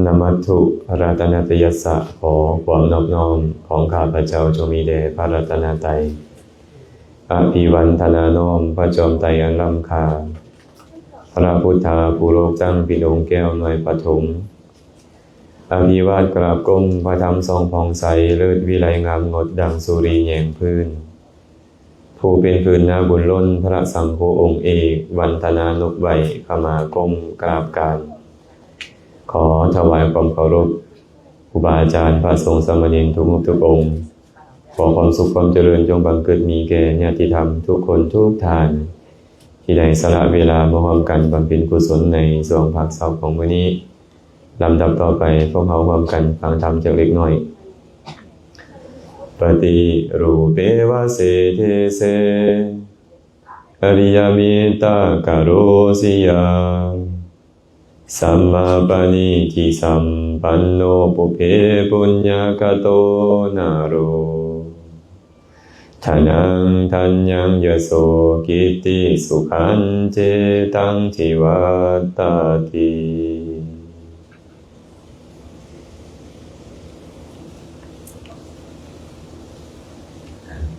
ນະມັດຖຸ ລັດຕະນະຕະຍັດສະ ຂໍຄວາມນອບນ້ອມຂອງຂ້າພະເຈົ້າຈົ່ງມີແດ່ພະລັດຕະນະໄຕ. ອະພິວັນທະນານ້ອມພະຈອມໄຕອັນລ້ຳຄ່າ, ພະພຸດທາຜູ້ໂລກຈັ້ງເປັນອົງແກ້ວນ້ອຍປະຖົມ. ອະພິວາດກາບກົ້ມພະທຳສ່ອງຜ່ອງໃສ, ເລີດວິໄລງາມງົດດັ່ງສຸລີແຍງພື້ນ. ຜູ້ເປັນພື້ນນາບຸນລົ້ນ ພະສັງໂຄອົງເອກ, ວັນທະນານົບໄຫວ້ ຂະມາກົ້ມກາບການ. ຂໍຖວາຍຄວາມເຄົາລົບ ຄູບາອາຈານ ພະສົງສາມະເນນທຸກຮູບທຸກອົງ. ຂໍຄວາມສຸກຄວາມຈະເລີນຈົ່ງບັງເກີດມີແກ່ຍາດຕິທຳທຸກຄົນທຸກທ່ານ ທີ່ໄດ້ສະຫຼະເວລາມາຮ່ວມກັນບຳເພັນກຸສົນໃນຊ່ວງພາກເຊົ້າຂອງມື້ນີ້. ລຳດັບຕໍ່ໄປ ພວກເຮົາຮ່ວມກັນຟັງທຳຈັກເລັກນ້ອຍ. ປະຕິຮູເປວະເສເທເສ ອະລິຍະມິດຕະກະໂຣສິຍັງ ສຳມາປະນິທິສັມປັນໂນ ປຸບເພປຸນຍະກະໂຕນະໂຣ ທະນັງທັນຍັງ ຍະໂສກິດຕິສຸຂັນເຈຕັງທິວັດຕະຕິ.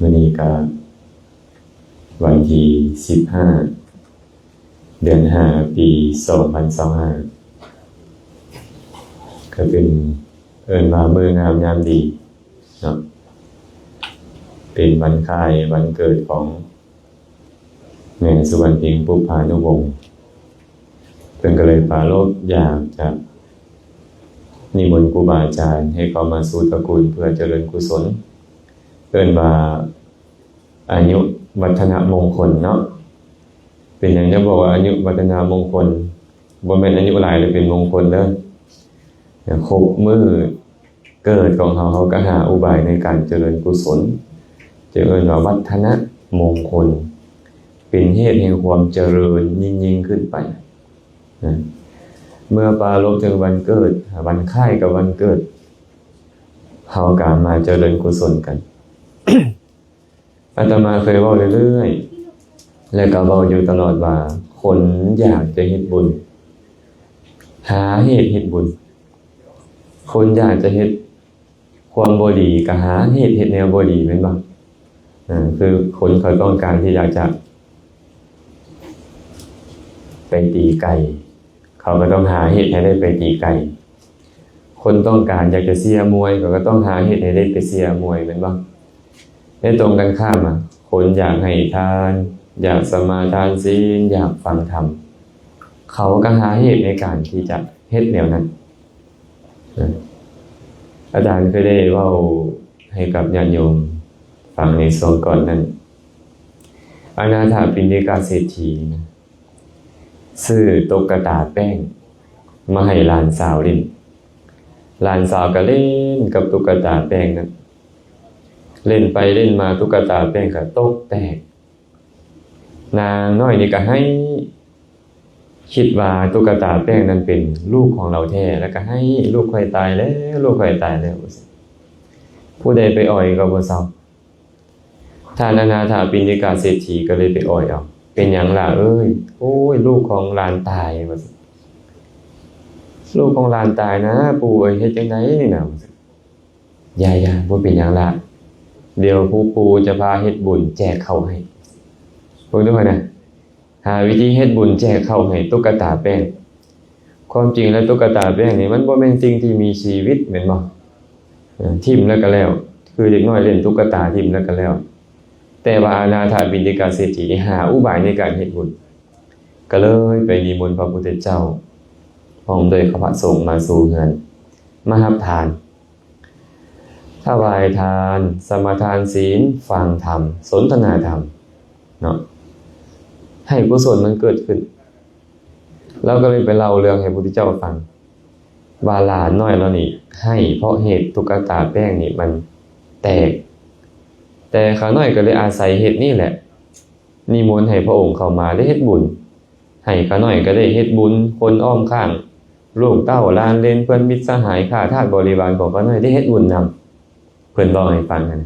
ມື້ນີ້ກະວັນທີສິບຫ້າ ເດືອນຫ້າ ປີສອງພັນຊາວຫ້າ ກະເປັນ ເອີ້ນວ່າມື້ງາມຍາມດີເນາະ ເປັນວັນຄ້າຍວັນເກີດຂອງແມ່ສຸວັນເພັງ ປຸບພານຸວົງ. ເພິ່ນກະເລີຍປາລົບຢາກຈະນິມົນຄູບາອາຈານໃຫ້ເຂົ້າມາສູ່ຕະກູນເພື່ອຈະເລີນກຸສົນ ເອີ້ນວ່າ ອາຍຸວັດທະນະມົງຄົນເນາະ. ເປັນຫຍັງຈັ່ງບອກວ່າອາຍຸວັດທະນະມົງຄົນ? ບໍ່ແມ່ນອາຍຸຫຼາຍແລ້ວເປັນມົງຄົນເດີ. ຄົບມື້ເກີດຂອງເຮົາ ເຮົາກະຫາອຸບາຍໃນການຈະເລີນກຸສົນ ຈຶ່ງເອີ້ນວ່າວັດທະນະມົງຄົນ ເປັນເຫດແຫ່ງຄວາມຈະເລີນຍິ່ງໆຂຶ້ນໄປ. ເມື່ອປາລົບເຖິງວັນເກີດ ວັນຄ້າຍກັບວັນເກີດ ເຮົາກະມາຈະເລີນກຸສົນກັນ. ອາດຕະມາເຄີຍເວົ້າເລື້ອຍໆ ແລະກະເວົ້າຢູ່ຕະຫຼອດວ່າ ຄົນຢາກຈະເຮັດບຸນ ຫາເຫດເຮັດບຸນ. ຄົນຢາກຈະເຮັດຄວາມບໍ່ດີ ກະຫາເຫດເຮັດແນວບໍ່ດີ ແມ່ນບໍ່? ເອີ ຄືຄົນເຂົາຕ້ອງການທີ່ຢາກຈະໄປຕີໄກ່ ເຂົາກະຕ້ອງຫາເຫດໃຫ້ໄດ້ໄປຕີໄກ່. ຄົນຕ້ອງການຢາກຈະເຊຍມວຍ ເຂົາກະຕ້ອງຫາເຫດໃຫ້ໄດ້ໄປເຊຍມວຍ ແມ່ນບໍ່? ໃນຕົງກັນຂ້າມ ອະ ຄົນຢາກໃຫ້ທານ ຢາກສະມາທານສິນ ຢາກຟັງທຳ ເຂົາກະຫາເຫດໃນການທີ່ຈະເຮັດແນວນັ້ນ. ອາຈານເຄີຍໄດ້ເວົ້າໃຫ້ກັບຍາດໂຍມຟັງໃນຊ່ວງກ່ອນນັ້ນ ອະນາຖາປິນດິກາເສດຖີນະ ຊື້ຕຸກກະຕາແປ້ງມາໃຫ້ຫຼານສາວຫຼິ້ນ. ຫຼານສາວກະຫຼິ້ນກັບຕຸກກະຕາແປ້ງນັ້ນ ຫຼິ້ນໄປຫຼິ້ນມາຕຸກກະຕາແປ້ງກະຕົກແຕກ. ນາງນ້ອຍນີ້ກະໄຫ້ ຄິດວ່າຕຸກກະຕາແປ້ງນັ້ນເປັນລູກຂອງລາວແທ້ ແລ້ວກະໄຫ້ ລູກຂ້ອຍຕາຍແລ້ວ ລູກຂ້ອຍຕາຍແລ້ວ ວ່າຊັ້ນ. ຜູ້ໃດໄປອ່ອຍກະບໍ່ເຊົາ. ທ່ານອະນາຖາປິນດິກາເສດຖີກະເລີຍໄປອ່ອຍເອົາ ເປັນຫຍັງຫຼ້າເອີຍ? ໂອ້ຍ ລູກຂອງຫຼານຕາຍ ວ່າຊັ້ນ. ລູກຂອງຫຼານຕາຍນະ ປູ່ເອີຍ ເຮັດຈັ່ງໃດນີ້ນະ? ຢ່າໆ ບໍ່ເປັນຫຍັງຫຼ້າ ດຽວຜູ້ປູ່ຈະພາເຮັດບຸນແຈກເຂົ້າໃຫ້. ເບິ່ງດູຫັ້ນນະ ຫາວິທີເຮັດບຸນແຈກເຂົ້າໃຫ້ຕຸກກະຕາແປ້ງ. ຄວາມຈິງແລ້ວຕຸກກະຕາແປ້ງນີ້ມັນບໍ່ແມ່ນສິ່ງທີ່ມີຊີວິດແມ່ນບໍ່? ເອີ ຖິ້ມແລ້ວກະແລ້ວ ຄືເດັກນ້ອຍຫຼິ້ນຕຸກກະຕາຖິ້ມແລ້ວກະແລ້ວ. ແຕ່ວ່າອະນາຖາປິນດິກາເສດຖີນີ້ຫາອຸບາຍໃນການເຮັດບຸນ ກະເລີຍໄປນິມົນພະພຸດທະເຈົ້າ ພ້ອມດ້ວຍພະສົງມາສູ່ເຮືອນ ມາຮັບທານ ຖວາຍທານ ສະມາທານສິນ ຟັງທຳ ສົນທະນາທຳເນາະ ໃຫ້ກຸສົນມັນເກີດຂຶ້ນ. ລາວກະເລີຍໄປເລົ່າເລື່ອງໃຫ້ພະພຸດທະເຈົ້າຟັງ ວ່າຫຼານນ້ອຍລາວນີ້ໄຫ້ເພາະເຫດຕຸກກະຕາແປ້ງນີ້ມັນແຕກ. ແຕ່ຂ້ານ້ອຍກະເລີຍອາໄສເຫດນີ້ແຫຼະ ນິມົນໃຫ້ພະອົງເຂົ້າມາໄດ້ເຮັດບຸນ ໃຫ້ຂ້ານ້ອຍກະໄດ້ເຮັດບຸນ ຄົນອ້ອມຂ້າງ ລູກເຕົ້າ ຫຼານເລນ ເພື່ອນມິດສະຫາຍ ຂ້າທາດບໍລິວານຂອງຂ້ານ້ອຍໄດ້ເຮັດບຸນນຳ. ເພິ່ນເວົ້າໃຫ້ຟັງຫັ້ນ.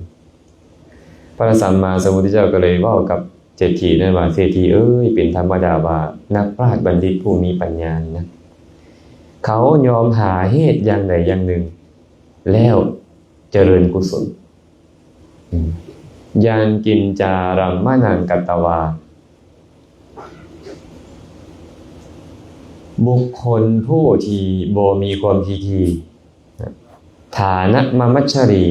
ພະສຳມາສຳພຸດທະເຈົ້າກະເລີຍເວົ້າກັບເສດຖີນັ້ນວ່າ ເສດຖີເອີຍ ເປັນທຳມະດາວ່ານັກປາດບັນດິດຜູ້ມີປັນຍານີ້ນະ ເຂົາຍອມຫາເຫດຢ່າງໃດຢ່າງໜຶ່ງ ແລ້ວຈະເລີນກຸສົນ. ຍັງກິນຈາຣຳມະນັງກັດຕະວາ ບຸກຄົນຜູ້ທີ່ບໍ່ມີຄວາມຂີ້ຖີ່ ຖານະມະມັດຊະລີ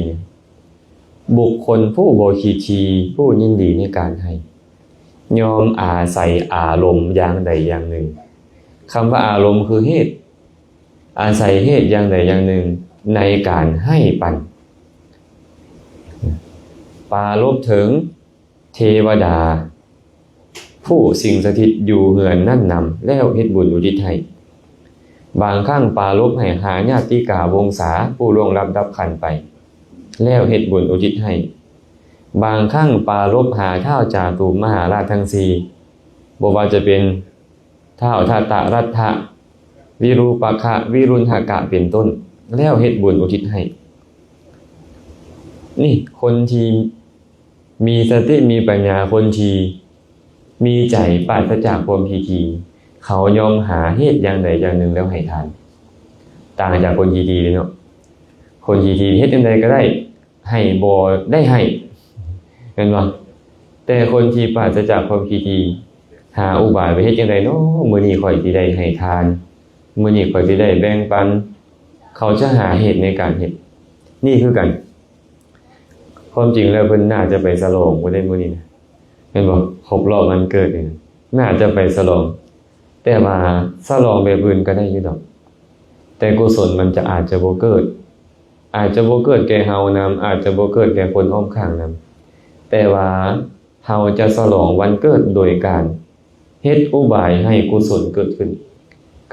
ບຸກຄົນຜູ້ບໍ່ຂີ້ຖີ່ ຜູ້ຍິນດີໃນການໃຫ້ ຍອມອາໄສອາລົມຢ່າງໃດຢ່າງໜຶ່ງ. ຄຳວ່າອາລົມຄືເຫດ ອາໄສເຫດຢ່າງໃດຢ່າງໜຶ່ງໃນການໃຫ້ປັນ. ປາລົບເຖິງເທວະດາ ຜູ້ສິງສະຖິດຢູ່ເຮືອນນັ້ນນຳ ແລ້ວເຮັດບຸນອຸທິດໃຫ້. ບາງຄັ້ງປາລົບໃຫ້ຫາຍາດຕິກາວົງສາ ຜູ້ລ່ວງລັບດັບຂັນໄປ ແລ້ວເຮັດບຸນອຸທິດໃຫ້. ບາງຄັ້ງປາລົບຫາທ້າວຈາຕຸມະຫາລາດທັງສີ່ ບໍ່ວ່າຈະເປັນທ້າວທັດຕະລັດທະ ວິຣູປະຄະ ວິລຸນຫະກະ ເປັນຕົ້ນ ແລ້ວເຮັດບຸນອຸທິດໃຫ້. ນີ້ຄົນທີ່ມີສະຕິມີປັນຍາ ຄົນທີ່ມີໃຈປາສະຈາກຄວາມຂີ້ຖີ່ ເຂົາຍອມຫາເຫດຢ່າງໃດຢ່າງໜຶ່ງແລ້ວໃຫ້ທານ. ຕ່າງຈາກຄົນຂີ້ຖີ່ເດ້ເນາະ. ຄົນຂີ້ຖີ່ເຮັດຈັ່ງໃດກໍໄດ້ ໃຫ້ບໍ່ໄດ້ໃຫ້ ແມ່ນບໍ່? ແຕ່ຄົນທີ່ປາສະຈາກຄວາມຂີ້ຖີ່ ຫາອຸບາຍວ່າເຮັດຈັ່ງໃດເນາະ ມື້ນີ້ຂ້ອຍຊິໄດ້ໃຫ້ທານ ມື້ນີ້ຂ້ອຍຊິໄດ້ແບ່ງປັນ ເຂົາຈະຫາເຫດໃນການເຮັດ. ນີ້ຄືກັນ ຄວາມຈິງແລ້ວເພິ່ນໜ້າຈະໄປສະຫຼອງບໍ່ໄດ້ມື້ນີ້ນະ ແມ່ນບໍ່? ຄົບຮອບວັນເກີດນີ້ນະ ໜ້າຈະໄປສະຫຼອງ ແຕ່ວ່າສະຫຼອງແບບອື່ນກໍໄດ້ຢູ່ດອກ ແຕ່ກຸສົນມັນຈະອາດຈະບໍ່ເກີດ ອາດຈະບໍ່ເກີດແກ່ເຮົານຳ ອາດຈະບໍ່ເກີດແກ່ຄົນອ້ອມຂ້າງນຳ ແຕ່ວ່າເຮົາຈະສະຫຼອງວັນເກີດໂດຍການເຮັດອຸບາຍໃຫ້ກຸສົນເກີດຂຶ້ນ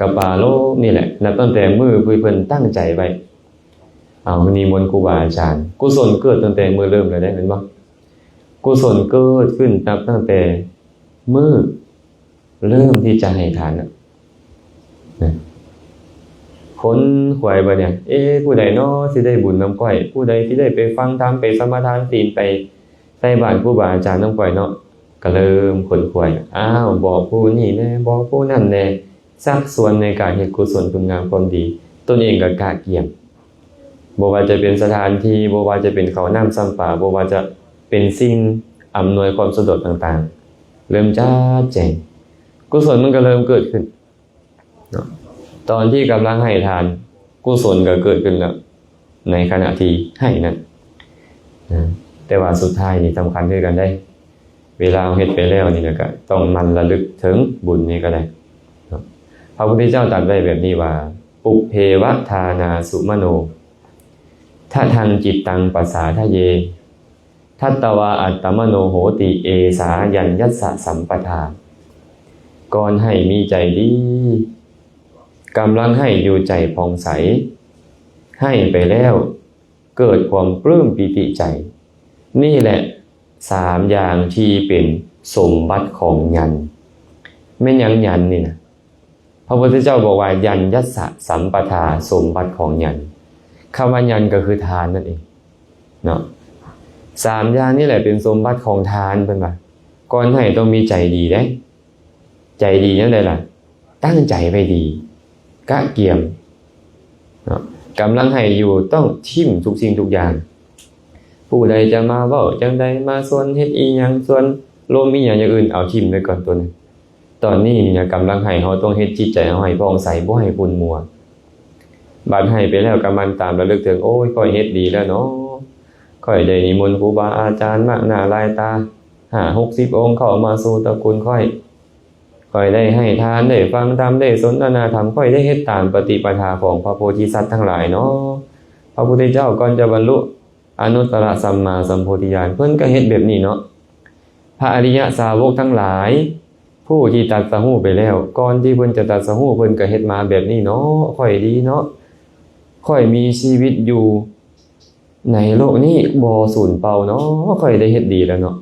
ກະປາລົບນີ້ແຫຼະ ນັບຕັ້ງແຕ່ມື້ທີ່ເພິ່ນຕັ້ງໃຈໄວ້ ເອົານິມົນຄູບາອາຈານ ກຸສົນເກີດຕັ້ງແຕ່ມື້ເລີ່ມແລ້ວເດ້ ແມ່ນບໍ່? ກຸສົນເກີດຂຶ້ນນັບຕັ້ງແຕ່ມື້ ເລີ່ມທີ່ຈະໃຫ້ທານນະ ຄົນຂວາຍບັດນີ້ ເອ ຜູ້ໃດນໍຊິໄດ້ບຸນນຳຂ້ອຍ? ຜູ້ໃດຊິໄດ້ໄປຟັງທຳ ໄປສະມາທານສິນ ໄປໃສ່ບາດຄູບາອາຈານນຳຂ້ອຍເນາະ? ກະເລີ່ມຂົນຂວາຍ ອ້າວ ບອກຜູ້ນີ້ແດ່ ບອກຜູ້ນັ້ນແດ່ ຊັກຊວນໃນການເຮັດກຸສົນຄຸນງາມຄວາມດີ ຕົນເອງກະກະກຽມ. ບໍ່ວ່າຈະເປັນສະຖານທີ່ ບໍ່ວ່າຈະເປັນເຂົ້ານ້ຳຊຳປາ ບໍ່ວ່າຈະເປັນສິ່ງອຳນວຍຄວາມສະດວກຕ່າງໆ ເລີ່ມຈັດແຈງ ກຸສົນມັນກໍເລີ່ມເກີດຂຶ້ນເນາະ. ຕອນທີ່ກຳລັງໃຫ້ທານ ກຸສົນກໍເກີດຂຶ້ນແລ້ວ ໃນຂະນະທີ່ໃຫ້ນັ້ນນະ ແຕ່ວ່າສຸດທ້າຍນີ້ສຳຄັນຄືກັນເດ້. ເວລາເຮົາເຮັດໄປແລ້ວນີ້ນະ ກະຕ້ອງໝັ່ນລະລຶກເຖິງບຸນນີ້ກໍໄດ້ເນາະ. ພະພຸດທະເຈົ້າຕັດໄວ້ແບບນີ້ວ່າ ປຸບເພວະທານາສຸມະໂນ ທະທັງຈິດຕັງປະສາທະເຍ ທັດຕະວາອັດຕະມະໂນໂຫຕິ ເອສາຍັນຍັດສະສຳປະທາ. ກ່ອນໃຫ້ມີໃຈດີ ກຳລັງໃຫ້ຢູ່ໃຈຜ່ອງໃສ ໃຫ້ໄປແລ້ວ ເກີດຄວາມປຶ້ມປີຕິໃຈ. ນີ້ແຫຼະສາມຢ່າງທີ່ເປັນສົມບັດຂອງຍັນ. ແມ່ນຫຍັງຍັນນີ້ນະ? ພະພຸດທະເຈົ້າບອກວ່າ ຍັນຍັດສະສຳປະທາ ສົມບັດຂອງຍັນ. ຄຳວ່າຍັນກໍຄືທານນັ້ນເອງເນາະ. ສາມຢ່າງນີ້ແຫຼະເປັນສົມບັດຂອງທານ ເພິ່ນວ່າ. ກ່ອນໃຫ້ຕ້ອງມີໃຈດີເດ້. ໃຈດີແນວໃດລະ? ຕັ້ງໃຈໄວ້ດີ ກະກຽມເນາະ. ກຳລັງໃຫ້ຢູ່ ຕ້ອງຖິ້ມທຸກສິ່ງທຸກຢ່າງ. ຜູ້ໃດຈະມາເວົ້າຈັ່ງໃດ ມາຊວນເຮັດອີ່ຫຍັງ ຊວນລົມອີ່ຫຍັງຢ່າງອື່ນ ເອົາຖິ້ມໄວ້ກ່ອນຕົວໜຶ່ງ. ຕອນນີ້ນະ ກຳລັງໃຫ້ ເຮົາຕ້ອງເຮັດຈິດໃຈເຮົາໃຫ້ຜ່ອງໃສ ບໍ່ໃຫ້ຂຸ່ນມົວ. ບັດໃຫ້ໄປແລ້ວກະໝັ່ນຕາມລະລຶກເຖິງ ໂອ້ຍ ຂ້ອຍເຮັດດີແລ້ວເນາະ ຂ້ອຍໄດ້ນິມົນຄູບາອາຈານມາກໜ້າຫຼາຍຕາ ຫ້າຫົກສິບອົງເຂົ້າມາສູ່ຕະກຸນຂ້ອຍ. ຂ້ອຍໄດ້ໃຫ້ທານ ໄດ້ຟັງທຳ ໄດ້ສົນທະນາທຳ ຂ້ອຍໄດ້ເຮັດຕາມປະຕິປະທາຂອງພະໂພທິສັດທັງຫຼາຍເນາະ. ພະພຸດທະເຈົ້າກ່ອນຈະບັນລຸອະນຸດຕະລະສຳມາສຳໂພທິຍານ ເພິ່ນກໍເຮັດແບບນີ້ເນາະ. ພະອະລິຍະສາວົກທັງຫຼາຍ ຜູ້ທີ່ຕັດສະຮູ້ໄປແລ້ວ ກ່ອນທີ່ເພິ່ນຈະຕັດສະຮູ້ ເພິ່ນກໍເຮັດມາແບບນີ້ເນາະ. ຂ້ອຍດີເນາະ ຂ້ອຍມີຊີວິດຢູ່ ໃນໂລກນີ້ບໍ່ສູນເປົ່າເນາະ ຂ້ອຍໄດ້ເຮັດດີແລ້ວເນາະ.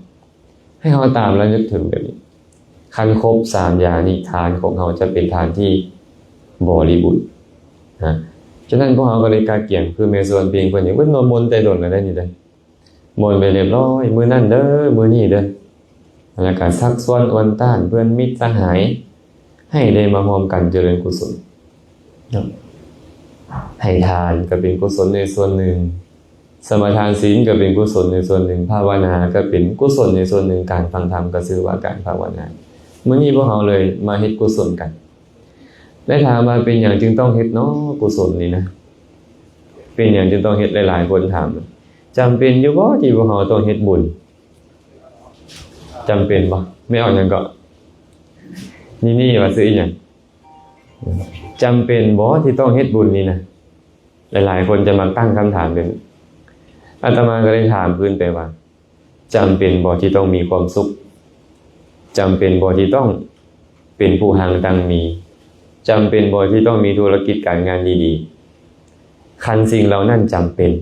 ໃຫ້ເຮົາຕາມລະນຶກເຖິງແບບນີ້ ຄັນຄົບສາມຢ່າງນີ້ ທານຂອງເຮົາຈະເປັນທານທີ່ບໍລິບູນນະ. ສະນັ້ນພວກເຮົາກໍເລີຍກະກຽມ ຄືແມ່ຊວນເພງເພິ່ນນີ້ ເພິ່ນມາມົນແຕ່ດົນແລ້ວເດ້ນີ້ເດ້ ມົນໄປຮຽບຮ້ອຍ ມື້ນັ້ນເດີ ມື້ນີ້ເດີ ແລ້ວກະຊັກຊວນອວນຕ້ານເພື່ອນມິດສະຫາຍ ໃຫ້ໄດ້ມາຮ່ວມກັນຈະເລີນກຸສົນເນາະ. ໃຫ້ທານກໍເປັນກຸສົນໃນສ່ວນໜຶ່ງ, ສະມາທານສິນກໍເປັນກຸສົນໃນສ່ວນໜຶ່ງ, ພາວະນາກໍເປັນກຸສົນໃນສ່ວນໜຶ່ງ, ການຟັງທຳກໍຊື່ວ່າການພາວະນາ. ມື້ນີ້ພວກເຮົາເລີຍມາເຮັດກຸສົນກັນ. ແລະ ຖາມວ່າເປັນຫຍັງຈຶ່ງຕ້ອງເຮັດເນາະ ກຸສົນນີ້ນະ? ເປັນຫຍັງຈຶ່ງຕ້ອງເຮັດ? ຫຼາຍໆຄົນຖາມ, ຈຳເປັນຢູ່ບໍ່ທີ່ພວກເຮົາຕ້ອງເຮັດບຸນ? ຈຳເປັນບໍ່? ແມ່ອອກຫຍັງເກາະ? ນີ້ໆ ວ່າຊື່ອີຫຍັງ? ຈຳເປັນບໍ່ທີ່ຕ້ອງເຮັດບຸນນີ້ນະ? ຫຼາຍໆຄົນຈະມັກຕັ້ງຄຳຖາມແບບນີ້. ອາດຕະມາກໍເລີຍຖາມຄືນໄປວ່າ ຈຳເປັນບໍ່ທີ່ຕ້ອງມີຄວາມສຸກ? ຈຳເປັນບໍ່ທີ່ຕ້ອງເປັນຜູ້ຮັ່ງຕັ້ງມີ? ຈຳເປັນບໍ່ທີ່ຕ້ອງມີທຸລະກິດການງານດີໆ? ຄັນສິ່ງເຫຼົ່ານັ້ນຈຳເປັນ,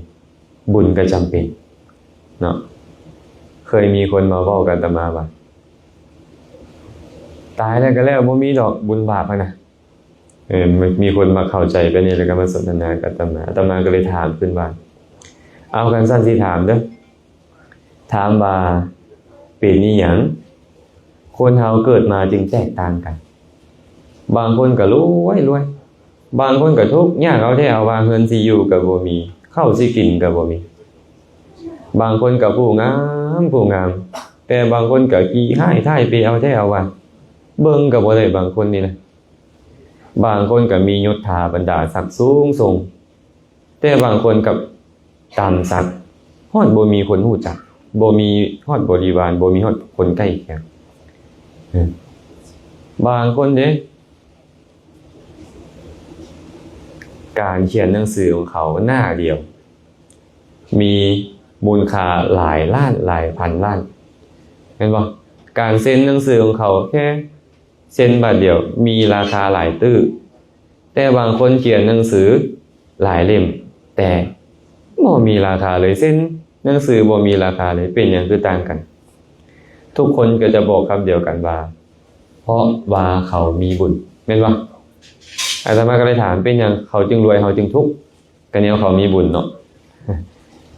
ບຸນກໍຈຳເປັນເນາະ. ເຄີຍມີຄົນມາເວົ້າກັບອາດຕະມາວ່າ ຕາຍແລ້ວກໍແລ້ວ, ບໍ່ມີດອກບຸນບາບຫັ້ນນະ. ເອີ ມີຄົນມັກເຂົ້າໃຈແບບນີ້ ແລ້ວກໍມາສົນທະນາກັບອາດຕະມາ. ອາດຕະມາກໍເລີຍຖາມຂຶ້ນວ່າ ເອົາ ຄັນຊັ້ນຊິຖາມເດີ້, ຖາມວ່າເປັນອີຫຍັງຄົນເຮົາເກີດມາຈຶ່ງແຕກຕ່າງກັນ? ບາງຄົນກໍລວຍໆ, ບາງຄົນກໍທຸກຍາກເອົາແທ້ເອົາວ່າ, ເຮືອນຊິຢູ່ກໍບໍ່ມີ, ເຂົ້າຊິກິນກໍບໍ່ມີ. ບາງຄົນກໍຜູ້ງາມ, ຜູ້ງາມ, ແຕ່ບາງຄົນກໍຂີ້ຮ້າຍທ້າຍເປເອົາແທ້ເອົາວ່າ, ເບິ່ງກໍບໍ່ໄດ້ບາງຄົນນີ້ນະ. ບາງຄົນກໍມີຍົດຖາບັນດາສັກສູງສົ່ງ, ແຕ່ບາງຄົນກັບຕ່ຳສັກ, ຮອດບໍ່ມີຄົນຮູ້ຈັກ, ບໍ່ມີຮອດບໍລິວານ, ບໍ່ມີຮອດຄົນໃກ້ຄຽງ. ບາງຄົນເດ້ ການຂຽນໜັງສືຂອງເຂົາໜ້າດຽວ ມີມູນຄ່າຫຼາຍລ້ານ, ຫຼາຍພັນລ້ານ, ແມ່ນບໍ່? ການເຊັນໜັງສືຂອງເຂົາແຄ່ເຊັນບາດດຽວ ມີລາຄາຫຼາຍຕື້. ແຕ່ບາງຄົນຂຽນໜັງສືຫຼາຍເຫຼັ້ມ ແຕ່ບໍ່ມີລາຄາເລີຍ, ເຊັນໜັງສືບໍ່ມີລາຄາເລີຍ. ເປັນຫຍັງຄືຕ່າງກັນ? ທຸກຄົນກໍຈະບອກຄຳດຽວກັນວ່າ ເພາະວ່າເຂົາມີບຸນ, ແມ່ນບໍ່? ອາດຕະມາກໍເລີຍຖາມ, ເປັນຫຍັງເຂົາຈຶ່ງລວຍ, ເຮົາຈຶ່ງທຸກ? ກໍແນວເຂົາມີບຸນເນາະ.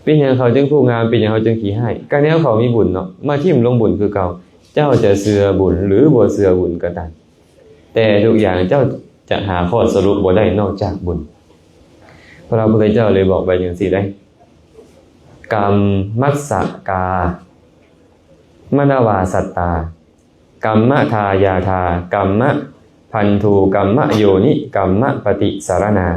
ເປັນຫຍັງເຂົາຈຶ່ງຜູ້ງາມ, ເປັນຫຍັງເຂົາຈຶ່ງຂີ້ຮ້າຍ? ກໍແນວເຂົາມີບຸນເນາະ. ມາຖິ້ມລົງບຸນຄືເກົ່າ. ເຈົ້າຈະເຊື່ອບຸນ ຫຼື ບໍ່ເຊື່ອບຸນກໍຕາມ, ແຕ່ທຸກຢ່າງເຈົ້າຈະຫາຂໍ້ສະຫຼຸບບໍ່ໄດ້ນອກຈາກບຸນ. ພະພຸດທະເຈົ້າເລີຍບອກໄວ້ຈັ່ງຊີ້ເດ້, ກຳມັດສະກາ ມະນະວາສັດຕາ ກຳມະທາຍາທາ ກຳມະພັນທູ ກຳມະໂຍນິ ກຳມະປະຕິສາລະນາ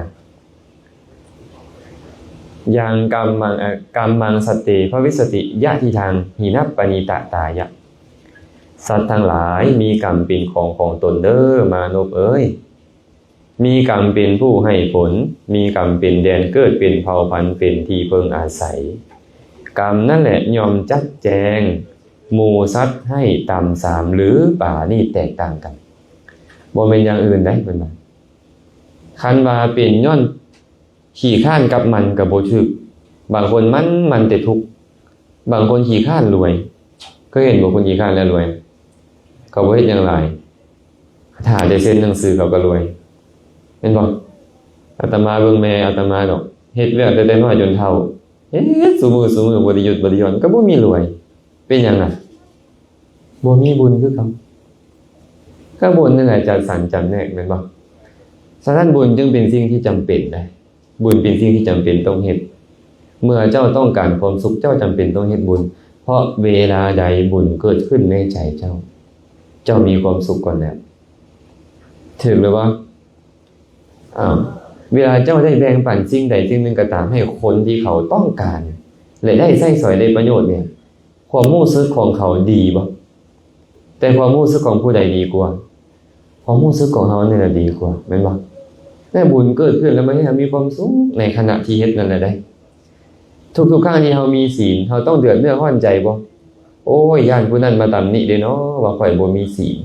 ຍັງກຳມັງ ກຳມັງສັດເຕ ພະວິສະຕິ ຍະທິທັງ ຫິນະປະນີຕະຕາຍະ. ສັດທັງຫຼາຍມີກຳເປັນຂອງຂອງຕົນເດີ້ ມະນຸດເອີຍ. ມີກຳເປັນຜູ້ໃຫ້ຜົນ, ມີກຳເປັນແດນເກີດ, ເປັນເຜົ່າພັນ, ເປັນທີ່ເພິ່ງອາໄສ. ກຳນັ້ນແຫຼະຍ່ອມຈັດແຈງໝູ່ສັດໃຫ້ຕ່ຳສາມ ຫຼື ປານີດແຕກຕ່າງກັນ. ບໍ່ແມ່ນຢ່າງອື່ນໃດ ເພິ່ນວ່າ. ຄັນວ່າເປັນຍ້ອນຂີ້ຄ້ານກັບໝັ່ນກໍບໍ່ຖືກ. ບາງຄົນໝັ່ນ, ໝັ່ນແຕ່ທຸກ. ບາງຄົນຂີ້ຄ້ານລວຍ. ເຄີຍເຫັນບໍ່ ຄົນຂີ້ຄ້ານແລ້ວລວຍ? ເຂົາບໍ່ເຮັດຫຍັງຫຼາຍ, ຖ້າໄດ້ເຊັນໜັງສືເຂົາກໍລວຍ, ແມ່ນບໍ່? ອາດຕະມາເບິ່ງແມ່ອາດຕະມາດອກ, ເຮັດວຽກແຕ່ນ້ອຍຈົນເຖົ້າ, ເຮັດຊຸມື້ຊຸມື້ ບໍ່ໄດ້ຢຸດບໍ່ໄດ້ຢ່ອນ, ກໍບໍ່ມີລວຍ. ເປັນຫຍັງລະ? ບໍ່ມີບຸນຄືເກົ່າ. ກໍບຸນນັ້ນແຫຼະຈັດສັນຈຳແນກ, ແມ່ນບໍ່? ສະນັ້ນບຸນຈຶ່ງເປັນສິ່ງທີ່ຈຳເປັນນະ. ບຸນເປັນສິ່ງທີ່ຈຳເປັນຕ້ອງເຮັດ. ເມື່ອເຈົ້າຕ້ອງການຄວາມສຸກ, ເຈົ້າຈຳເປັນຕ້ອງເຮັດບຸນ, ເພາະເວລາໃດບຸນເກີດຂຶ້ນໃນໃຈເຈົ້າ, ເຈົ້າມີຄວາມສຸກກ່ອນແລ້ວ. ຖືກຫຼືບໍ່? ອ້າວ, ເວລາເຈົ້າໄດ້ແບ່ງປັນສິ່ງໃດສິ່ງໜຶ່ງກໍຕາມໃຫ້ຄົນທີ່ເຂົາຕ້ອງການ ແລະ ໄດ້ໃຊ້ສອຍໄດ້ປະໂຫຍດນີ້, ຄວາມຮູ້ສຶກຂອງເຂົາດີບໍ່? ແຕ່ຄວາມຮູ້ສຶກຂອງຜູ້ໃດດີກວ່າ? ຄວາມຮູ້ສຶກຂອງເຮົານີ້ລະດີກວ່າ, ແມ່ນບໍ່? ແລະ ບຸນເກີດຂຶ້ນແລ້ວມັນເຮັດໃຫ້ເຮົາມີຄວາມສຸກໃນຂະນະທີ່ເຮັດນັ້ນແຫຼະເດ້. ທຸກໆຄັ້ງທີ່ເຮົາມີສິນ, ເຮົາຕ້ອງເດືອດເນື້ອຮ້ອນໃຈບໍ່? ໂອ້ຍ, ຢ້ານຜູ້ນັ້ນມາຕຳໜິເດ້ເນາະ ວ່າຂ້ອຍບໍ່ມີສິນ.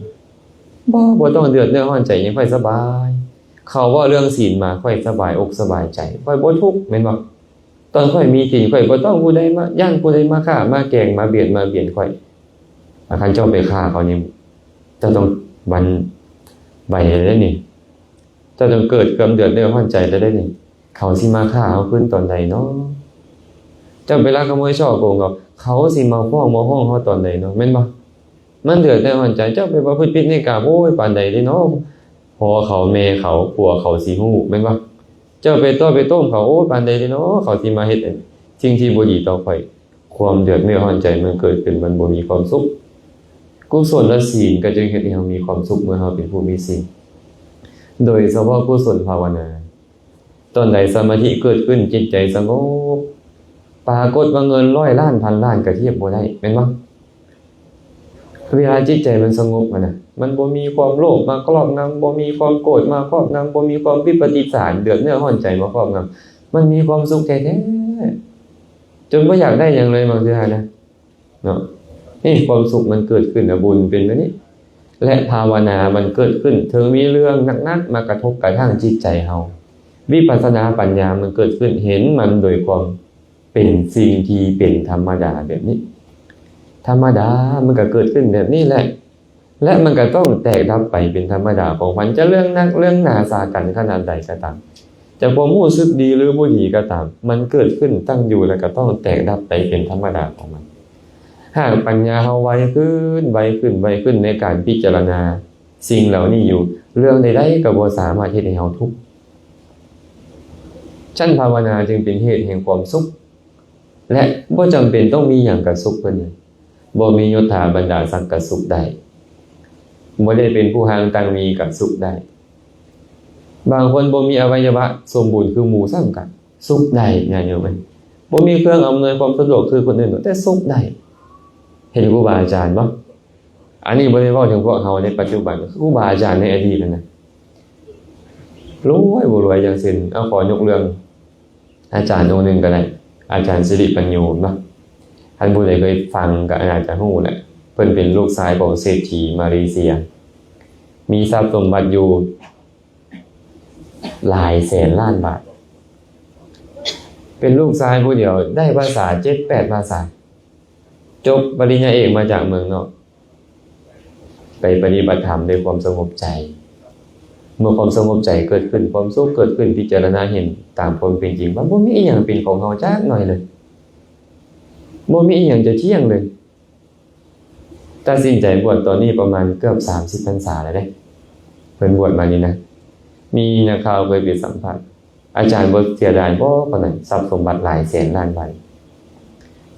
ບໍ່, ບໍ່ຕ້ອງເດືອດເນື້ອຮ້ອນໃຈຫຍັງ, ຂ້ອຍສະບາຍ. ເຂົາເວົ້າເລື່ອງສິນມາ, ຂ້ອຍສະບາຍອົກສະບາຍໃຈ, ຂ້ອຍບໍ່ທຸກ, ແມ່ນບໍ່? ຕອນຂ້ອຍມີສິນ, ຂ້ອຍບໍ່ຕ້ອງຜູ້ໃດມາ, ຢ້ານຜູ້ໃດມາຂ້າ, ມາແກງ, ມາບຽດ, ມາບຽນຂ້ອຍ. ຄັນເຈົ້າໄປຂ້າເຂົານີ້, ເຈົ້າຕ້ອງຫວັ່ນໄຫວເດ້ນີ້. ເຈົ້າຕ້ອງເກີດຄວາມເດືອດເນື້ອຮ້ອນໃຈແລ້ວເດ້ນີ້. ເຂົາຊິມາຂ້າເຮົາຄືນຕອນໃດເນາະ? ເຈົ້າໄປລັກຂະໂມຍສໍ້ໂກງເຂົາ, ເຂົາຊິມາຟ້ອງມາຮ້ອງເຮົາຕອນໃດເນາະ? ແມ່ນບໍ່? ມັນເດືອດເນື້ອຮ້ອນໃຈ, ເຈົ້າໄປປະພຶດຜິດໃນກາມ, ໂອ້ຍ, ປານໃດເດ້ເນາະ? ພໍ່ເຂົາ, ແມ່ເຂົາ, ຜົວເຂົາຊິຮູ້, ແມ່ນບໍ່? ເຈົ້າໄປຕົວະໄປໂຕ້ມເຂົາ ໂອ້ ປານໃດເດເນາະ ເຂົາຊິມາເຮັດສິ່ງທີ່ບໍ່ດີຕໍ່ຂ້ອຍ. ຄວາມເດືອດເນື້ອຮ້ອນໃຈມັນເກີດຂຶ້ນ ມັນບໍ່ມີຄວາມສຸກ. ກຸສົນລະສິນກໍຈຶ່ງເຮັດໃຫ້ເຮົາມີຄວາມສຸກເມື່ອເຮົາເປັນຜູ້ມີສິນ. ໂດຍສະເພາະກຸສົນພາວະນາ ຕອນໃດສະມາທິເກີດຂຶ້ນ ຈິດໃຈສະຫງົບ ປາກົດວ່າເງິນຮ້ອຍລ້ານພັນລ້ານກໍທຽບບໍ່ໄດ້ ແມ່ນບໍ່? ເວລາຈິດໃຈມັນສະຫງົບຫັ້ນນະ ມັນບໍ່ມີຄວາມໂລບມາຄອບງຳ ບໍ່ມີຄວາມໂກດມາຄອບງຳ ບໍ່ມີຄວາມວິປະຕິສານ ເດືອດເນື້ອຮ້ອນໃຈມາຄອບງຳ ມັນມີຄວາມສຸກແທ້ໆ ຈົນບໍ່ຢາກໄດ້ຫຍັງເລີຍບາງເທື່ອນະ ເນາະ. ນີ້ຄວາມສຸກມັນເກີດຂຶ້ນນະ ບຸນເປັນແບບນີ້ ແລະ ພາວະນາມັນເກີດຂຶ້ນ ເຖິງມີເລື່ອງໜັກໆມາກະທົບກະທັ່ງຈິດໃຈເຮົາ ວິປັດສະນາປັນຍາມັນເກີດຂຶ້ນ ເຫັນມັນໂດຍຄວາມເປັນສິ່ງທີ່ເປັນທຳມະດາແບບນີ້. ທຳມະດາມັນກະເກີດຂຶ້ນແບບນີ້ແຫຼະ ແລະ ມັນກະຕ້ອງແຕກດັບໄປເປັນທຳມະດາຂອງມັນ ຈະເລື່ອງໜັກເລື່ອງໜາສາກັນຂະໜາດໃດກໍຕາມ ຈະຄວາມຮູ້ສຶກດີຫຼືບໍ່ດີກໍຕາມ ມັນເກີດຂຶ້ນຕັ້ງຢູ່ ແລ້ວກໍຕ້ອງແຕກດັບໄປເປັນທຳມະດາຂອງມັນ. ຫາກປັນຍາເຮົາໄວຂຶ້ນ ໄວຂຶ້ນ ໄວຂຶ້ນໃນການພິຈາລະນາສິ່ງເຫຼົ່ານີ້ຢູ່ ເລື່ອງໃດໆກໍບໍ່ສາມາດເຮັດໃຫ້ເຮົາທຸກ. ຊັ້ນພາວະນາຈຶ່ງເປັນເຫດແຫ່ງຄວາມສຸກ ແລະ ບໍ່ຈຳເປັນຕ້ອງມີຫຍັງກໍສຸກເພິ່ນ ບໍ່ມີຍົດຖາບັນດາສັກກໍສຸກໄດ້ ບໍ່ໄດ້ເປັນຜູ້ຮ່າງຕັ້ງມີກໍສຸກໄດ້. ບາງຄົນບໍ່ມີອະໄວຍະວະສົມບູນຄືໝູ່ຊ້ຳກໍສຸກໄດ້ ຍາດໂຍມເອີຍ. ບໍ່ມີເຄື່ອງອຳນວຍຄວາມສະດວກຄືຄົນອື່ນ ແຕ່ສຸກໄດ້. ເຫັນຄູບາອາຈານບໍ່? ອັນນີ້ບໍ່ໄດ້ເວົ້າເຖິງພວກເຮົາໃນປັດຈຸບັນ ຄູບາອາຈານໃນອະດີດຫັ້ນນະ ລວຍບໍ່ລວຍ ຢ່າງເຊັ່ນ ເອົາ ຂໍຍົກເລື່ອງ ອາຈານອົງໜຶ່ງກໍໄດ້ ອາຈານສິລິປັນໂຍເນາະ ທ່ານຜູ້ໃດເຄີຍຟັງກໍອາດຈະຮູ້ແຫຼະ ເພິ່ນເປັນລູກຊາຍຂອງເສດຖີມາເລເຊຍ ມີຊັບສົມບັດຢູ່ຫຼາຍແສນລ້ານບາດ ເປັນລູກຊາຍຜູ້ດຽວ ໄດ້ພາສາເຈັດແປດພາສາ ຈົບປະລິນຍາເອກມາຈາກເມືອງນອກ ໄປປະຕິບັດທຳດ້ວຍຄວາມສະຫງົບໃຈ. ເມື່ອຄວາມສະຫງົບໃຈເກີດຂຶ້ນ ຄວາມສຸກເກີດຂຶ້ນ ພິຈາລະນາເຫັນຕາມຄວາມເປັນຈິງ ມັນບໍ່ມີອີ່ຫຍັງເປັນຂອງເຮົາຈັກໜ້ອຍເລີຍ ບໍ່ມີອີ່ຫຍັງຈະທ່ຽງເລີຍ. ຕັດສິນໃຈບວດຕອນນີ້ປະມານເກືອບສາມສິບພັນສາແລ້ວເດ້ ເພິ່ນບວດມານີ້ນະ. ມີນັກຂ່າວເຄີຍໄປສຳພາດ ອາຈານບໍ່ເສຍດາຍບໍ່ປານນັ້ນ ຊັບສົມບັດຫຼາຍແສນລ້ານບາດ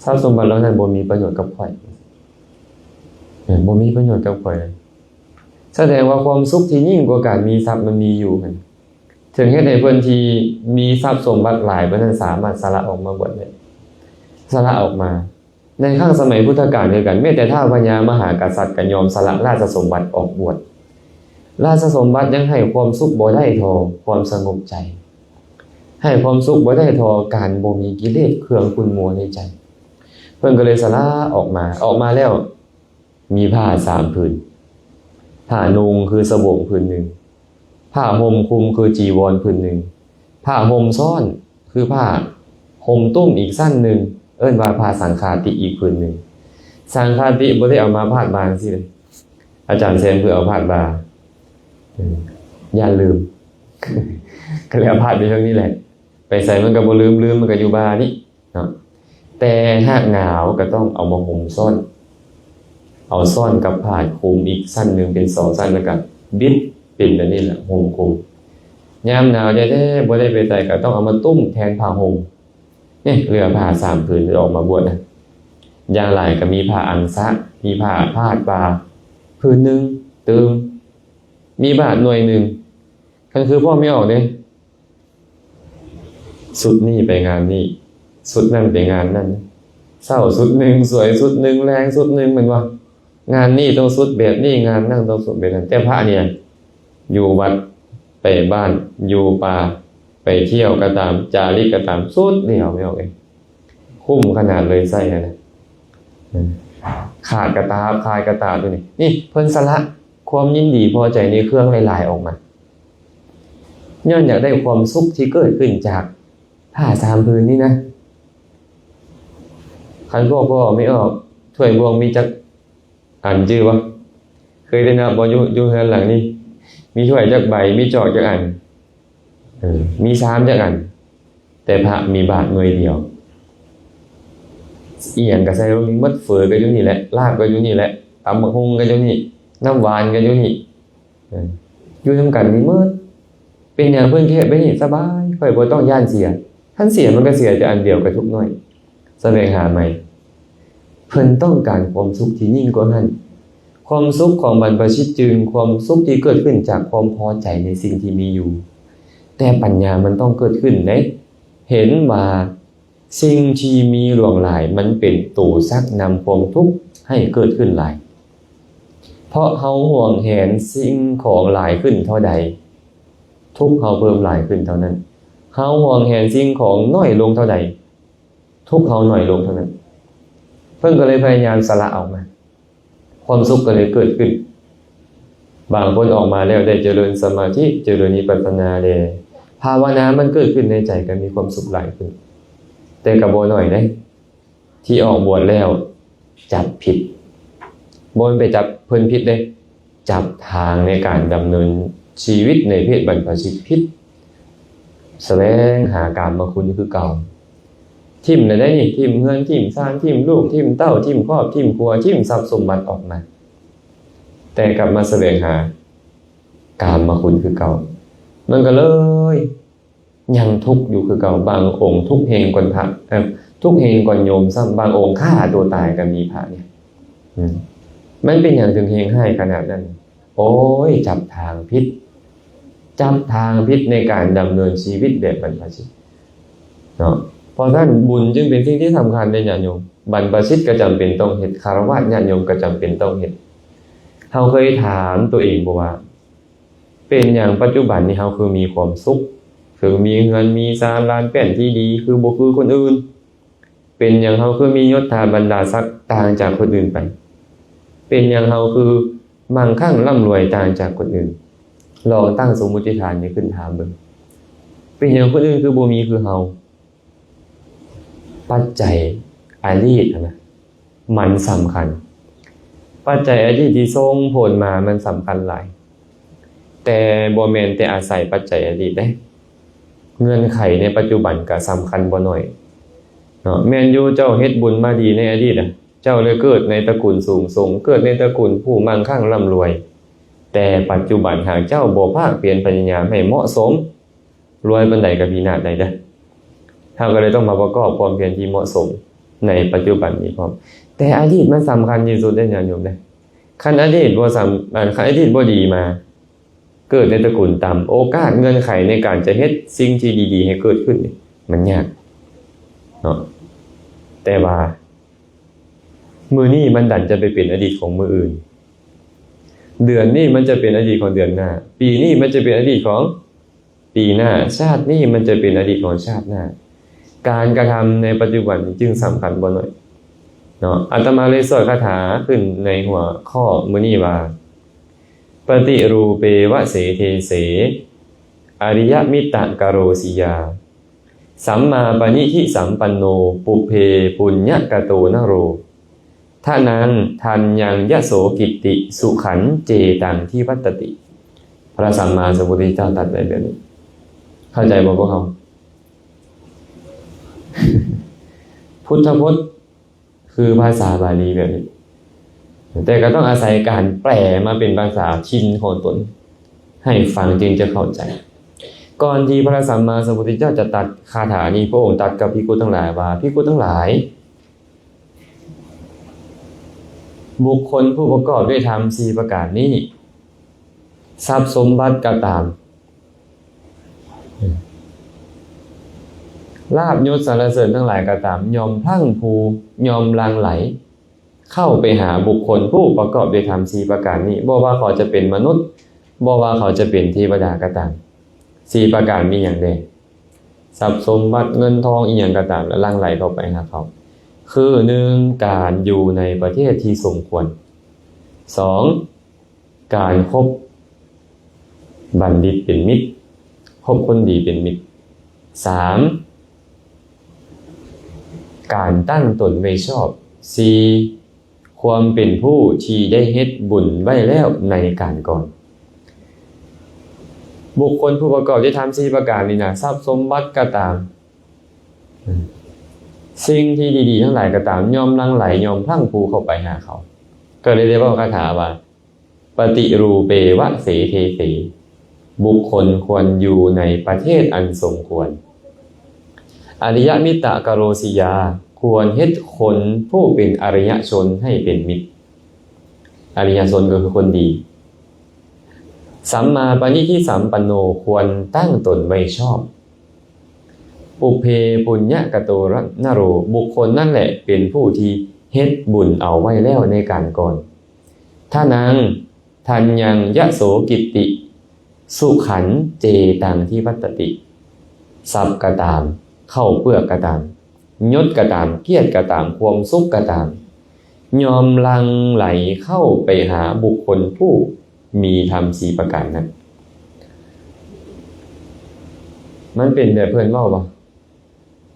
ຊັບສົມບັດເຫຼົ່ານັ້ນບໍ່ມີປະໂຫຍດກັບຂ້ອຍ ເອີ ບໍ່ມີປະໂຫຍດກັບຂ້ອຍເລີຍ. ສະແດງວ່າຄວາມສຸກທີ່ຍິ່ງກວ່າການມີຊັບມັນມີຢູ່ຫັ້ນ ເຖິງເຮັດໃຫ້ເພິ່ນທີ່ມີຊັບສົມບັດຫຼາຍປານນັ້ນສາມາດສະຫຼະອອກມາບວດໄດ້ ສະຫຼະອອກມາ. ໃນຄັ້ງສະໄໝພຸດທະການຄືກັນ ແມ້ແຕ່ທ້າວພະຍາມະຫາກະສັດກໍຍອມສະຫຼະລາຊະສົມບັດອອກບວດ. ລາຊະສົມບັດຍັງໃຫ້ຄວາມສຸກບໍ່ໄດ້ທໍ່ຄວາມສະຫງົບໃຈ ໃຫ້ຄວາມສຸກບໍ່ໄດ້ທໍ່ການບໍ່ມີກິເລດເຄື່ອງຂຸ້ນມົວໃນໃຈ. ເພິ່ນກໍເລີຍສະຫຼະອອກມາ ອອກມາແລ້ວ ມີຜ້າສາມຜືນ ຜ້ານຸ່ງຄືສະໂບງຜືນໜຶ່ງ ຜ້າຫົ່ມຄຸມຄືຈີວອນຜືນໜຶ່ງ ຜ້າຫົ່ມຊ້ອນຄືຜ້າຫົ່ມຕຸ້ມອີກຊັ້ນໜຶ່ງ ເອີ້ນວ່າຜ້າສັງຄາຕິອີກຜືນໜຶ່ງ. ສັງຄາຕິບໍ່ໄດ້ເອົາມາພາດບ່າຈັ່ງຊີ້ເດ້ ອາຈານແສງເພິ່ນເອົາພາດບ່າ ເອີ ຢ້ານລືມ ກໍເລີຍເອົາພາດໄປເທິງນີ້ແຫຼະ ໄປໃສມັນກໍບໍ່ລືມ ລືມມັນກໍຢູ່ບ່ານີ້ ເນາະ ແຕ່ຫາກໜາວກໍຕ້ອງເອົາມາຫົ່ມຊ້ອນ ເອົາຊ້ອນກັບຜ້າຄຸມອີກຊັ້ນໜຶ່ງເປັນສອງຊັ້ນ ແລ້ວກໍບິດເປັນແບບນີ້ແຫຼະ ຫົ່ມຄຸມ. ຍາມໜາວແທ້ໆ ບໍ່ໄດ້ໄປໃສ ກໍຕ້ອງເອົາມາຕຸ້ມແທນຜ້າຫົ່ມ. ນີ້ເຫຼືອຜ້າສາມຜືນອອກມາບວດນະ ຢ່າງຫຼາຍກໍມີຜ້າອັງສະ ມີຜ້າພາດບ່າຜືນໜຶ່ງ ຕື່ມ ມີບາດໜ່ວຍໜຶ່ງ ຄັນຄືພໍ່ແມ່ອອກເດ້ ຊຸດນີ້ໄປງານນີ້ ຊຸດນັ້ນໄປງານນັ້ນ ເຊົ້າຊຸດໜຶ່ງ ສວຍຊຸດໜຶ່ງ ແລງຊຸດໜຶ່ງ ແມ່ນບໍ່? ງານນີ້ຕ້ອງຊຸດແບບນີ້ ງານນັ້ນຕ້ອງຊຸດແບບນັ້ນ. ແຕ່ພະນີ້ນະ ຢູ່ວັດ ໄປບ້ານ ຢູ່ປ່າ ໄປທ່ຽວກໍຕາມ ຈາລິກກໍຕາມ ຊຸດດຽວ ແມ່ນບໍ່ເອີຍ? ຄຸ້ມຂະໜາດເລີຍໃຊ້ຫັ້ນນະ ເອີ ຂາດກະຕາບ ຂາຍກະຕາບຢູ່ນີ້ ນີ້ເພິ່ນສະຫຼະຄວາມຍິນດີພໍໃຈໃນເຄື່ອງຫຼາຍໆອອກມາ ຍ້ອນຢາກໄດ້ຄວາມສຸກທີ່ເກີດຂຶ້ນຈາກຜ້າສາມຜືນນີ້ນະ. ຄັນພວກພໍ່ແມ່ອອກ ຖ້ວຍບ່ວງມີຈັກອັນ ຈື່ບໍ່? ເຄີຍໄດ້ນັບບໍ່? ຢູ່ ຢູ່ເຮືອນຫຼັງນີ້ ມີຖ້ວຍຈັກໃບ? ມີຈອກຈັກອັນ? ເອີ ມີຊາມຈັກອັນ? ແຕ່ພະມີບາດໜ່ວຍດຽວ. ອີ່ຫຍັງກໍໃສ່ລົງນີ້ໝົດ ເຝີກໍຢູ່ນີ້ແຫຼະ ລາບກໍຢູ່ນີ້ແຫຼະ ຕຳບັກຫຸ່ງກໍຢູ່ນີ້ ນ້ຳຫວານກໍຢູ່ນີ້ ເອີ ຢູ່ນຳກັນນີ້ໝົດ. ເປັນຫຍັງເພິ່ນເຮັດແບບນີ້? ສະບາຍ, ຂ້ອຍບໍ່ຕ້ອງຢ້ານເສຍ. ຄັນເສຍມັນກໍເສຍແຕ່ອັນດຽວ, ກໍທຸກໜ້ອຍ. ສະແຫວງຫາໃໝ່. ເພິ່ນຕ້ອງການຄວາມສຸກທີ່ຍິ່ງກວ່ານັ້ນ. ຄວາມສຸກຂອງບັນພະຊິດຈຶ່ງຄວາມສຸກທີ່ເກີດຂຶ້ນຈາກຄວາມພໍໃຈໃນສິ່ງທີ່ມີຢູ່. ແຕ່ປັນຍາມັນຕ້ອງເກີດຂຶ້ນເດ້. ເຫັນວ່າ ສິ່ງທີ່ມີຫຼວງຫຼາຍມັນເປັນໂຕຊັກນຳຄວາມທຸກໃຫ້ເກີດຂຶ້ນຫຼາຍ. ເພາະເຮົາຫວງແຫນສິ່ງຂອງຫຼາຍຂຶ້ນເທົ່າໃດ, ທຸກເຮົາເພີ່ມຫຼາຍຂຶ້ນເທົ່ານັ້ນ. ເຮົາຫວງແຫນສິ່ງຂອງໜ້ອຍລົງເທົ່າໃດ, ທຸກເຮົາໜ້ອຍລົງເທົ່ານັ້ນ. ເພິ່ນກໍເລີຍພະຍາຍາມສະຫຼະອອກມາ. ຄວາມສຸກກໍເລີຍເກີດຂຶ້ນ. ບາງຄົນອອກມາແລ້ວໄດ້ຈະເລີນສະມາທິ, ຈະເລີນວິປັດສະນາແດ່. ພາວະນາມັນເກີດຂຶ້ນໃນໃຈກໍມີຄວາມສຸກຫຼາຍຂຶ້ນ. ແຕ່ກໍບໍ່ໜ້ອຍເດ້ ທີ່ອອກບວດແລ້ວຈັບຜິດ. ບໍ່ແມ່ນໄປຈັບເພິ່ນຜິດເດ້, ຈັບທາງໃນການດຳເນີນຊີວິດໃນເພດບັນພະຊິດຜິດ. ສະແຫວງຫາກາມມະຄຸນຄືເກົ່າ. ຖິ້ມແລ້ວໄດ໋ນີ້, ຖິ້ມເຮືອນ, ຖິ້ມຊານ, ຖິ້ມລູກ, ຖິ້ມເຕົ້າ, ຖິ້ມຄອບ, ຖິ້ມຄົວ, ຖິ້ມຊັບສົມບັດອອກມາ. ແຕ່ກັບມາສະແຫວງຫາກາມມະຄຸນຄືເກົ່າ. ມັນກໍເລີຍຍັງທຸກຢູ່ຄືເກົ່າ. ບາງອົງທຸກແຮງກວ່າພະ, ເອີ ທຸກແຮງກວ່າໂຍມຊ້ຳ. ບາງອົງຂ້າຕົວຕາຍກໍມີພະນີ້. ອືມ ມັນເປັນຫຍັງເຖິງແຮງຮ້າຍຂະໜາດນັ້ນ? ໂອ້ຍ ຈັບທາງຜິດ, ຈັບທາງຜິດໃນການດຳເນີນຊີວິດແບບບັນພະຊິດເນາະ. ເພາະສະນັ້ນ ບຸນຈຶ່ງເປັນສິ່ງທີ່ສຳຄັນເດ້ຍາດໂຍມ. ບັນພະຊິດກໍຈຳເປັນຕ້ອງເຮັດ, ຄາລະວາດຍາດໂຍມກໍຈຳເປັນຕ້ອງເຮັດ. ເຮົາເຄີຍຖາມຕົວເອງບໍ່ວ່າ ເປັນຫຍັງປັດຈຸບັນນີ້ເຮົາຄືມີຄວາມສຸກ, ຄືມີເຮືອນມີຊານລານແປ້ນທີ່ດີ, ຄືບໍ່ຄືຄົນອື່ນ? ເປັນຫຍັງເຮົາຄືມີຍົດຖາບັນດາສັກຕ່າງຈາກຄົນອື່ນໄປ? ເປັນຫຍັງເຮົາຄືມັ່ງຄັ່ງລ່ຳລວຍຕ່າງຈາກຄົນອື່ນ? ລອງຕັ້ງສົມມຸດຖານນີ້ຂຶ້ນຖາມເບິ່ງ, ເປັນຫຍັງຄົນອື່ນຄືບໍ່ມີຄືເຮົາ? ປັດໄຈອະດີດຫັ້ນນະ ມັນສຳຄັນ. ປັດໄຈອະດີດທີ່ສົ່ງຜົນມາມັນສຳຄັນຫຼາຍ, ແຕ່ບໍ່ແມ່ນແຕ່ອາໄສປັດໄຈອະດີດເດ້. ເງື່ອນໄຂໃນປັດຈຸບັນກໍສຳຄັນບໍ່ໜ້ອຍເນາະ. ແມ່ນຢູ່ ເຈົ້າເຮັດບຸນມາດີໃນອະດີດນະ, ເຈົ້າໄດ້ເກີດໃນຕະກຸນສູງສົ່ງ, ເກີດໃນຕະກຸນຜູ້ມັ່ງຄັ່ງລ່ຳລວຍ, ແຕ່ປັດຈຸບັນຫາກເຈົ້າບໍ່ພາກພຽນພະຍາຍາມໃຫ້ເໝາະສົມ, ລວຍປານໃດກໍພິນາດໄດ້ເດີ້. ເຮົາກໍເລີຍຕ້ອງມາປະກອບຄວາມພຽນທີ່ເໝາະສົມໃນປັດຈຸບັນນີ້ພ້ອມ. ແຕ່ອະດີດມັນສຳຄັນທີ່ສຸດເດ້ຍາດໂຍມເດ້. ຄັນອະດີດບໍ່ສຳ ຄັນອະດີດບໍ່ດີມາ, ເກີດໃນຕະກຸນຕ່ຳ, ໂອກາດເງື່ອນໄຂໃນການຈະເຮັດສິ່ງທີ່ດີໆໃຫ້ເກີດຂຶ້ນນີ້ ມັນຍາກເນາະ. ແຕ່ວ່າມື້ນີ້ມັນດັນຈະໄປເປັນອະດີດຂອງມື້ອື່ນ, ເດືອນນີ້ມັນຈະເປັນອະດີດຂອງເດືອນໜ້າ, ປີນີ້ມັນຈະເປັນອະດີດຂອງ ປີໜ້າ, ຊາດນີ້ມັນຈະເປັນອະດີດຂອງຊາດໜ້າ. ການກະທຳໃນປັດຈຸບັນຈຶ່ງສຳຄັນບໍ່ໜ້ອຍເນາະ. ອາດຕະມາເລີຍສວດຄາຖາຂຶ້ນໃນຫົວຂໍ້ມື້ນີ້ວ່າ ປະຕິຮູເປວະເສເທເສ ອະລິຍະມິດຕະກະໂຣສິຍາ ສຳມາປະນິທິສຳປັນໂນ ປຸບເພປຸນຍະກະໂຕນະໂຣ ທະນັງທັນຍັງຍະໂສກິດຕິສຸຂັນເຈຕັງທິວັດຕະຕິ. ພະສຳມາສຳພຸດທະເຈົ້າຕັດໄວ້ແບບນີ້. ເຂົ້າໃຈບໍ່ພວກເຮົາ? ພຸດທະພົດຄືພາສາບາລີແບບນີ້, ແຕ່ກໍຕ້ອງອາໄສການແປມາເປັນພາສາຖິ່ນຂອງຕົນໃຫ້ຟັງຈຶ່ງຈະເຂົ້າໃຈ. ກ່ອນທີ່ພະສຳມາສຳພຸດທະເຈົ້າຈະຕັດຄາຖານີ້, ພະອົງຕັດກັບພິກຂຸທັງຫຼາຍວ່າ, ພິກຂຸທັງຫຼາຍ, ບຸກຄົນຜູ້ປະກອບດ້ວຍທຳສີ່ປະການນີ້, ຊັບສົມບັດກໍຕາມ, ລາບຍົດສັນລະເສີນທັງຫຼາຍກໍຕາມ, ຍ່ອມພລັ້ງພູ, ຍ່ອມຫຼັ່ງໄຫຼເຂົ້າໄປຫາບຸກຄົນຜູ້ປະກອບດ້ວຍທຳສີ່ປະການນີ້, ບໍ່ວ່າເຂົາຈະເປັນມະນຸດ, ບໍ່ວ່າເຂົາຈະເປັນເທວະດາກໍຕາມ. ສີ່ປະການມີຫຍັງແດ່? ຊັບສົມບັດເງິນທອງອີ່ຫຍັງກໍຕາມ ແລະ ຫຼັ່ງໄຫຼເຂົ້າໄປຫາເຂົາ. ຄື ໜຶ່ງ ການຢູ່ໃນປະເທດທີ່ສົມຄວນ. ສອງ ການຄົບບັນດິດເປັນມິດ, ຄົບຄົນດີເປັນມິດ. ສາມ ການຕັ້ງຕົນໄວ້ຊອບ. ສີ່ ຄວາມເປັນຜູ້ທີ່ໄດ້ເຮັດບຸນໄວ້ແລ້ວໃນການກ່ອນ. ບຸກຄົນຜູ້ປະກອບດ້ວຍທຳສີ່ປະການນີ້ນະ, ຊັບສົມບັດກໍຕາມ, ສິ່ງທີ່ດີໆທັງຫຼາຍກໍຕາມ, ຍ່ອມຫຼັ່ງໄຫຼ, ຍ່ອມພລັ້ງພູເຂົ້າໄປຫາເຂົາ. ກໍເລີຍໄດ້ເວົ້າຄາຖາວ່າ ປະຕິຮູເປວະເສເທເສ. ບຸກຄົນຄວນຢູ່ໃນປະເທດອັນສົມຄວນ. ອະລິຍະມິດຕະກະໂຣສີຍາ ຄວນເຮັດຄົນຜູ້ເປັນອະລິຍະຊົນໃຫ້ເປັນມິດ. ອະລິຍະຊົນກໍຄືຄົນດີ. ສຳມາປະນິທິສຳປັນໂນ ຄວນຕັ້ງຕົນໄວ້ຊອບ. ປຸບເພປຸນຍະກະໂຕນະໂຣ ບຸກຄົນນັ້ນແຫຼະເປັນຜູ້ທີ່ເຮັດບຸນເອົາໄວ້ແລ້ວໃນການກ່ອນ. ທະນັງ ທັນຍັງ ຍະໂສກິດຕິ ສຸຂັນ ເຈຕັງ ທິວັດຕະຕິ. ຊັບກໍຕາມ, ເຂົ້າເປືອກກໍຕາມ, ຍົດກໍຕາມ, ກຽດກໍຕາມ, ຄວາມສຸກກໍຕາມ, ຍ່ອມຫຼັ່ງໄຫຼເຂົ້າໄປຫາບຸກຄົນຜູ້ມີທຳສີ່ປະການນັ້ນ. ມັນເປັນແບບເພິ່ນເວົ້າບໍ່?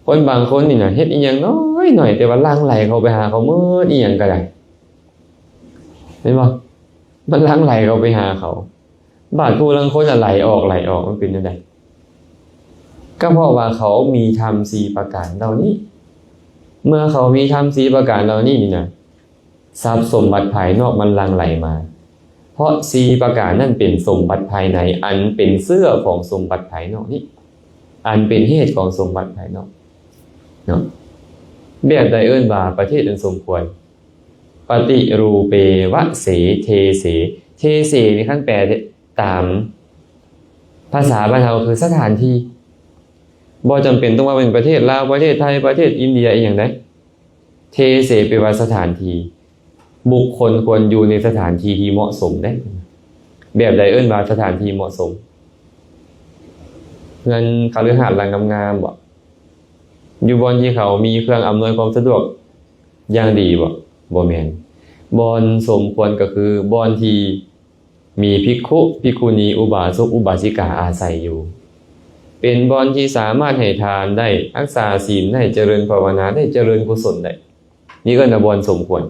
ຄົນບາງຄົນນີ້ນະ ເຮັດອີ່ຫຍັງນ້ອຍໆ ແຕ່ວ່າຫຼັ່ງໄຫຼເຂົ້າໄປຫາເຂົາໝົດ ອີ່ຫຍັງກໍໄດ້ ເຫັນບໍ່? ມັນຫຼັ່ງໄຫຼເຂົ້າໄປຫາເຂົາ. ບາດຜູ້ລາງຄົນນະໄຫຼອອກ ໄຫຼອອກ ມັນເປັນຈັ່ງໃດ? ກໍເພາະວ່າເຂົາມີທຳສີ່ປະການເຫຼົ່ານີ້. ເມື່ອເຂົາມີທຳສີ່ປະການເຫຼົ່ານີ້ນີ້ນະ ຊັບສົມບັດພາຍນອກມັນຫຼັ່ງໄຫຼມາ. ເພາະສີ່ປະການນັ້ນເປັນສົມບັດພາຍໃນ ອັນເປັນເຊື້ອຂອງສົມບັດພາຍນອກນີ້ ອັນເປັນເຫດຂອງສົມບັດພາຍນອກເນາະ. ແບບໃດເອີ້ນວ່າປະເທດອັນສົມຄວນ? ປະຕິຮູເປວະເສ ເທເສ. ເທເສນີ້ ຄັນແປຕາມພາສາບ້ານເຮົາຄືສະຖານທີ່. ບໍ່ຈຳເປັນຕ້ອງວ່າເປັນປະເທດລາວ, ປະເທດໄທ, ປະເທດອິນເດຍ ອີ່ຫຍັງໃດ. ເທເສ ແປວ່າສະຖານທີ່. ບຸກຄົນຄວນຢູ່ໃນສະຖານທີ່ທີ່ເໝາະສົມເດ້. ແບບໃດເອີ້ນວ່າສະຖານທີ່ເໝາະສົມ? ເຮືອນຄະລືຫາດຫຼັງງາມໆບໍ? ຢູ່ບ່ອນທີ່ເຂົາມີເຄື່ອງອຳນວຍຄວາມສະດວກຢ່າງດີບໍ? ບໍ່ແມ່ນ. ບ່ອນສົມຄວນກໍຄືບ່ອນທີ່ ມີພິກຂຸ, ພິກຂຸນີ, ອຸບາສົກ, ອຸບາສິກາອາໄສຢູ່. ເປັນບ່ອນທີ່ສາມາດໃຫ້ທານໄດ້, ຮັກສາສິນໄດ້, ຈະເລີນພາວະນາໄດ້, ຈະເລີນກຸສົນໄດ້. ນີ້ເອີ້ນວ່າບ່ອນສົມຄວນ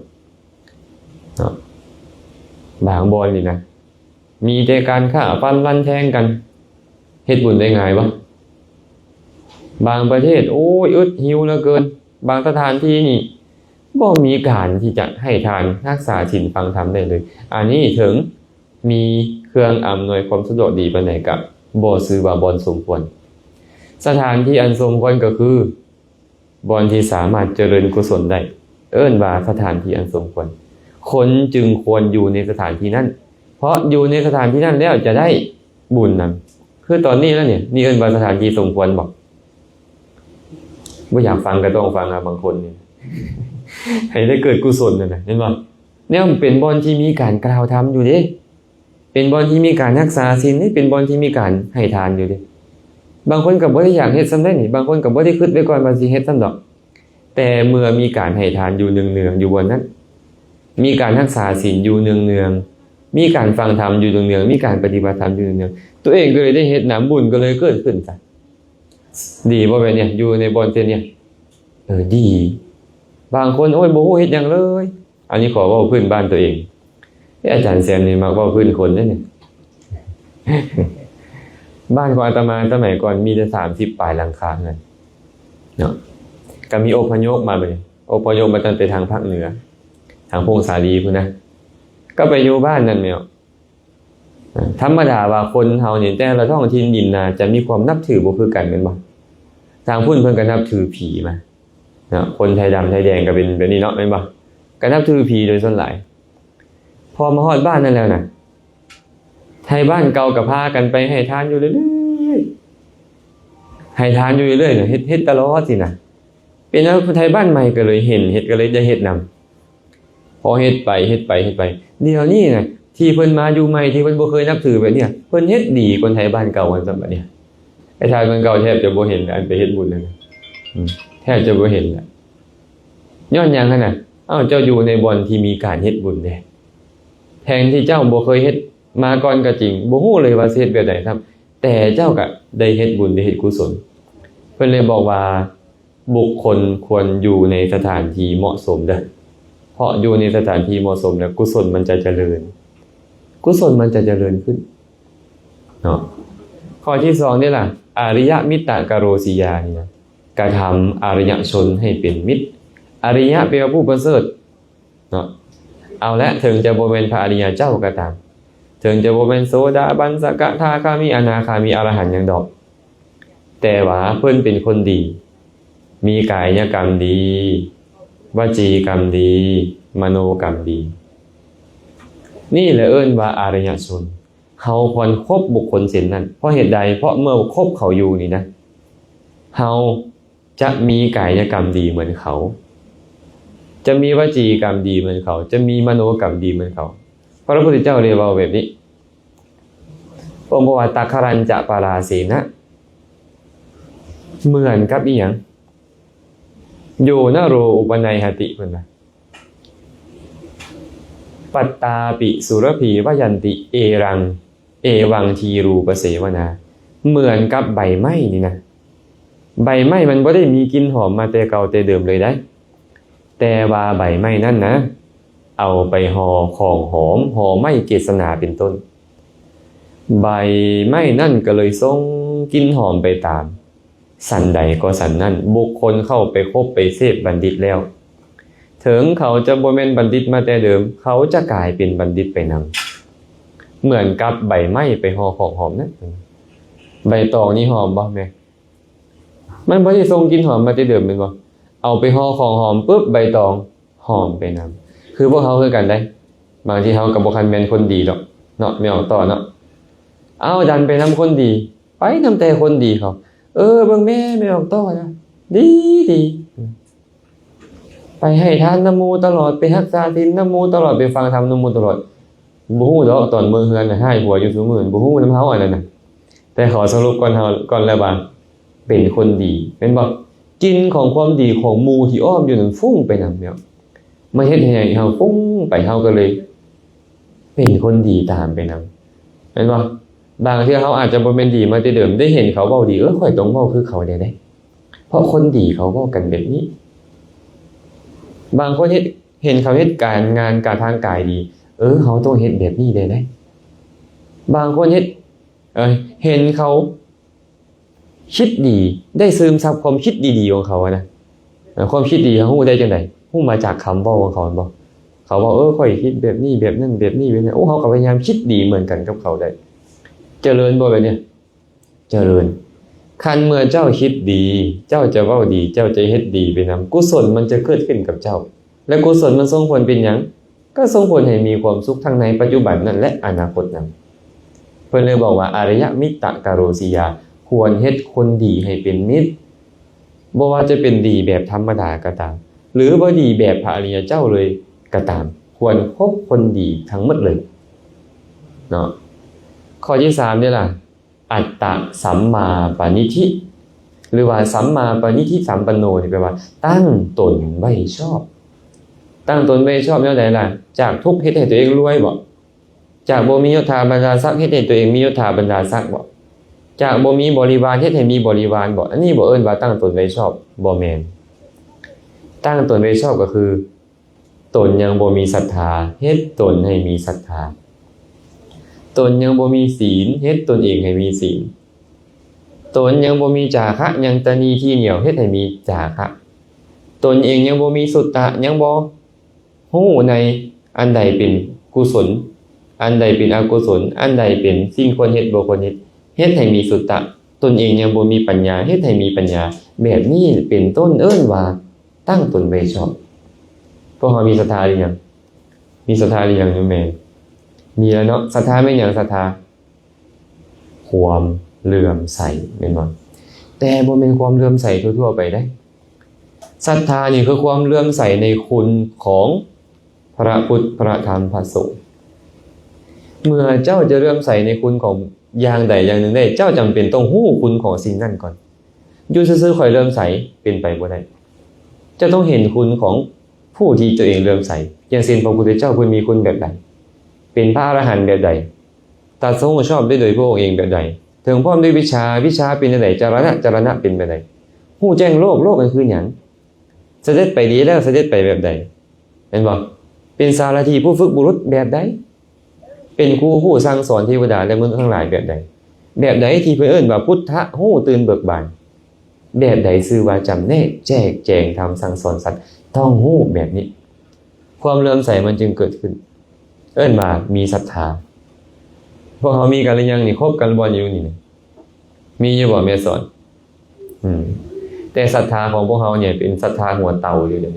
ເນາະ. ບາງບ່ອນນີ້ນະ ມີແຕ່ການຂ້າຟັນລັນແທງກັນ, ເຮັດບຸນໄດ້ງ່າຍບໍ່? ບາງປະເທດ ໂອ້ຍ ອຶດຫິວເຫຼືອເກີນ. ບາງສະຖານທີ່ນີ້ ບໍ່ມີການທີ່ຈະໃຫ້ທານ, ຮັກສາສິນ, ຟັງທຳໄດ້ເລີຍ. ອັນນີ້ເຖິງ ມີເຄື່ອງອຳນວຍຄວາມສະດວກດີປານໃດກະບໍ່ຊື່ວ່າບ່ອນສົມຄວນ. ສະຖານທີ່ອັນສົມຄວນກໍຄືບ່ອນທີ່ສາມາດຈະເລີນກຸສົນໄດ້, ເອີ້ນວ່າສະຖານທີ່ອັນສົມຄວນ. ຄົນຈຶ່ງຄວນຢູ່ໃນສະຖານທີ່ນັ້ນ, ເພາະຢູ່ໃນສະຖານທີ່ນັ້ນແລ້ວຈະໄດ້ບຸນນຳ. ຄືຕອນນີ້ລະນີ້, ນີ້ເອີ້ນວ່າສະຖານທີ່ສົມຄວນບໍ? ບໍ່ຢາກຟັງກໍຕ້ອງຟັງນະ, ບາງຄົນນີ້ ໃຫ້ໄດ້ເກີດກຸສົນນັ້ນນະ, ເຫັນບໍ່? ແນວເປັນບ່ອນທີ່ມີການກ່າວທຳຢູ່ເດ້, ເປັນບ່ອນທີ່ມີການຮັກສາສິນເດ້, ເປັນບ່ອນທີ່ມີການໃຫ້ທານຢູ່ເດ້. ບາງຄົນກໍບໍ່ໄດ້ຢາກເຮັດສ່ຳໃດນີ້, ບາງຄົນກໍບໍ່ໄດ້ຄິດໄວ້ກ່ອນວ່າຊິເຮັດສ່ຳດອກ, ແຕ່ເມື່ອມີການໃຫ້ທານຢູ່ເນືອງໆຢູ່ບ່ອນນັ້ນ, ມີການຮັກສາສິນຢູ່ເນືອງໆ, ມີການຟັງທຳຢູ່ເນືອງໆ, ມີການປະຕິບັດທຳຢູ່ເນືອງໆ, ຕົວເອງກໍເລີຍໄດ້ເຮັດນຳ, ບຸນກໍເລີຍເກີດຂຶ້ນຊະ. ດີບໍ່ແບບນີ້ ຢູ່ໃນບ່ອນເຊັ່ນນີ້? ເອີ ດີ. ບາງຄົນ ໂອ້ຍ ບໍ່ຮູ້ເຮັດຫຍັງເລີຍ. ອັນນີ້ຂໍເວົ້າພື້ນບ້ານຕົວເອງ. ເອີ ອາຈານແຊມນີ້ມັກເວົ້າພື້ນຄົນເດ້ນີ້. ບ້ານຂອງອາດຕະມາສະໄໝກ່ອນມີແຕ່ສາມສິບປາຍຫຼັງຄາເຮືອນເນາະ, ກໍມີອົບພະຍົບມາບັດນີ້, ອົບພະຍົບມາຕັ້ງແຕ່ທາງພາກເໜືອ, ທາງຜົ້ງສາລີພຸ້ນນະ, ກໍໄປຢູ່ບ້ານນັ້ນແມ່ນ. ທຳມະດາວ່າຄົນເຮົານີ້ ແຕ່ລະທ້ອງຖິ່ນດິນນາຈະມີຄວາມນັບຖືບໍ່ຄືກັນແມ່ນບໍ່? ທາງພຸ້ນເພິ່ນກໍນັບຖືຜີມາເນາະ, ຄົນໄທດຳໄທແດງກໍເປັນແບບນີ້ເນາະ ແມ່ນບໍ່? ກໍນັບຖືຜີໂດຍສ່ວນຫຼາຍ. ພໍມາຮອດບ້ານນັ້ນແລ້ວນະ ໄທບ້ານເກົ່າກໍພາກັນໄປໃຫ້ທານຢູ່ເລື້ອຍໆ, ໃຫ້ທານຢູ່ເລື້ອຍໆນະ, ເຮັດ ເຮັດຕະຫຼອດຊີ້ນະ. ເປັນແລ້ວໄທບ້ານໃໝ່ກໍເລີຍເຫັນເຮັດ ກໍເລີຍໄດ້ເຮັດນຳ. ພໍເຮັດໄປ ເຮັດໄປ ເຮັດໄປ, ດຽວນີ້ນະ ທີ່ເພິ່ນມາຢູ່ໃໝ່ ທີ່ເພິ່ນບໍ່ເຄີຍນັບຖືແບບເນີ້ຍ ເພິ່ນເຮັດດີກວ່າໄທບ້ານເກົ່າ ວ່າຊັ້ນບັດນີ້. ໄທບ້ານເກົ່າແທບຈະບໍ່ເຫັນ ອັນໄປເຮັດບຸນນັ້ນນະ, ອືມ ແທບຈະບໍ່ເຫັນລະ. ຍ້ອນຫຍັງຫັ້ນນະ? ເອົ້າ ເຈົ້າຢູ່ໃນບ່ອນທີ່ມີການເຮັດບຸນເດ້. ແທນທີ່ເຈົ້າບໍ່ເຄີຍເຮັດມາກ່ອນກໍຈິງ, ບໍ່ຮູ້ເລີຍວ່າຊິເຮັດແບບໃດຊ້ຳ, ແຕ່ເຈົ້າກໍໄດ້ເຮັດບຸນ ໄດ້ເຮັດກຸສົນ. ເພິ່ນເລີຍບອກວ່າ ບຸກຄົນຄວນຢູ່ໃນສະຖານທີ່ເໝາະສົມເດີ້, ເພາະຢູ່ໃນສະຖານທີ່ເໝາະສົມແລ້ວ ກຸສົນມັນຈະຈະເລີນ, ກຸສົນມັນຈະຈະເລີນຂຶ້ນເນາະ. ຂໍ້ທີສອງນີ້ລະ ອາລິຍະມິດຕະກະໂຣສີຍານີ້ນະ, ກະທຳອາລິຍະຊົນໃຫ້ເປັນມິດ. ອາລິຍະແປວ່າຜູ້ປະເສີດເນາະ. ເອົາລະ ເຖິງຈະບໍ່ແມ່ນພະອະລິຍະເຈົ້າກໍຕາມ, ເຖິງຈະບໍ່ແມ່ນໂສດາບັນ ສະກະທາຄາມີ ອະນາຄາມີ ອະລະຫັນຫຍັງດອກ, ແຕ່ວ່າເພິ່ນເປັນຄົນດີ, ມີກາຍຍະກຳດີ, ວະຈີກຳດີ, ມະໂນກຳດີ. ນີ້ແຫຼະເອີ້ນວ່າອະລິຍະຊົນ. ເຮົາຄວນຄົບບຸກຄົນເຊັ່ນນັ້ນ. ເພາະເຫດໃດ? ເພາະເມື່ອຄົບເຂົາຢູ່ນີ້ນະ, ເຮົາຈະມີກາຍຍະກຳດີເໝືອນເຂົາ, ຈະມີວະຈີກຳດີເໝືອນເຂົາ, ຈະມີມະໂນກຳດີເໝືອນເຂົາ. ພະພຸດທະເຈົ້າໄດ້ເວົ້າແບບນີ້. ພະອົງບອກວ່າ ຕັກຂະລັນຈະປະລາເສນະ ເໝືອນກັບອີ່ຫຍັງ? ໂຍນະໂຣອຸປະໄນຫະຕິ ເພິ່ນວ່າ ປັດຕາປິສຸລະພີວະຍັນຕິ ເອຣັງ ເອວັງທີຣູປະເສວະນາ. ເໝືອນກັບໃບໄມ້ນີ້ນະ, ໃບໄມ້ມັນບໍ່ໄດ້ມີກິ່ນຫອມມາແຕ່ເກົ່າແຕ່ເດີມເລີຍໃດ. ແຕ່ວ່າໃບໄມ້ນັ້ນນະ ເອົາໄປຫໍ່ຂອງຫອມ, ຫໍ່ໄມ້ເກດສະໜາເປັນຕົ້ນ, ໃບໄມ້ນັ້ນກໍເລີຍສົ່ງກິ່ນຫອມໄປຕາມ. ສັນໃດກໍສັນນັ້ນ, ບຸກຄົນເຂົ້າໄປຄົບໄປເສບບັນດິດແລ້ວ, ເຖິງເຂົາຈະບໍ່ແມ່ນບັນດິດມາແຕ່ເດີມ, ເຂົາຈະກາຍເປັນບັນດິດໄປນຳ. ເໝືອນກັບໃບໄມ້ໄປຫໍ່ຂອງຫອມນະ. ໃບຕອງນີ້ຫອມບໍ່ແມ່? ມັນບໍ່ໄດ້ສົ່ງກິ່ນຫອມມາແຕ່ເດີມແມ່ນບໍ່? ເອົາໄປຫໍ່ຂອງຫອມປຶບ ໃບຕອງຫອມໄປນຳ. ຄືພວກເຮົາຄືກັນໃດ໋, ບາງທີເຮົາກໍບໍ່ຄັນແມ່ນຄົນດີດອກເນາະ ແມ່ອອກຕໍ່ເນາະ. ເອົາ ດັນໄປນຳຄົນດີ, ໄປນຳແຕ່ຄົນດີເຂົາ. ເອີ ເບິ່ງແມ່ ແມ່ອອກຕໍ່ນະ ດີໆ. ໄປໃຫ້ທານນຳໝູ່ຕະຫຼອດ, ໄປຮັກສາສິນນຳໝູ່ຕະຫຼອດ, ໄປຟັງທຳນຳໝູ່ຕະຫຼອດ. ບໍ່ຮູ້ດອກ ຕອນເມືອເຮືອນນະ ຮ້າຍຜົວຢູ່ຊຸມື້ ບໍ່ຮູ້ນຳເຮົາອັນນັ້ນນະ. ແຕ່ຂໍສະຫຼຸບກ່ອນເຮົາ ກ່ອນແລ້ວວ່າ ເປັນຄົນດີ ແມ່ນບໍ່? ກິ່ນຂອງຄວາມດີຂອງໝູ່ທີ່ອ້ອມຢູ່ນັ້ນຟຸ້ງໄປນຳແລ້ວ ມາເຮັດໃຫ້ເຮົາຟຸ້ງໄປ, ເຮົາກໍເລີຍເປັນຄົນດີຕາມໄປນຳ ແມ່ນບໍ່? ບາງເທື່ອເຮົາອາດຈະບໍ່ແມ່ນດີມາແຕ່ເດີມ, ໄດ້ເຫັນເຂົາເວົ້າດີ, ເອີ ຂ້ອຍຕ້ອງເວົ້າຄືເຂົາແດ່ເດ້. ເພາະຄົນດີເຂົາເວົ້າກັນແບບນີ້. ບາງຄົນເຮັດ ເຫັນເຂົາເຮັດການງານການທາງກາຍດີ, ເອີ ເຮົາຕ້ອງເຮັດແບບນີ້ແດ່ເດ້. ບາງຄົນເຮັດ ເອີ ເຫັນເຂົາຄິດດີ, ໄດ້ຊຶມຊັບຄວາມຄິດດີໆຂອງເຂົາຫັ້ນນະ. ເອີ ຄວາມຄິດດີເຮົາຮູ້ໄດ້ຈັ່ງໃດ? ຮູ້ມາຈາກຄຳເວົ້າຂອງເຂົາແມ່ນບໍ່? ເຂົາເວົ້າ ເອີ ຂ້ອຍຄິດແບບນີ້ ແບບນັ້ນ ແບບນີ້ ແບບນັ້ນ. ໂອ້ ເຮົາກໍພະຍາຍາມຄິດດີເໝືອນກັນກັບເຂົາໄດ້. ຈະເລີນບໍ່ແບບນີ້? ຈະເລີນ. ຄັນເມື່ອເຈົ້າຄິດດີ, ເຈົ້າຈະເວົ້າດີ, ເຈົ້າຈະເຮັດດີໄປນຳ, ກຸສົນມັນຈະເກີດຂຶ້ນກັບເຈົ້າ. ແລະ ກຸສົນມັນສົ່ງຜົນເປັນຫຍັງ? ກໍສົ່ງຜົນໃຫ້ມີຄວາມສຸກທັງໃນປັດຈຸບັນນັ້ນ ແລະ ອະນາຄົດນັ້ນ. ເພິ່ນເລີຍບອກວ່າ ອາຣິຍະມິດຕະກະໂຣສິຍາ, ຄວນເຮັດຄົນດີໃຫ້ເປັນມິດ. ບໍ່ວ່າຈະເປັນດີແບບທຳມະດາກໍຕາມ ຫຼື ບໍ່ດີແບບພະອະລິຍະເຈົ້າເລີຍກໍຕາມ, ຄວນຄົບຄົນດີທັງໝົດເລີຍເນາະ. ຂໍ້ທີສາມນີ້ລະ ອັດຕະສຳມາປະນິທິ ຫຼືວ່າສຳມາປະນິທິສຳປັນໂນ ນີ້ແປວ່າຕັ້ງຕົນໄວ້ຊອບ. ຕັ້ງຕົນໄວ້ຊອບແນວໃດລະ? ຈາກທຸກເຮັດໃຫ້ຕົວເອງລວຍບໍ? ຈາກບໍ່ມີຍົດຖາບັນດາສັກເຮັດໃຫ້ຕົວເອງມີຍົດຖາບັນດາສັກບໍ? ຈາກບໍ່ມີບໍລິວານເຮັດໃຫ້ມີບໍລິວານບໍ? ອັນນີ້ບໍ່ເອີ້ນວ່າຕັ້ງຕົນໄວ້ຊອບ, ບໍ່ແມ່ນ. ຕັ້ງຕົນໄວ້ຊອບກໍຄື ຕົນຍັງບໍ່ມີສັດທາ, ເຮັດຕົນໃຫ້ມີສັດທາ. ຕົນຍັງບໍ່ມີສີນ, ເຮັດຕົນເອງໃຫ້ມີສີນ. ຕົນຍັງບໍ່ມີຈາຄະ, ຍັງຕະໜີທີ່ໜຽວ, ເຮັດໃຫ້ມີຈາຄະ. ຕົນເອງຍັງບໍ່ມີສຸດຕະ, ຍັງບໍ່ຮູ້ໃນອັນໃດເປັນກຸສົນ, ອັນໃດເປັນອະກຸສົນ, ອັນໃດເປັນສິ່ງຄວນເຮັດ, ບໍ່ຄວນເຮັດ, ເຮັດໃຫ້ມີສຸດຕະ. ຕົນເອງຍັງບໍ່ມີປັນຍາ, ເຮັດໃຫ້ມີປັນຍາ. ແບບນີ້ເປັນຕົ້ນເອີ້ນວ່າ ຕັ້ງຕົນໄວ້ຊອບ. ພວກເຮົາມີສັດທາຫຼືຍັງ? ມີສັດທາຫຼືຍັງໂຍມແມ່? ມີແລ້ວເນາະ. ສັດທາແມ່ນຫຍັງ? ສັດທາຄວາມເຫຼື້ອມໃສ ແມ່ນບໍ່? ແຕ່ບໍ່ແມ່ນຄວາມເຫຼື້ອມໃສທົ່ວໆໄປເດ້. ສັດທານີ້ຄືຄວາມເຫຼື້ອມໃສໃນຄຸນຂອງພະພຸດ ພະທຳ ພະສົງ. ເມື່ອເຈົ້າຈະເຫຼື້ອມໃສໃນຄຸນຂອງຢ່າງໃດຢ່າງໜຶ່ງໄດ້, ເຈົ້າຈຳເປັນຕ້ອງຮູ້ຄຸນຂອງສິ່ງນັ້ນກ່ອນ. ຢູ່ຊື່ໆ ຂ້ອຍເຫຼື້ອມໃສ ເປັນໄປບໍ່ໄດ້. ເຈົ້າຕ້ອງເຫັນຄຸນຂອງຜູ້ທີ່ຕົວເອງເຫຼື້ອມໃສ. ຢ່າງເຊັ່ນ ພະພຸດທະເຈົ້າເພິ່ນມີຄຸນແບບໃດ? ເປັນພະອະລະຫັນແບບໃດ? ຕັດສະຮູ້ຊອບໄດ້ໂດຍພະອົງເອງແບບໃດ? ເຖິງພ້ອມດ້ວຍວິດຊາ, ວິດຊາເປັນແນວໃດ? ຈະລະນະ, ຈະລະນະເປັນແບບໃດ? ຮູ້ແຈ້ງໂລກ, ໂລກນັ້ນຄືຫຍັງ? ສະເດັດໄປດີແລ້ວ, ສະເດັດໄປແບບໃດ? ແມ່ນບໍ່? ເປັນສາລະຖີຜູ້ຝຶກບຸລຸດແບບໃດ? ເປັນຄູຮູ້ສັ່ງສອນເທວະດາ ແລະ ມະນຸດທັງຫຼາຍແບບໃດ? ແບບໃດທີ່ເພິ່ນເອີ້ນວ່າ ພຸດທະຮູ້ຕື່ນເບີກບານ? ແບບໃດຊື່ວ່າຈຳແນກແຈກແຈງທຳສັ່ງສອນສັດ? ຕ້ອງຮູ້ແບບນີ້ ຄວາມເຫຼື້ອມໃສມັນຈຶ່ງເກີດຂຶ້ນ, ເອີ້ນວ່າມີສັດທາ. ພວກເຮົາມີກັນຫຼືຍັງນີ້? ຄົບກັນບໍ່ຢູ່ນີ້? ມີຢູ່ບໍ່ແມ່ສອນ? ອືມ ແຕ່ສັດທາຂອງພວກເຮົານີ້ເປັນສັດທາຫົວເຕົ່າຢູ່ເດ.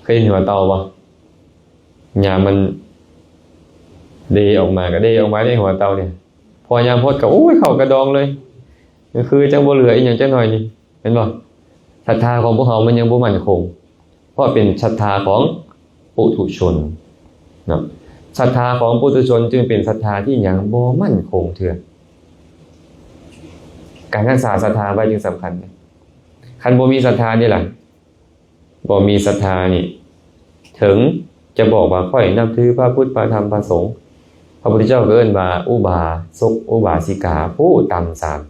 ເຄີຍເຫັນຫົວເຕົ່າບໍ່? ຍາມມັນເດອອກມາ ກໍເດອອກມາໃນຫົວເຕົ່ານີ້ ພໍຍາມຫົດກໍ ໂອ້ຍ ເຂົ້າກະດອງເລີຍ ຄືຈັ່ງບໍ່ເຫຼືອອີ່ຫຍັງຈັກໜ້ອຍນີ້ ເຫັນບໍ່? ສັດທາຂອງພວກເຮົາມັນຍັງບໍ່ໝັ້ນຄົງ ເພາະເປັນສັດທາຂອງປຸຖຸຊົນເນາະ. ສັດທາຂອງປຸຖຸຊົນຈຶ່ງເປັນສັດທາທີ່ຍັງບໍ່ໝັ້ນຄົງເທື່ອ. ການຮັກສາສັດທາໄວ້ຈຶ່ງສຳຄັນ. ຄັນບໍ່ມີສັດທານີ້ລະ? ບໍ່ມີສັດທານີ້ ເຖິງຈະບອກວ່າ ຂ້ອຍນັບຖືພະພຸດ ພະທຳ ພະສົງ, ພະພຸດທະເຈົ້າກໍເອີ້ນວ່າອຸບາສົກ ອຸບາສິກາຜູ້ຕ່ຳສາມ.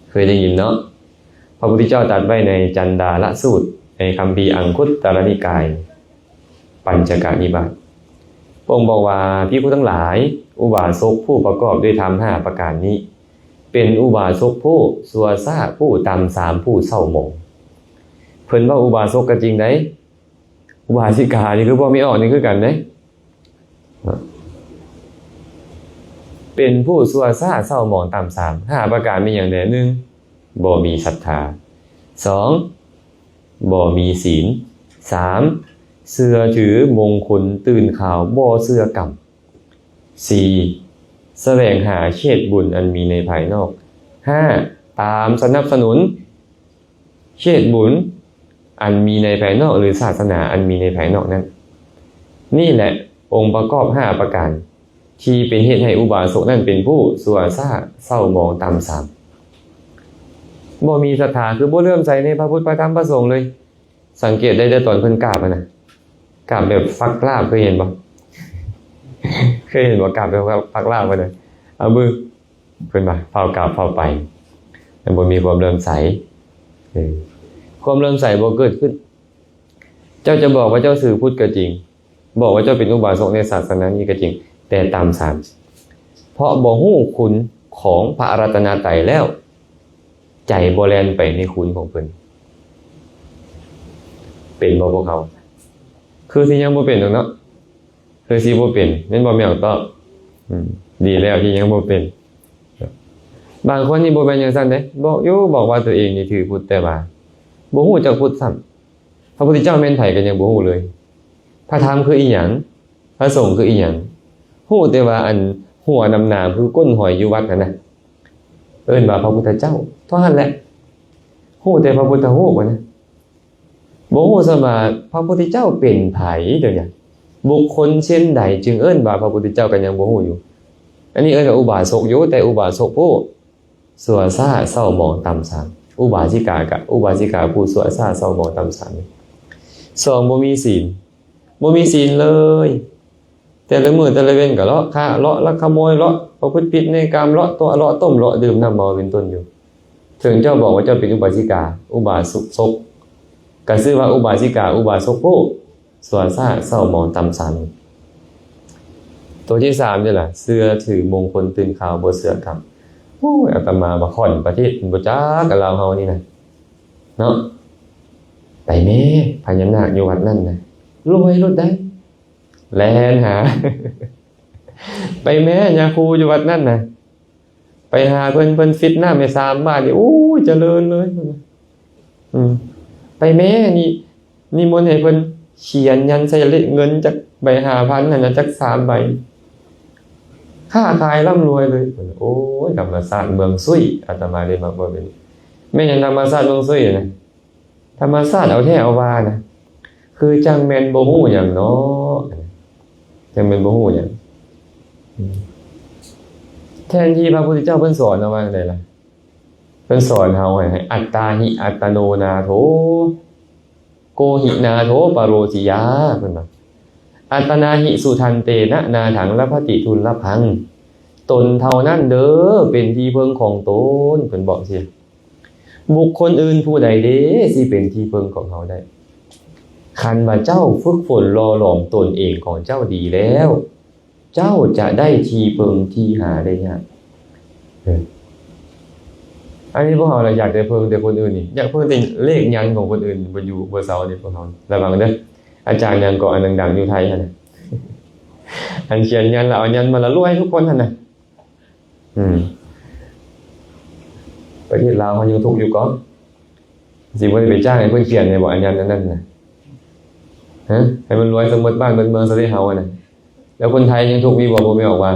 ເຄີຍໄດ້ຍິນເນາະ? ພະພຸດທະເຈົ້າຕັດໄວ້ໃນຈັນດາລະສູດ ໃນຄຳພີອັງຄຸດຕະລະນິກາຍ ປັນຈະກະນິບາດ ພະອົງບອກວ່າ ພິກຂຸທັງຫຼາຍ, ອຸບາສົກຜູ້ປະກອບດ້ວຍທຳຫ້າປະການນີ້ ເປັນອຸບາສົກຜູ້ຊົ່ວຊ້າ ຜູ້ຕ່ຳສາມ ຜູ້ເສົ້າໝອງ. ເພິ່ນເວົ້າອຸບາສົກກໍຈິງໃດ໋ ອຸບາສິການີ້ຄືເວົ້າບໍ່ອອກນີ້ຄືກັນເດ້. ເປັນຜູ້ຊົ່ວຊ້າເສົ້າໝອງຕ່ຳສາມ ຫ້າປະການມີຫຍັງແດ່? ໜຶ່ງ ບໍ່ມີສັດທາ, ສອງ ບໍ່ມີສິນ, ສາມ ເຊື່ອຖືມົງຄົນຕື່ນຂ່າວ ບໍ່ເຊື່ອກຳ, ສີ່ ສະແຫວງຫາເຂດບຸນອັນມີໃນພາຍນອກ, ຫ້າ ຕາມສະໜັບສະໜູນ ເຂດບຸນອັນມີໃນພາຍນອກ ຫຼື ສາສະໜາອັນມີໃນພາຍນອກນັ້ນ. ນີ້ແຫຼະອົງປະກອບຫ້າປະການ ທີ່ເປັນເຫດໃຫ້ອຸບາສົກນັ້ນເປັນຜູ້ຊົ່ວຊ້າເສົ້າໝອງຕ່ຳສາມ. ບໍ່ມີສັດທາ ຄືບໍ່ເຫຼື້ອມໃສໃນພະພຸດ ພະທຳ ພະສົງເລີຍ. ສັງເກດໄດ້ແຕ່ຕອນເພິ່ນກາບຫັ້ນນະ ກາບແບບຟັກລາບ ເຄີຍເຫັນບໍ່? ເຄີຍເຫັນບໍ່? ກາບແບບຟັກລາບຫັ້ນນະ ເອົາມື ເພິ່ນວ່າຟ້າວກາບຟ້າວໄປ ຍັງບໍ່ມີຄວາມເຫຼື້ອມໃສ. ເອີ ຄວາມເຫຼື້ອມໃສບໍ່ເກີດຂຶ້ນ. ເຈົ້າຈະບອກວ່າເຈົ້າຖືພຸດກໍຈິງ, ບອກວ່າເຈົ້າເປັນອຸບາສົກໃນສາສະໜານີ້ກໍຈິງ, ແຕ່ຕ່ຳສາມ ເພາະບໍ່ຮູ້ຄຸນຂອງພະລັດຕະນະໄຕແລ້ວ ໃຈບໍ່ແລ່ນໄປໃນຄຸນຂອງເພິ່ນ. ເປັນບໍ່ພວກເຮົາ? ຄືຊິຍັງບໍ່ເປັນດອກເນາະ. ຄືຊິບໍ່ເປັນ ແມ່ນບໍ່ແມ່ອອກຕອບ? ອືມ ດີແລ້ວທີ່ຍັງບໍ່ເປັນ. ບາງຄົນນີ້ບໍ່ແມ່ນຈັ່ງຊັ້ນເດ້ ບອກຢູ່ ບອກວ່າຕົວເອງນີ້ຖືພຸດ ແຕ່ວ່າບໍ່ຮູ້ຈັກພຸດຊ້ຳ. ພະພຸດທະເຈົ້າແມ່ນໃຜກໍຍັງບໍ່ຮູ້ເລີຍ. ພະທຳຄືອີ່ຫຍັງ? ພະສົງຄືອີ່ຫຍັງ? ຮູ້ແຕ່ວ່າອັນຫົວໜາມໆ ຄືກົ້ນຫອຍຢູ່ວັດຫັ້ນນະ ເອີ້ນວ່າພະພຸດທະເຈົ້າເທົ່ານັ້ນແຫຼະ. ຮູ້ແຕ່ພະພຸດທະຮູບຫັ້ນນະ ບໍ່ຮູ້ຊ້ຳວ່າພະພຸດທະເຈົ້າເປັນໃຜ. ເຈົ້າຫຍັງ ບຸກຄົນເຊັ່ນໃດຈຶ່ງເອີ້ນວ່າພະພຸດທະເຈົ້າ ກໍຍັງບໍ່ຮູ້ຢູ່. ອັນນີ້ເອີ້ນວ່າອຸບາສົກຢູ່ ແຕ່ອຸບາສົກຜູ້ຊົ່ວຊ້າເສົ້າໝອງຕ່ຳສາມ. ອຸບາສິກາກະ ອຸບາສິກາຜູ້ຊົ່ວຊ້າເສົ້າໝອງຕ່ຳສາມ. ສອງ ບໍ່ມີສິນ ບໍ່ມີສິນເລີຍ. ແຕ່ລະມື້ແຕ່ລະເວັນກໍເລາະຄ້າ ເລາະລັກຂະໂມຍ ເລາະປະພຶດຜິດໃນກາມ ເລາະຕົວະ ເລາະຕົ້ມ ເລາະດື່ມນ້ຳເມົາເປັນຕົ້ນຢູ່. ເຖິງເຈົ້າບອກວ່າເຈົ້າເປັນອຸບາສິກາ ອຸບາສົກ ກໍຊື່ວ່າອຸບາສິກາ ອຸບາສົກຜູ້ຊົ່ວຊ້າເສົ້າໝອງຕ່ຳສາມ. ຕົວທີສາມນີ້ລະ ເຊື່ອຖືມົງຄົນຕື່ນຂ່າວ ບໍ່ເຊື່ອກຳ. ໂອ້ຍ ອາດຕະມາວ່າຂ້ອນປະເທດ ບໍ່ຈັກລາວເຮົານີ້ນະ ເນາະ. ໄປແມ້ ພະຍານາກຢູ່ວັດນັ້ນນະ ລວຍໂລດໃດ໋ ແລ່ນຫາ. ໄປແມ້ ຍາຄູຢູ່ວັດນັ້ນນະ ໄປຫາເພິ່ນ ເພິ່ນຟິດນ້ຳໃຫ້ສາມບາດນີ້ ໂອ້ຍ ຈະເລີນເລີຍ. ອືມ ໄປແມ້ ນີ້ ນິມົນໃຫ້ເພິ່ນຂຽນຍັນໃສ່ເລກເງິນຈັກໃບຫ້າພັນຫັ້ນນະ ຈັກສາມໃບ ຄ້າຂາຍລ່ຳລວຍເລີຍ. ໂອ້ຍ ທຳມະຊາດເມືອງຊຸຍ ອາດຕະມາໄດ້ມັກເວົ້າແບບນີ້. ແມ່ນຫຍັງທຳມະຊາດເມືອງຊຸຍນະ? ທຳມະຊາດເອົາແທ້ເອົາວ່ານະ ຄືຈັ່ງແມ່ນບໍ່ຮູ້ຫຍັງເນາະ ຈັ່ງແມ່ນບໍ່ຮູ້ຫຍັງ. ອືມ ແທນທີ່ພະພຸດທະເຈົ້າເພິ່ນສອນເອົາວ່າຈັ່ງໃດລະ? ເພິ່ນສອນເຮົາໃຫ້ ອັດຕາຫິ ອັດຕະໂນ ນາໂຖ ໂກຫິ ນາໂຖ ປະໂຣສິຍາ ເພິ່ນວ່າ ອັດຕະນາຫິ ສຸທັນເຕນະ ນາຖັງ ລະພະຕິ ທຸນລະພັງ. ຕົນເທົ່ານັ້ນເດີ ເປັນທີ່ເພິ່ງຂອງຕົນ ເພິ່ນບອກຊີ້. ບຸກຄົນອື່ນຜູ້ໃດເດ ຊິເປັນທີ່ເພິ່ງຂອງເຮົາໄດ້? ຄັນວ່າເຈົ້າຝຶກຝົນຫຼໍ່ຫຼອມຕົນເອງຂອງເຈົ້າດີແລ້ວ ເຈົ້າຈະໄດ້ທີ່ເພິ່ງທີ່ຫາໄດ້ຍາກ. ເອີ ອັນນີ້ພວກເຮົາລະຢາກໄດ້ເພິ່ງແຕ່ຄົນອື່ນນີ້ ຢາກເພິ່ງແຕ່ເລກຍັນຂອງຄົນອື່ນ ບໍ່ຢູ່ບໍ່ເຊົາເດ້ພວກເຮົາ. ລະວັງເດີ ອາຈານຫຍັງເກາະ ອັນດັງໆຢູ່ໄທຫັ້ນນະ ອັນຂຽນຍັນລະເອົາຍັນມາລະລວຍທຸກຄົນຫັ້ນນະ. ອືມ ປະເທດລາວເຮົາຍັງທຸກຢູ່ກໍ ຊິບໍ່ໄດ້ໄປຈ້າງໃຫ້ເພິ່ນຂຽນໃຫ້ບໍ່ ອັນຍັນອັນນັ້ນນະ? ຮະ ໃຫ້ມັນລວຍເໝິດບ້ານເໝິດເມືອງຊະເດເຮົາຫັ້ນນະ. ແລ້ວຄົນໄທຍັງທຸກຢູ່ບໍ່? ບໍ່ແມ່ນອອກວ່າ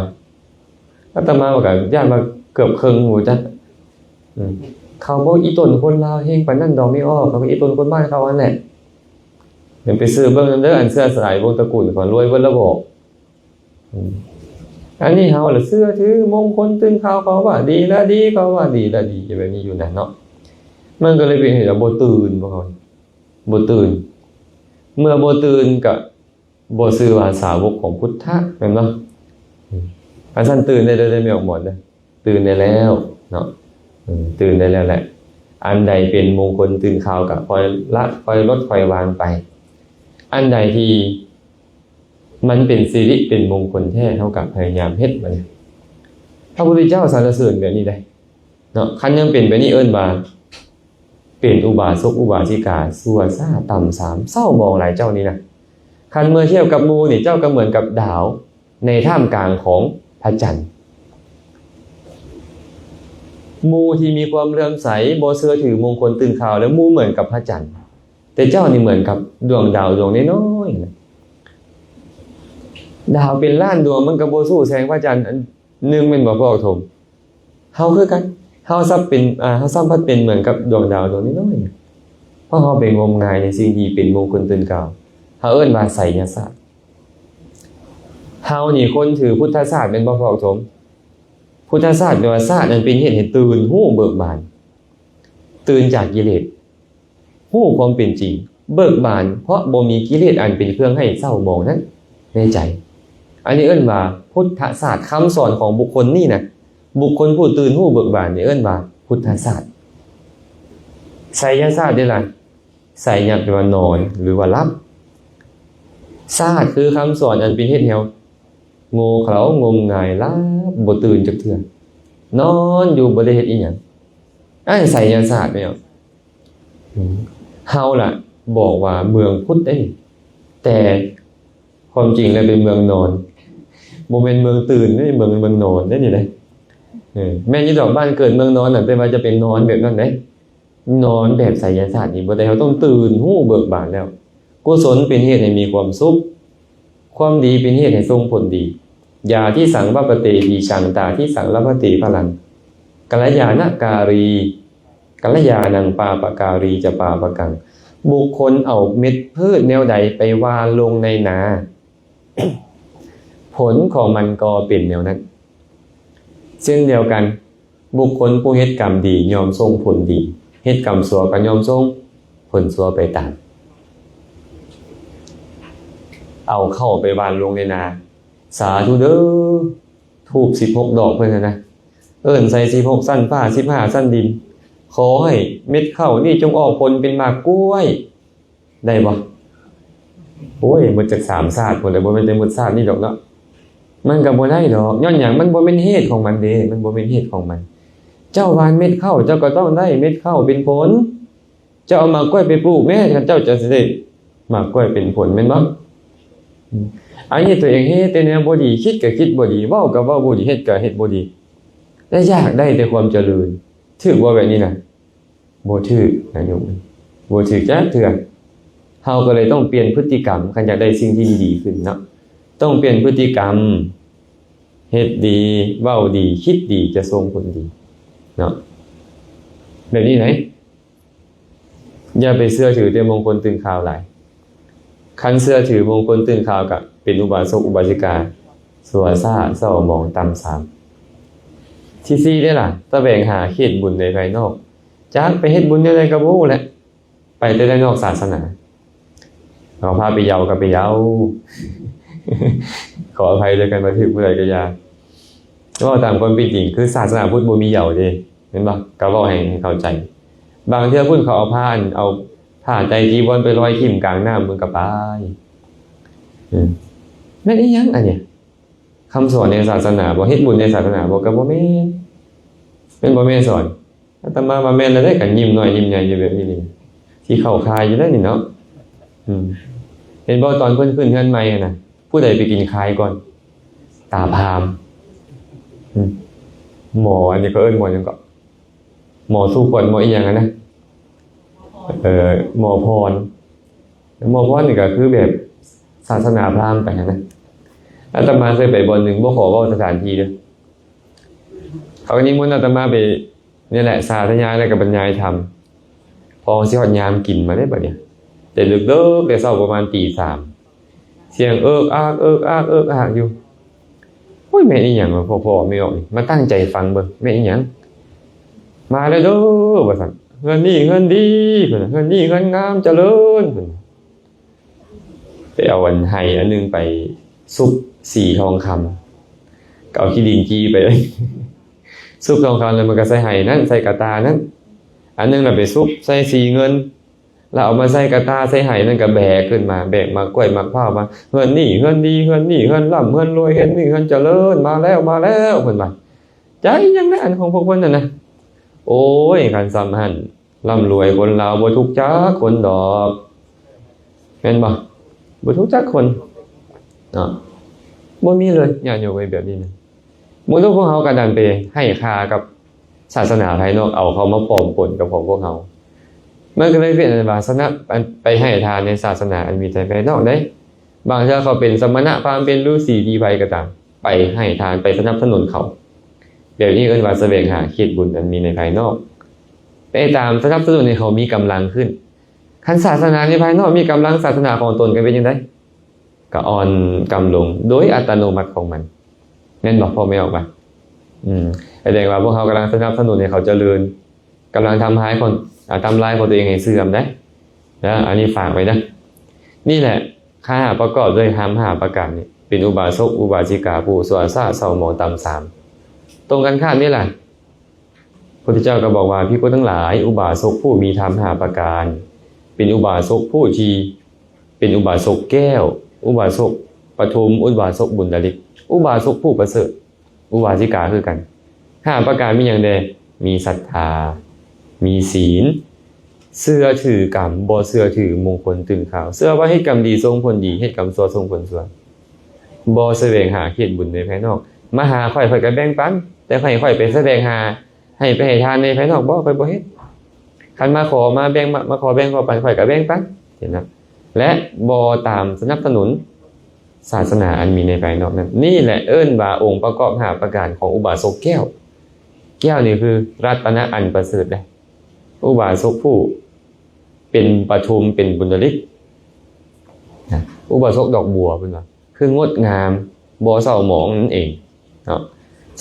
ອາດຕະມາກໍຢ້ານວ່າເກືອບເຄິ່ງ ບໍ່ຈັກ. ອືມ ເຂົາບໍ່ອີ່ຕົນຄົນລາວແຮງປານນັ້ນດອກ ແມ່ອອກ ເຂົາກໍອີ່ຕົນຄົນບ້ານເຂົາຫັ້ນແຫຼະ. ໄປສືບເບິ່ງນຳເດີ ອັນເຊື້ອສາຍວົງຕະກູນເຂົາລວຍເບິດລະບໍ. ອືມ ອັນນີ້ເຮົາລະເຊື່ອຖືມງຄົນຕື່ນຂ່າວ ເຂົາວ່າດີລະດີ ເຂົາວ່າດີລະດີ ຢູ່ແບບນີ້ຢູ່ນະເນາະ. ມັນກໍເລີຍເປັນເຫດໃຫ້ບໍ່ຕື່ນ ພວກເຮົາບໍ່ຕື່ນ. ເມື່ອບໍ່ຕື່ນກໍບໍ່ຊື່ວ່າສາວົກຂອງພຸດທະ ແມ່ນບໍ່? ອືມ ອັນຊັ້ນຕື່ນໄດ້ເດີ ແມ່ອອກໝອນເດີ ຕື່ນໄດ້ແລ້ວເນາະ. ອືມ ຕື່ນໄດ້ແລ້ວແຫຼະ. ອັນໃດເປັນມົງຄົນຕື່ນຂ່າວກໍຄ່ອຍລະ ຄ່ອຍລົດ ຄ່ອຍວາງໄປ. ອັນໃດທີ່ ມັນເປັນສິລິເປັນມົງຄົນແທ້ ເຮົາກໍພະຍາຍາມເຮັດມັນ. ພະພຸດທະເຈົ້າສັນລະເສີນແບບນີ້ໄດ໋ເນາະ. ຄັນຍັງເປັນແບບນີ້ເອີ້ນວ່າເປັນອຸບາສົກອຸບາສິກາ ຊົ່ວຊ້າຕ່ຳຊາມ ເສົ້າໝອງຫຼາຍເຈົ້ານີ້ນະ. ຄັນເມື່ອທຽບກັບໝູ່ນີ້ ເຈົ້າກໍເໝືອນກັບດາວໃນທ່າມກາງຂອງພະຈັນ. ໝູ່ທີ່ມີຄວາມເຫຼື້ອມໃສ ບໍ່ເຊື່ອຖືມົງຄົນຕື່ນຂ່າວ ແລ້ວໝູ່ເໝືອນກັບພະຈັນ. ແຕ່ເຈົ້ານີ້ເໝືອນກັບດວງດາວດວງນ້ອຍໆນະ. ດາວເປັນລ້ານດວງມັນກໍບໍ່ສູ້ແສງພະຈັນອັນໜຶ່ງແມ່ນບໍ່ ພໍ່ອອກຖົມ? ເຮົາຄືກັນ ເຮົາຊ້ຳເປັນ ອາ ເຮົາຊ້ຳພັດເປັນເໝືອນກັບດວງດາວດວງນ້ອຍໆນະ. ເພາະເຮົາໄປງົມງາຍໃນສິ່ງທີ່ເປັນມົງຄົນຕື່ນຂ່າວ ເຮົາເອີ້ນວ່າໄສຍະສາດ. ເຮົານີ້ຄົນຖືພຸດທະສາດແມ່ນບໍ່ ພໍ່ອອກຖົມ? ພຸດທະສາດແປວ່າສາດອັນເປັນເຫດໃຫ້ຕື່ນຮູ້ເບີກບານ ຕື່ນຈາກກິເລດ ຮູ້ຄວາມເປັນຈິງ ເບີກບານ ເພາະບໍ່ມີກິເລດອັນເປັນເຄື່ອງໃຫ້ເສົ້າໝອງນັ້ນໃນໃຈ. ອັນນີ້ເອີ້ນວ່າພຸດທະສາດ. ຄຳສອນຂອງບຸກຄົນນີ້ນະ ບຸກຄົນຜູ້ຕື່ນຮູ້ເບີກບານນີ້ເອີ້ນວ່າພຸດທະສາດ. ໄສຍະສາດເດ້ລະ? ໄສຍະແປວ່ານອນ ຫຼືວ່າຫຼັບ. ສາດຄືຄຳສອນອັນເປັນເຫດໃຫ້ເຮົາໂງ່ເຂົາ ງົມງາຍ ຫຼັບ ບໍ່ຕື່ນຈັກເທື່ອ ນອນຢູ່ ບໍ່ໄດ້ເຮັດອີ່ຫຍັງ. ອັນໄສຍະສາດແມ່ນຫຍັງ? ເຮົາລະບອກວ່າເມືອງພຸດເດ້ ແຕ່ຄວາມຈິງແລ້ວເປັນເມືອງນອນ ບໍ່ແມ່ນເມືອງຕື່ນເດ້ ເມືອງ ເມືອງນອນເດ້ນີ້ເດ້. ເອີ ແມ່ນຢູ່ດອກ ບ້ານເກີດເມືອງນອນນະ ແຕ່ວ່າຈະເປັນນອນແບບນັ້ນເດ້ ນອນແບບໄສຍະສາດນີ້ບໍ່ໄດ້. ເຮົາຕ້ອງຕື່ນຮູ້ເບີກບານແລ້ວ. ກຸສົນເປັນເຫດໃຫ້ມີຄວາມສຸກ ຄວາມດີເປັນເຫດໃຫ້ສົ່ງຜົນດີ. ຢາທິສັງວັບປະເຕ ບີຈັງ ຕາທິສັງ ລະພະເຕ ພະລັງ ກັນລະຍານະກາລີ ກັນລະຍານັງ ປາປະກາລີຈະ ປາປະກັງ. ບຸກຄົນເອົາເມັດພືດແນວໃດໄປຫວ່ານລົງໃນນາ ຜົນຂອງມັນກໍເປັນແນວນັ້ນ. ເຊັ່ນດຽວກັນ ບຸກຄົນຜູ້ເຮັດກຳດີຍ່ອມສົ່ງຜົນດີ ເຮັດກຳຊົ່ວກໍຍ່ອມສົ່ງຜົນຊົ່ວໄປຕາມ. ເອົາເຂົ້າໄປຫວ່ານລົງໃນນາ ສາທຸເດີ ທູບສິບຫົກດອກເພິ່ນຫັ້ນນະ ເອີ້ນໃສ່ສິບຫົກຊັ້ນຟ້າ ສິບຫ້າຊັ້ນດິນ ຂໍໃຫ້ເມັດເຂົ້ານີ້ຈົ່ງອອກຜົນເປັນໝາກກ້ວຍ ໄດ້ບໍ່? ໂອ້ຍ ໝົດຈັກສາມຊາດພຸ້ນແຫຼະ ບໍ່ແມ່ນແຕ່ໝົດຊາດນີ້ດອກເນາະ. ມັນກໍບໍ່ໄດ້ດອກ. ຍ້ອນຫຍັງ? ມັນບໍ່ແມ່ນເຫດຂອງມັນເດ້ ມັນບໍ່ແມ່ນເຫດຂອງມັນ. ເຈົ້າຫວ່ານເມັດເຂົ້າ ເຈົ້າກໍຕ້ອງໄດ້ເມັດເຂົ້າເປັນຜົນ. ເຈົ້າເອົາໝາກກ້ວຍໄປປູກແມ້ ເຈົ້າຈະຊິໄດ້ໝາກກ້ວຍເປັນຜົນ ແມ່ນບໍ່? ອັນນີ້ຕົວເອງເຮັດແຕ່ແນວບໍ່ດີ ຄິດກໍຄິດບໍ່ດີ ເວົ້າກໍເວົ້າບໍ່ດີ ເຮັດກໍເຮັດບໍ່ດີ ແລະຢາກໄດ້ແຕ່ຄວາມຈະເລີນ ຖືກບໍ່ແບບນີ້ນະ? ບໍ່ຖືກນະໂຍມ ບໍ່ຖືກຈັກເທື່ອ. ເຮົາກໍເລີຍຕ້ອງປ່ຽນພຶດຕິກຳ ຄັນຢາກໄດ້ສິ່ງທີ່ດີໆຂຶ້ນເນາະ ຕ້ອງປ່ຽນພຶດຕິກຳ ເຮັດດີ ເວົ້າດີ ຄິດດີ ຈະສົ່ງຜົນດີເນາະ ແບບນີ້ໄດ໋. ຢ່າໄປເຊື່ອຖືແຕ່ມົງຄົນຕື່ນຂ່າວຫຼາຍ. ຄັນເຊື່ອຖືມົງຄົນຕື່ນຂ່າວ ກະເປັນອຸບາສົກອຸບາສິກາ ຊົ່ວຊ້າເສົ້າໝອງຕ່ຳຊາມ. ທີສີ່ເດ້ລະ ຕະແຫວງຫາເຂດບຸນໃນພາຍນອກ ຈັກໄປເຮັດບຸນແນວໃດກໍບໍ່ຮູ້ແຫຼະ ໄປແຕ່ໃນນອກສາສະໜາ. ເຂົາພາໄປເຍົາກໍໄປເຍົາ ຂໍອະໄພເດີ ຄັນວ່າຖືກຜູ້ໃດກໍຢ່າ. ເວົ້າຕາມຄວາມເປັນຈິງ ຄືສາສະໜາພຸດບໍ່ມີເຍົາເດ້ ແມ່ນບໍ່? ກໍເວົ້າໃຫ້ ໃຫ້ເຂົ້າໃຈ. ບາງເທື່ອພຸ້ນເຂົາເອົາຜ້າ ອັນ ເອົາຜ້າໄຕຈີວອນໄປລອຍຖິ້ມກາງນ້ຳ ເບິ່ງກໍໄປ. ອືມ ແມ່ນອີຫຍັງອັນນີ້? ຄຳສອນໃນສາສະໜາບໍ່? ເຮັດບຸນໃນສາສະໜາບໍ່? ກໍບໍ່ແມ່ນ ແມ່ນບໍ່ແມ່ນສອນ? ອາດຕະມາວ່າແມ່ນແລ້ວເດ້ ກໍຍິ້ມນ້ອຍຍິ້ມໃຫຍ່ຢູ່ແບບນີ້ນີ້ ຊິເຂົ້າຂ່າຍຢູ່ໄດ໋ນີ້ເນາະ. ອືມ ເຫັນບໍ່ ຕອນເພິ່ນຂຶ້ນເຮືອນໃໝ່ຫັ້ນນະ ຜູ້ໃດໄປກິນຄາຍກ່ອນ? ຕາພາມ. ອືມ ໝໍ ອັນນີ້ເຂົາເອີ້ນໝໍຫຍັງເກາະ? ໝໍສູ່ຂວັນ ໝໍອີ່ຫຍັງຫັ້ນນະ? ເອີ ໝໍພອນ. ໝໍພອນນີ້ກໍຄືແບບສາສະໜາພາມໄປຫັ້ນນະ. ອາດຕະມາເຄີຍໄປບ່ອນໜຶ່ງ ບໍ່ຂໍເວົ້າສະຖານທີ່ເດີ້ ເຂົາກໍນິມົນອາດຕະມາໄປນີ້ແຫຼະ ສາທະຍາຍ ແລ້ວກໍບັນຍາຍທຳ. ພໍຊິຮອດຍາມກິນມາເດ້ບັດນີ້ ແຕ່ເດິກໆ ແຕ່ເຊົ້າປະມານຕີສາມ ສຽງເອິກອາກ ເອິກອາກ ເອິກອາກຢູ່. ໂອ້ຍ ແມ່ນອີ່ຫຍັງວະ ພໍ່ ພໍ່ແມ່ອອກນີ້ ມາຕັ້ງໃຈຟັງເບິ່ງ ແມ່ນອີ່ຫຍັງ? ມາແລ້ວເດີ້ ວ່າຊັ້ນ. ເຮືອນນີ້ເຮືອນດີ ເພິ່ນວ່າ ເຮືອນນີ້ເຮືອນງາມຈະເລີນ ເພິ່ນວ່າ. ໄປເອົາອັນໄຫອັນໜຶ່ງໄປຊຸບສີທອງຄຳ ກໍເອົາຂີ້ດິນຈີ່ໄປ ຊຸບທອງຄຳ ແລ້ວມັນກໍໃສ່ໄຫນັ້ນ ໃສ່ກະຕ່ານັ້ນ. ອັນໜຶ່ງລະໄປຊຸບໃສ່ສີເງິນ ລະເອົາມາໃສ່ກະຕ່າ ໃສ່ໄຫນັ້ນ ກໍແບກຂຶ້ນມາ ແບກໝາກກ້ວຍໝາກພ້າວມາ ເຮືອນນີ້ເຮືອນດີ ເຮືອນນີ້ເຮືອນລ່ຳເຮືອນລວຍ ເຮືອນນີ້ເຮືອນຈະເລີນ ມາແລ້ວ ມາແລ້ວ ເພິ່ນວ່າ. ໃຈຫຍັງນະ ອັນຂອງພວກເພິ່ນນັ້ນນະ. ໂອ້ຍ ຄັນຊ່ຳຫັ້ນ ລ່ຳລວຍຄົນລາວບໍ່ທຸກຈັກຄົນດອກ ແມ່ນບໍ່? ບໍ່ທຸກຈັກຄົນເນາະ ບໍ່ມີເລີຍ ຍາດໂຍມເອີຍ ແບບນີ້ນະ. ບໍ່ຮູ້ ພວກເຮົາກໍດັນໄປໃຫ້ຄ່າກັບສາສະໜາພາຍນອກ ເອົາເຂົ້າມາປອມປົນກັບຂອງພວກເຮົາ ມັນກໍເລີຍເປັນອັນວ່າ ສະນະ ອັນໄປໃຫ້ທານໃນສາສະໜາອັນມີແຕ່ພາຍນອກເດ້. ບາງເທື່ອເຂົາເປັນສະມະນະພາມ ເປັນລືສີ ທີ່ໃຜກໍຕາມ ໄປໃຫ້ທານ ໄປສະໜັບສະໜູນເຂົາ ແບບນີ້ເອີ້ນວ່າສະແຫວງຫາເຂດບຸນອັນມີໃນພາຍນອກ ໄປຕາມສະໜັບສະໜູນໃຫ້ເຂົາມີກຳລັງຂຶ້ນ. ຄັນສາສະໜາໃນພາຍນອກມີກຳລັງ ສາສະໜາຂອງຕົນກໍເປັນຈັ່ງໃດ? ກໍອ່ອນກຳລົງໂດຍອັດຕະໂນມັດຂອງມັນ ແມ່ນບໍ່ ພໍ່ແມ່ອອກວ່າ? ອືມ ສະແດງວ່າພວກເຮົາກຳລັງສະໜັບສະໜູນໃຫ້ເຂົາຈະເລີນ ກຳລັງທຳຮ້າຍຂອງ ອາ ທຳລາຍຂອງຕົວເອງໃຫ້ເສື່ອມເດ້ ເດີ ອັນນີ້ຝາກໄວ້ເດີ. ນີ້ແຫຼະ ຂ້າປະກອບດ້ວຍທຳຫ້າປະການນີ້ ເປັນອຸບາສົກອຸບາສິກາຜູ້ຊົ່ວຊ້າເສົ້າໝອງຕ່ຳຊາມ. ຕົງກັນຂ້າມນີ້ລະ ພຸດທະເຈົ້າກໍບອກວ່າ ພິກຂຸທັງຫຼາຍ ອຸບາສົກຜູ້ມີທຳຫ້າປະການ ເປັນອຸບາສົກຜູ້ທີ່ ເປັນອຸບາສົກແກ້ວ ອຸບາສົກປະຖົມ ອຸບາສົກບຸນດາລິກ ອຸບາສົກຜູ້ປະເສີດ. ອຸບາສິກາຄືກັນ ຫ້າປະການມີຫຍັງແດ່? ມີສັດທາ ມີສີນ ເຊື່ອຖືກຳ ບໍ່ເຊື່ອຖືມຸງຄົນຕື່ນຂ່າວ ເຊື່ອວ່າເຮັດກຳດີສົ່ງຜົນດີ ເຮັດກຳຊົ່ວສົ່ງຜົນຊົ່ວ ບໍ່ສະແຫວງຫາເຂດບຸນໃນພາຍນອກ. ມາຫາຂ້ອຍ ຂ້ອຍກໍແບ່ງປັນ ແຕ່ໃຫ້ຂ້ອຍໄປສະແຫວງຫາ ໃຫ້ໄປໃຫ້ທານໃນພາຍນອກບໍ່? ຂ້ອຍບໍ່ເຮັດ. ຄັນມາຂໍມາແບ່ງ ມາ ມາຂໍແບ່ງຂໍປັນ ຂ້ອຍກໍແບ່ງປັນ ເຫັນນະ ແລະ ບໍ່ຕາມສະໜັບສະໜູນສາສະໜາອັນມີໃນພາຍນອກນັ້ນ. ນີ້ແຫຼະເອີ້ນວ່າອົງປະກອບຫ້າປະການຂອງອຸບາສົກແກ້ວ. ແກ້ວນີ້ຄືລັດຕະນະອັນປະເສີດເດ້ ອຸບາສົກຜູ້ເປັນປະຖົມ ເປັນບຸນດາລິກນະ ອຸບາສົກດອກບົວ ເພິ່ນວ່າ ຄືງົດງາມ ບໍ່ເສົ້າໝອງນັ້ນເອງເນາະ.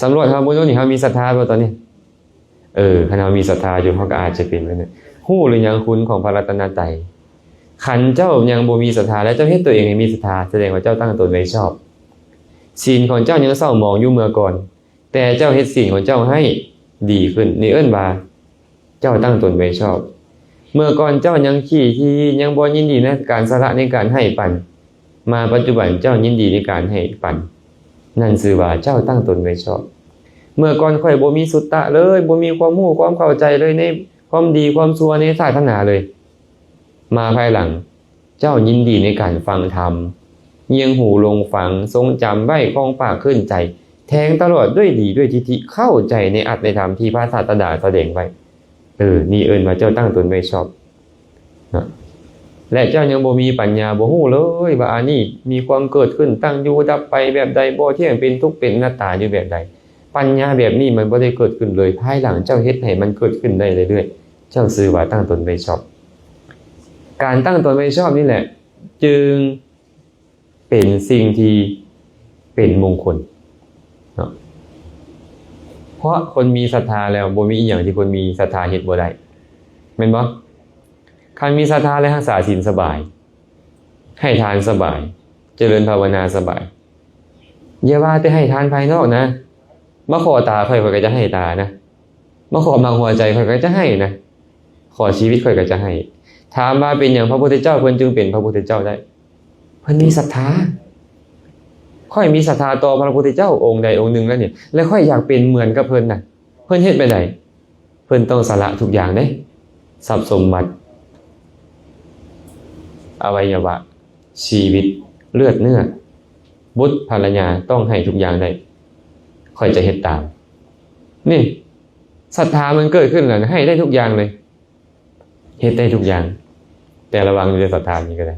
ສຳຫຼວດເຮົາເບິ່ງດູນີ້ ເຮົາມີສັດທາບໍ່ຕອນນີ້? ເອີ ຄັນເຮົາມີສັດທາຢູ່ ເຮົາກໍອາດຈະເປັນແບບນັ້ນ. ຮູ້ຫຼືຍັງຄຸນຂອງພະລັດຕະນະໄຕ? ຄັນເຈົ້າຍັງບໍ່ມີສັດທາ ແລະ ເຈົ້າເຮັດຕົວເອງໃຫ້ມີສັດທາ ສະແດງວ່າເຈົ້າຕັ້ງຕົນໄວ້ຊອບ. ສີນຂອງເຈົ້າຍັງເສົ້າໝອງຢູ່ເມື່ອກ່ອນ ແຕ່ເຈົ້າເຮັດສີນຂອງເຈົ້າໃຫ້ດີຂຶ້ນ ນີ້ເອີ້ນວ່າເຈົ້າຕັ້ງຕົນໄວ້ຊອບ. ເມື່ອກ່ອນເຈົ້າຍັງຂີ້ຖີ່ ຍັງບໍ່ຍິນດີໃນການສະຫຼະໃນການໃຫ້ປັນ ມາປັດຈຸບັນເຈົ້າຍິນດີໃນການໃຫ້ປັນ ນັ້ນຊື່ວ່າເຈົ້າຕັ້ງຕົນໄວ້ຊອບ. ເມື່ອກ່ອນຂ້ອຍບໍ່ມີສຸດຕະເລີຍ ບໍ່ມີຄວາມຮູ້ຄວາມເຂົ້າໃຈເລີຍ ໃນຄວາມດີຄວາມຊົ່ວໃນສາສະໜາເລີຍ ມາພາຍຫຼັງເຈົ້າຍິນດີໃນການຟັງທຳ ຍຽງຫູລົງຟັງ ຊົງຈຳໄວ້ ຄອງປາກຂຶ້ນໃຈ ແທງຕະຫຼອດດ້ວຍດີດ້ວຍທິດຖິ ເຂົ້າໃຈໃນອັດໃນທຳທີ່ພະສາສະດາສະແດງໄວ້. ເອີ ນີ້ເອີ້ນວ່າເຈົ້າຕັ້ງຕົນໄວ້ຊອບເນາະ ແລະ ເຈົ້າຍັງບໍ່ມີປັນຍາ ບໍ່ຮູ້ເລີຍວ່າອັນນີ້ມີຄວາມເກີດຂຶ້ນ ຕັ້ງຢູ່ ດັບໄປແບບໃດ ບໍ່ທ່ຽງ ເປັນທຸກ ເປັນອະນັດຕາຢູ່ແບບໃດ. ປັນຍາແບບນີ້ມັນບໍ່ໄດ້ເກີດຂຶ້ນເລີຍ ພາຍຫຼັງເຈົ້າເຮັດໃຫ້ມັນເກີດຂຶ້ນໄດ້ເລື້ອຍໆ ເຈົ້າຊື່ວ່າຕັ້ງຕົນໄວ້ຊອບ. ການຕັ້ງຕົນໄວ້ຊອບນີ້ແຫຼະ ຈຶ່ງ ເປັນສິ່ງທີ່ເປັນມົງຄົນເນາະ ເພາະຄົນມີສັດທາແລ້ວ ບໍ່ມີອີ່ຫຍັງທີ່ຄົນມີສັດທາເຮັດບໍ່ໄດ້ ແມ່ນບໍ່? ຄັນມີສັດທາແລ້ວ ຮັກສາສິນສະບາຍ ໃຫ້ທານສະບາຍ ຈະເລີນພາວະນາສະບາຍ. ຢ່າວ່າແຕ່ໃຫ້ທານພາຍນອກນະ ມາຂໍຕາຂ້ອຍ ຂ້ອຍກໍຈະໃຫ້ຕານະ. ມາຂໍໝາກຫົວໃຈ ຂ້ອຍກໍຈະໃຫ້ນະ, ຂໍຊີວິດ ຂ້ອຍກໍຈະໃຫ້. ຖາມວ່າເປັນຫຍັງພະພຸດທະເຈົ້າເພິ່ນຈຶ່ງເປັນພະພຸດທະເຈົ້າໄດ້? ເພິ່ນມີສັດທາ. ຂ້ອຍມີສັດທາຕໍ່ພະພຸດທະເຈົ້າອົງໃດອົງໜຶ່ງແລ້ວນີ້ ແລະ ຂ້ອຍຢາກເປັນເໝືອນກັບເພິ່ນນະ. ເພິ່ນເຮັດແບບໃດ? ເພິ່ນຕ້ອງສະຫຼະທຸກຢ່າງເດ້, ຊັບສົມບັດ, ອະໄວຍະວະ, ຊີວິດ, ເລືອດເນື້ອ, ບຸດ ພັນລະຍາ ຕ້ອງໃຫ້ທຸກຢ່າງໄດ້ ຂ້ອຍຈະເຮັດຕາມ. ນີ້ ສັດທາມັນເກີດຂຶ້ນແລ້ວ ໃຫ້ໄດ້ທຸກຢ່າງເລີຍ ເຮັດໄດ້ທຸກຢ່າງ. ແຕ່ລະວັງເດີ ສັດທານີ້ກໍໄດ້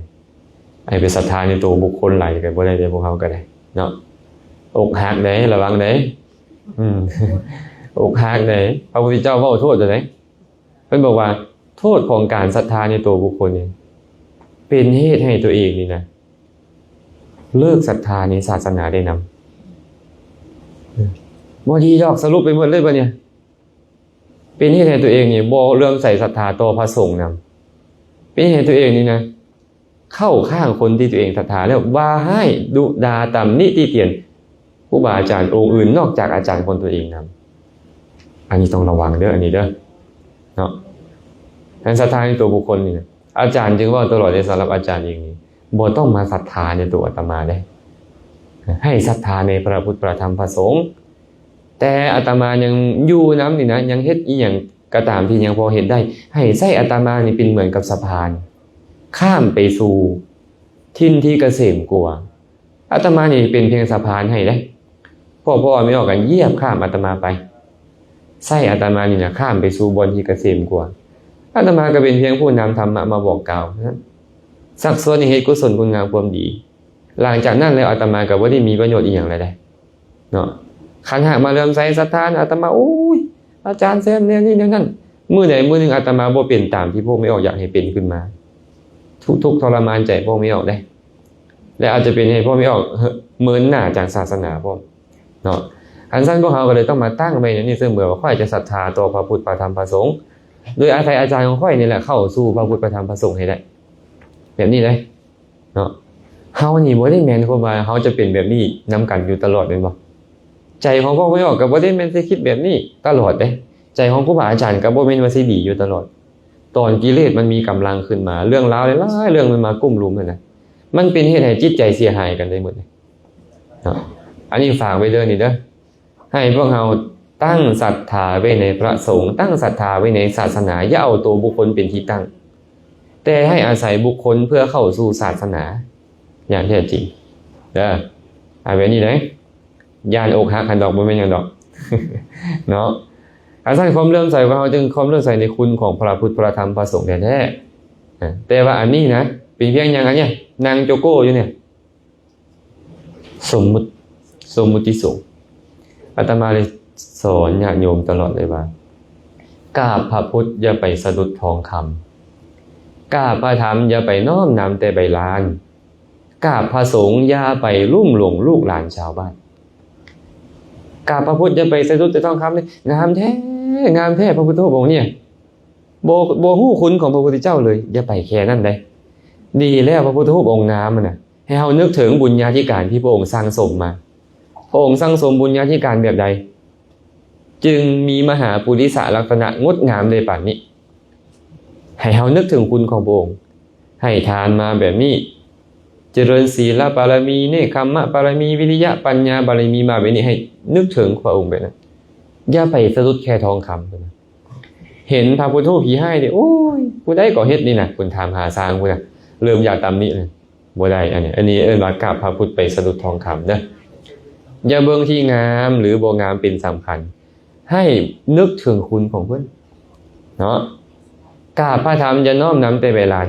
ໃຫ້ໄປສັດທາໃນໂຕບຸກຄົນຫຼາຍກໍບໍ່ໄດ້ເດ້ ພວກເຮົາກໍໄດ້ເນາະ. ອົກຫັກເດ້ ລະວັງເດ້ ອືມ ອົກຫັກເດ້. ພະພຸດທະເຈົ້າເວົ້າໂທດເດ້ ເພິ່ນບອກວ່າ ໂທດຂອງການສັດທາໃນໂຕບຸກຄົນນີ້ ເປັນເຫດໃຫ້ຕົວເອງນີ້ນະ ເລີກສັດທາໃນສາສະໜາໄດ້ນຳ. ບໍ່ດີດອກ ສະຫຼຸບໄປໝົດເລີຍບັດນີ້ ເປັນເຫດໃຫ້ຕົວເອງນີ້ບໍ່ເຫຼື້ອມໃສສັດທາຕໍ່ພະສົງນຳ ເປັນເຫດໃຫ້ຕົວເອງນີ້ນະ ເຂົ້າຂ້າງຄົນທີ່ຕົວເອງສັດທາແລ້ວ ວ່າຮ້າຍ ດຸດ່າ ຕຳໜິ ຕິຕຽນ ຄູບາອາຈານອົງອື່ນນອກຈາກອາຈານຂອງຕົວເອງນຳ. ອັນນີ້ຕ້ອງລະວັງເດີ ອັນນີ້ເດີເນາະ. ການສັດທາໃນຕົວບຸກຄົນນີ້ນະ ອາຈານຈຶ່ງເວົ້າຕະຫຼອດເດ ສຳລັບອາຈານເອງນີ້ ບໍ່ຕ້ອງມາສັດທາໃນຕົວອາດຕະມາເດ້ ໃຫ້ສັດທາໃນພະພຸດ ພະທຳ ພະສົງ. ແຕ່ອາດຕະມາຍັງຢູ່ນຳນີ້ນະ ຍັງເຮັດອີ່ຫຍັງກໍຕາມທີ່ຍັງພໍເຮັດໄດ້ ໃຫ້ໃຊ້ອາດຕະມານີ້ເປັນເໝືອນກັບສະພານ ຂ້າມໄປສູ່ຖິ່ນທີ່ກະເສມກວ່າ. ອາດຕະມານີ້ເປັນພຽງສະພານໃຫ້ເດ້ ພວກພໍ່ແມ່ອອກກັນຢຽບຂ້າມອາດຕະມາໄປ ໃຊ້ອາດຕະມານີ້ນະ ຂ້າມໄປສູ່ບ່ອນທີ່ກະເສມກວ່າ. ອາດຕະມາກໍເປັນພຽງຜູ້ນຳທຳມະມາບອກກ່າວເທົ່ານັ້ນ ຊັກຊວນໃຫ້ເຮັດກຸສົນຄຸນງາມຄວາມດີ. ຫຼັງຈາກນັ້ນແລ້ວ ອາດຕະມາກໍບໍ່ໄດ້ມີປະໂຫຍດອີ່ຫຍັງແລ້ວເດ້ເນາະ. ຄັນຫາກມາເຫຼື້ອມໃສສັດທາອາດຕະມາ ໂອ້ຍ ອາຈານແຊມແນວນີ້ແນວນັ້ນ ມື້ໃດມື້ໜຶ່ງອາດຕະມາບໍ່ເປັນຕາມທີ່ພວກແມ່ອອກຢາກໃຫ້ເປັນຂຶ້ນມາ ທຸກທຸກທໍລະມານໃຈພວກແມ່ອອກເດ້ ແລະ ອາດຈະເປັນໃຫ້ພວກແມ່ອອກເມີນໜ້າຈາກສາສະໜາພ້ອມເນາະ. ຄັນຊັ້ນພວກເຮົາກໍເລີຍຕ້ອງມາຕັ້ງໄວ້ໃນນີ້ເສມີວ່າ ຂ້ອຍຈະສັດທາຕໍ່ພະພຸດ ພະທຳ ພະສົງ ໂດຍອາໄສອາຈານຂອງຂ້ອຍນີ້ແຫຼະເຂົ້າສູ່ພະພຸດ ພະທຳ ພະສົງໃຫ້ໄດ້ ແບບນີ້ເດ້ເນາະ. ເຮົານີ້ບໍ່ໄດ້ແມ່ນຄວາມວ່າເຮົາຈະເປັນແບບນີ້ນຳກັນຢູ່ຕະຫຼອດແມ່ນບໍ່? ໃຈຂອງພວກແມ່ອອກກໍບໍ່ໄດ້ແມ່ນຊິຄິດແບບນີ້ຕະຫຼອດເດ້ ໃຈຂອງຄູບາອາຈານກໍບໍ່ແມ່ນວ່າຊິດີຢູ່ຕະຫຼອດ. ຕອນກິເລດມັນມີກຳລັງຂຶ້ນມາ ເລື່ອງລາວຫຼາຍໆເລື່ອງມັນມາກຸ້ມລຸມຫັ້ນນະ ມັນເປັນເຫດໃຫ້ຈິດໃຈເສຍຫາຍກັນໄດ້ໝົດເນາະ. ອັນນີ້ຝາກໄວ້ເດີນີ້ເດີ ໃຫ້ພວກເຮົາຕັ້ງສັດທາໄວ້ໃນພະສົງ ຕັ້ງສັດທາໄວ້ໃນສາສະໜາ ຢ່າເອົາໂຕບຸກຄົນເປັນທີ່ຕັ້ງ ແຕ່ໃຫ້ອາໄສບຸກຄົນເພື່ອເຂົ້າສູ່ສາສະໜາຢ່າງແທ້ຈິງເດີ. ເອົາແບບນີ້ເດ້ ຢ້ານອົກຫັກຫັ້ນດອກ ບໍ່ແມ່ນຫຍັງດອກເນາະ. ຄັນຊັ້ນຄວາມເຫຼື້ອມໃສຂອງເຮົາຈຶ່ງຄວາມເຫຼື້ອມໃສໃນຄຸນຂອງພະພຸດ ພະທຳ ພະສົງແທ້ໆ. ແຕ່ວ່າອັນນີ້ນະ ເປັນພຽງຫຍັງ ອັນເນີ້ຍ ນັ່ງໂຈໂກ້ຢູ່ເນີ້ຍ ສົມມຸດ ສົມມຸດຕິສົງ. ອາດຕະມາໄດ້ສອນຍາດໂຍມຕະຫຼອດເລີຍວ່າ ກາບພະພຸດຢ່າໄປສະດຸດທອງຄຳ ກາບພະທຳຢ່າໄປນ້ອມນຳແຕ່ໃບລານ ກາບພະສົງຢ່າໄປລຸ່ມຫຼົງລູກຫຼານຊາວບ້ານ. ກາບພະພຸດຢ່າໄປສະດຸດແຕ່ທອງຄຳເດ້ ງາມແທ້ ງາມແທ້ ພະພຸດທະຮູບອົງນີ້ ບໍ່ ບໍ່ຮູ້ຄຸນຂອງພະພຸດທະເຈົ້າເລີຍ ຢ່າໄປແຄ່ນັ້ນເດ້. ດີແລ້ວ ພະພຸດທະຮູບອົງງາມຫັ້ນນະ ໃຫ້ເຮົານຶກເຖິງບຸນຍາທິການທີ່ພະອົງສັ່ງສົມມາ. ພະອົງສັ່ງສົມບຸນຍາທິການແບບໃດ ຈຶ່ງມີມະຫາປຸລິສະລັກສະນະງົດງາມໄດ້ປານນີ້? ໃຫ້ເຮົານຶກເຖິງຄຸນຂອງພະອົງ ໃຫ້ທານມາແບບນີ້ ຈະເລີນສີລະບາລະມີ ເນກຂມມະບາລະມີ ວິລິຍະປັນຍາບາລະມີມາແບບນີ້ ໃຫ້ນຶກເຖິງພະອົງແບບນັ້ນ. ຢ່າໄປສະດຸດແຄ່ທອງຄຳ. ເຫັນພະພຸດທະຮູບຂີ້ຮ້າຍເດ້ ໂອ້ຍ ຜູ້ໃດກໍເຮັດນີ້ນະ ເພິ່ນຖາມຫາຊ່າງພຸ້ນນະ ເລີ່ມຢາກຕຳໜິແລ້ວ ບໍ່ໄດ້. ອັນນີ້ ອັນນີ້ເອີ້ນວ່າກາບພະພຸດໄປສະດຸດທອງຄຳເດີ. ຢ່າເບິ່ງທີ່ງາມ ຫຼື ບໍ່ງາມເປັນສຳຄັນ ໃຫ້ນຶກເຖິງຄຸນຂອງເພິ່ນເນາະ. ກາບພະທຳຢ່ານ້ອມນຳແຕ່ໃບລານ.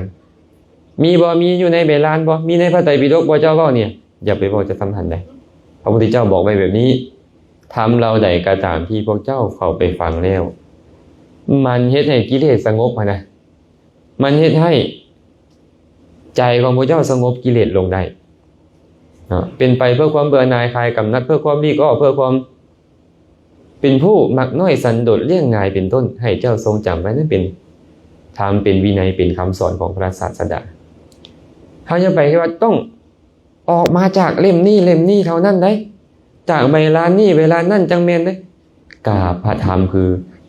ມີບໍ່? ມີຢູ່ໃນໃບລານບໍ່? ມີໃນພະໄຕປິດົກບໍ່ ເຈົ້າເວົ້ານີ້? ຢ່າໄປເວົ້າຈາກສຳພັນໃດ. ພະພຸດທະເຈົ້າບອກໄວ້ແບບນີ້ ທຳເຫຼົ່າໃດກໍຕາມທີ່ພວກເຈົ້າເຂົ້າໄປຟັງແລ້ວ ມັນເຮັດໃຫ້ກິເລດສະຫງົບຫັ້ນນະ ມັນເຮັດໃຫ້ໃຈຂອງພວກເຈົ້າສະຫງົບກິເລດລົງໄດ້ເນາະ ເປັນໄປເພື່ອຄວາມເບື່ອໜ່າຍ ຄາຍກຳໜັດ ເພື່ອຄວາມຫຼີກອອກ ເພື່ອຄວາມເປັນຜູ້ມັກນ້ອຍສັນໂດດ ລ້ຽງງ່າຍ ເປັນຕົ້ນ ໃຫ້ເຈົ້າຊົງຈຳໄວ້ ນັ້ນເປັນທຳ ເປັນວິໄນ ເປັນຄຳສອນຂອງພະສາສະດາ. ເຮົາຢ່າໄປຄິດວ່າຕ້ອງ ອອກມາຈາກເຫຼັ້ມນີ້ເຫຼັ້ມນີ້ເທົ່ານັ້ນໃດ໋ ຈາກໃບລານນີ້ໃບລານນັ້ນຈັ່ງແມ່ນເດ້. ກາບພະທຳຄື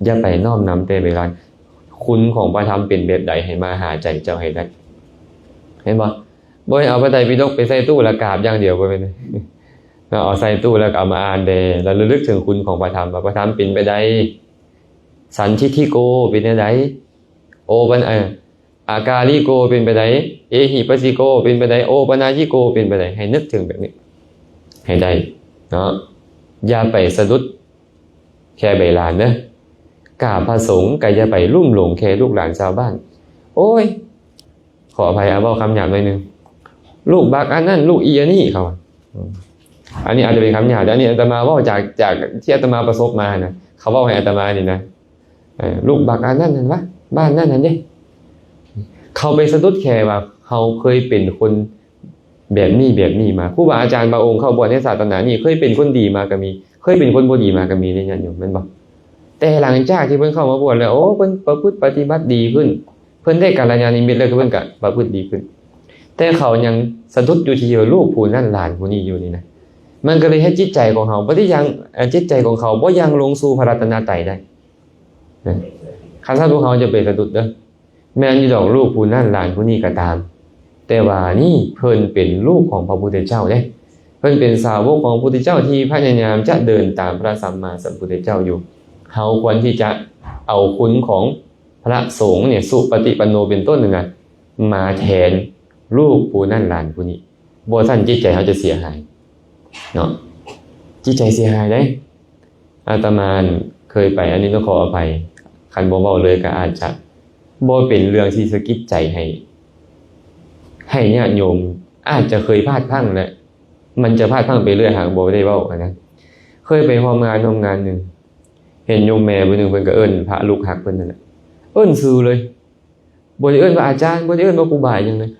ຢ່າໄປນ້ອມນຳແຕ່ໃບລານ. ຄຸນຂອງພະທຳເປັນແບບໃດ ໃຫ້ມາຫາໃຈເຈົ້າໃຫ້ໄດ້. ເຫັນບໍ່? ບໍ່ໃຫ້ເອົາພະໄຕປິດົກໄປໃສ່ຕູ້ແລ້ວກາບຢ່າງດຽວ ບໍ່ແມ່ນເນາະ. ເອົາໃສ່ຕູ້ແລ້ວກໍເອົາມາອ່ານແດ່ ແລ້ວລະລຶກເຖິງຄຸນຂອງພະທຳ ວ່າພະທຳເປັນແບບໃດ ສັນທິດຖິໂກ ເປັນແນວໃດ ໂອປັນ ເອີ ອາກາລິໂກເປັນໄປໃດ? ເອຫິປັດສິໂກເປັນໄປໃດ? ໂອປະນາຍິໂກເປັນໄປໃດ? ໃຫ້ນຶກເຖິງແບບນີ້. ໃຫ້ໄດ້ເນາະ. ຢ່າໄປສະດຸດແຄ່ໃບລານເດີ, ກາບພະສົງກໍຢ່າໄປລຸ່ມຫຼົງແຄ່ລູກຫຼານຊາວບ້ານ. ໂອ້ຍ ຂໍອະໄພ ອາ ເວົ້າຄຳຫຍາບໜ້ອຍໜຶ່ງ, ລູກບັກອັນນັ້ນ ລູກອີອັນນີ້ ເຂົາວ່າ. ອືມ ອັນນີ້ອາດຈະເປັນຄຳຫຍາບ, ແຕ່ອັນນີ້ອາດຕະມາເວົ້າຈາກ ຈາກທີ່ອາດຕະມາປະສົບມານະ, ເຂົາເວົ້າໃຫ້ອາດຕະມານີ້ນະ. ເອີ ລູກບັກອັນນັ້ນຫັ້ນວະ, ບ້ານນັ້ນຫັ້ນເດ້. ເຂົາໄປສະດຸດແຄ່ວ່າເຮົາເຄີຍເປັນຄົນແບບນີ້ແບບນີ້ມາ. ຄູບາອາຈານບາງອົງເຂົ້າບວດໃນສາສະໜານີ້ ເຄີຍເປັນຄົນດີມາກໍມີ, ເຄີຍເປັນຄົນບໍ່ດີມາກໍມີເດ້ ຍາດໂຍມ, ແມ່ນບໍ່? ແຕ່ຫຼັງຈາກທີ່ເພິ່ນເຂົ້າມາບວດແລ້ວ, ໂອ້ ເພິ່ນປະພຶດປະຕິບັດດີຂຶ້ນ, ເພິ່ນໄດ້ກັນລະຍານນິມິດແລ້ວ ເພິ່ນກໍປະພຶດດີຂຶ້ນ. ແຕ່ເຂົາຍັງສະດຸດຢູ່ທີ່ວ່າລູກຜູ້ນັ້ນຫຼານຜູ້ນີ້ຢູ່ນີ້ນະ. ມັນກໍເລີຍເຮັດຈິດໃຈຂອງເຮົາບໍ່ໄດ້ຍັງ, ເອີ ຈິດໃຈຂອງເຂົາບໍ່ຍັງລົງສູ່ພະລັດຕະນະໄຕໄດ້. ນະ ຄັນຊັ້ນພວກເຮົາຈະໄປສະດຸດເດີ. ແມ່ນຢູ່ດອກ ລູກຜູ້ນັ້ນຫຼານຜູ້ນີ້ກໍຕາມ, ແຕ່ວ່ານີ້ເພິ່ນເປັນລູກຂອງພະພຸດທະເຈົ້າເດ້, ເພິ່ນເປັນສາວົກຂອງພະພຸດທະເຈົ້າທີ່ພະຍາຍາມຈະເດີນຕາມພະສຳມາສຳພຸດທະເຈົ້າຢູ່. ເຮົາຄວນທີ່ຈະເອົາຄຸນຂອງພະສົງນີ້ ສຸປະຕິປັນໂນເປັນຕົ້ນນັ້ນນະ ມາແທນລູກຜູ້ນັ້ນຫຼານຜູ້ນີ້. ບໍ່ຊັ້ນຈິດໃຈເຮົາຈະເສຍຫາຍເນາະ, ຈິດໃຈເສຍຫາຍເດ້. ອາດຕະມາເຄີຍໄປ, ອັນນີ້ຕ້ອງຂໍອະໄພ, ຄັນບໍ່ເວົ້າເລີຍກໍອາດຈະບໍ່ເປັນເລື່ອງທີ່ສະກິດໃຈໃຫ້, ໃຫ້ຍາດໂຍມອາດຈະເຄີຍພາດພລັ້ງ ແລະ ມັນຈະພາດພລັ້ງໄປເລື້ອຍຫາກບໍ່ໄດ້ເວົ້າຫັ້ນນະ. ເຄີຍໄປຮ່ວມງານ, ຮ່ວມງານໜຶ່ງ, ເຫັນໂຍມແມ່ຜູ້ໜຶ່ງ ເພິ່ນກໍເອີ້ນພະລູກຮັກເພິ່ນນັ້ນແຫຼະ, ເອີ້ນຊື່ເລີຍ. ບໍ່ໄດ້ເອີ້ນວ່າອາຈານ, ບໍ່ໄດ້ເອີ້ນວ່າຄູບາຫຍັງເລີຍ.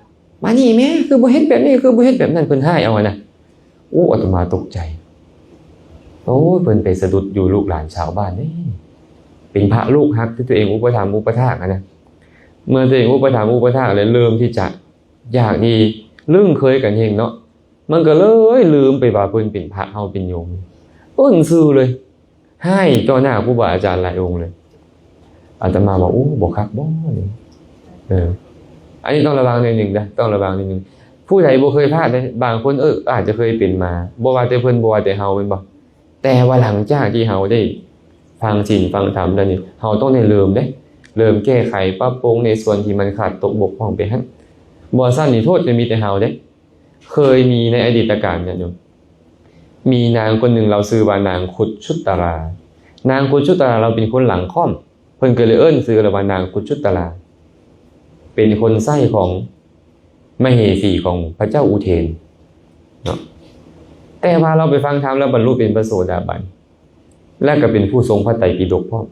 ມານີ້ແມ່, ຄືບໍ່ເຮັດແບບນີ້, ຄືບໍ່ເຮັດແບບນັ້ນ, ເພິ່ນຮ້າຍເອົາຫັ້ນນະ. ໂອ້ ອາດຕະມາຕົກໃຈ. ໂອ້ຍ ເພິ່ນໄປສະດຸດຢູ່ລູກຫຼານຊາວບ້ານເດ້, ເປັນພະລູກຮັກທີ່ຕົວເອງອຸປະຖຳອຸປະຖາກຫັ້ນນະ. ເມື່ອຕົວເອງອຸປະຖຳອຸປະຖາກແລ້ວ ເລີ່ມທີ່ຈະຢາກທີ່ລຶ້ງເຄີຍກັນເຮງເນາະ, ມັນກໍເລີຍລືມໄປວ່າເພິ່ນເປັນພະ, ເຮົາເປັນໂຍມ. ເອີ້ນຊື່ເລີຍ. ຮ້າຍຕໍ່ໜ້າຄູບາອາຈານຫຼາຍອົງເລີຍ. ອາດຕະມາວ່າ ໂອ້ ບໍ່ຄັກບໍ່ນີ້. ເອີ ອັນນີ້ຕ້ອງລະວັງໜ້ອຍໜຶ່ງເດີ, ຕ້ອງລະວັງໜ້ອຍໜຶ່ງ. ຜູ້ໃດບໍ່ເຄີຍພາດເດ້, ບາງຄົນ ເອີ ອາດຈະເຄີຍເປັນມາ, ບໍ່ວ່າແຕ່ເພິ່ນ, ບໍ່ວ່າແຕ່ເຮົາ, ແມ່ນບໍ່? ແຕ່ວ່າຫຼັງຈາກທີ່ເຮົາໄດ້ຟັງສິນຟັງທຳແລ້ວນີ້, ເຮົາຕ້ອງໄດ້ເລີ່ມເດ້, ເລີ່ມແກ້ໄຂປັບປຸງໃນສ່ວນທີ່ມັນຂາດຕົກບົກຜ່ອງໄປຫັ້ນ. ບໍ່ຊັ້ນນີ້ໂທດຈະມີແຕ່ເຮົາເດ້. ເຄີຍມີໃນອະດີດຕະການ ຍາດໂຍມ, ມີນາງຄົນໜຶ່ງ ລາວຊື່ວ່ານາງຄຸດຊຸດຕະລາ. ນາງຄຸດຊຸດຕະລາ ລາວເປັນຄົນຫຼັງຄ້ອມ, ເພິ່ນກໍເລີຍເອີ້ນຊື່ລາວວ່ານາງຄຸດຊຸດຕະລາ, ເປັນຄົນໃຊ້ຂອງມະເຫສີຂອງພະເຈົ້າອຸເທນເນາະ. ແຕ່ວ່າລາວໄປຟັງທຳແລ້ວບັນລຸເປັນພະໂສດາບັນ, ແລະ ກໍເປັນຜູ້ຊົງພະໄຕປິດົກພ້ອມ.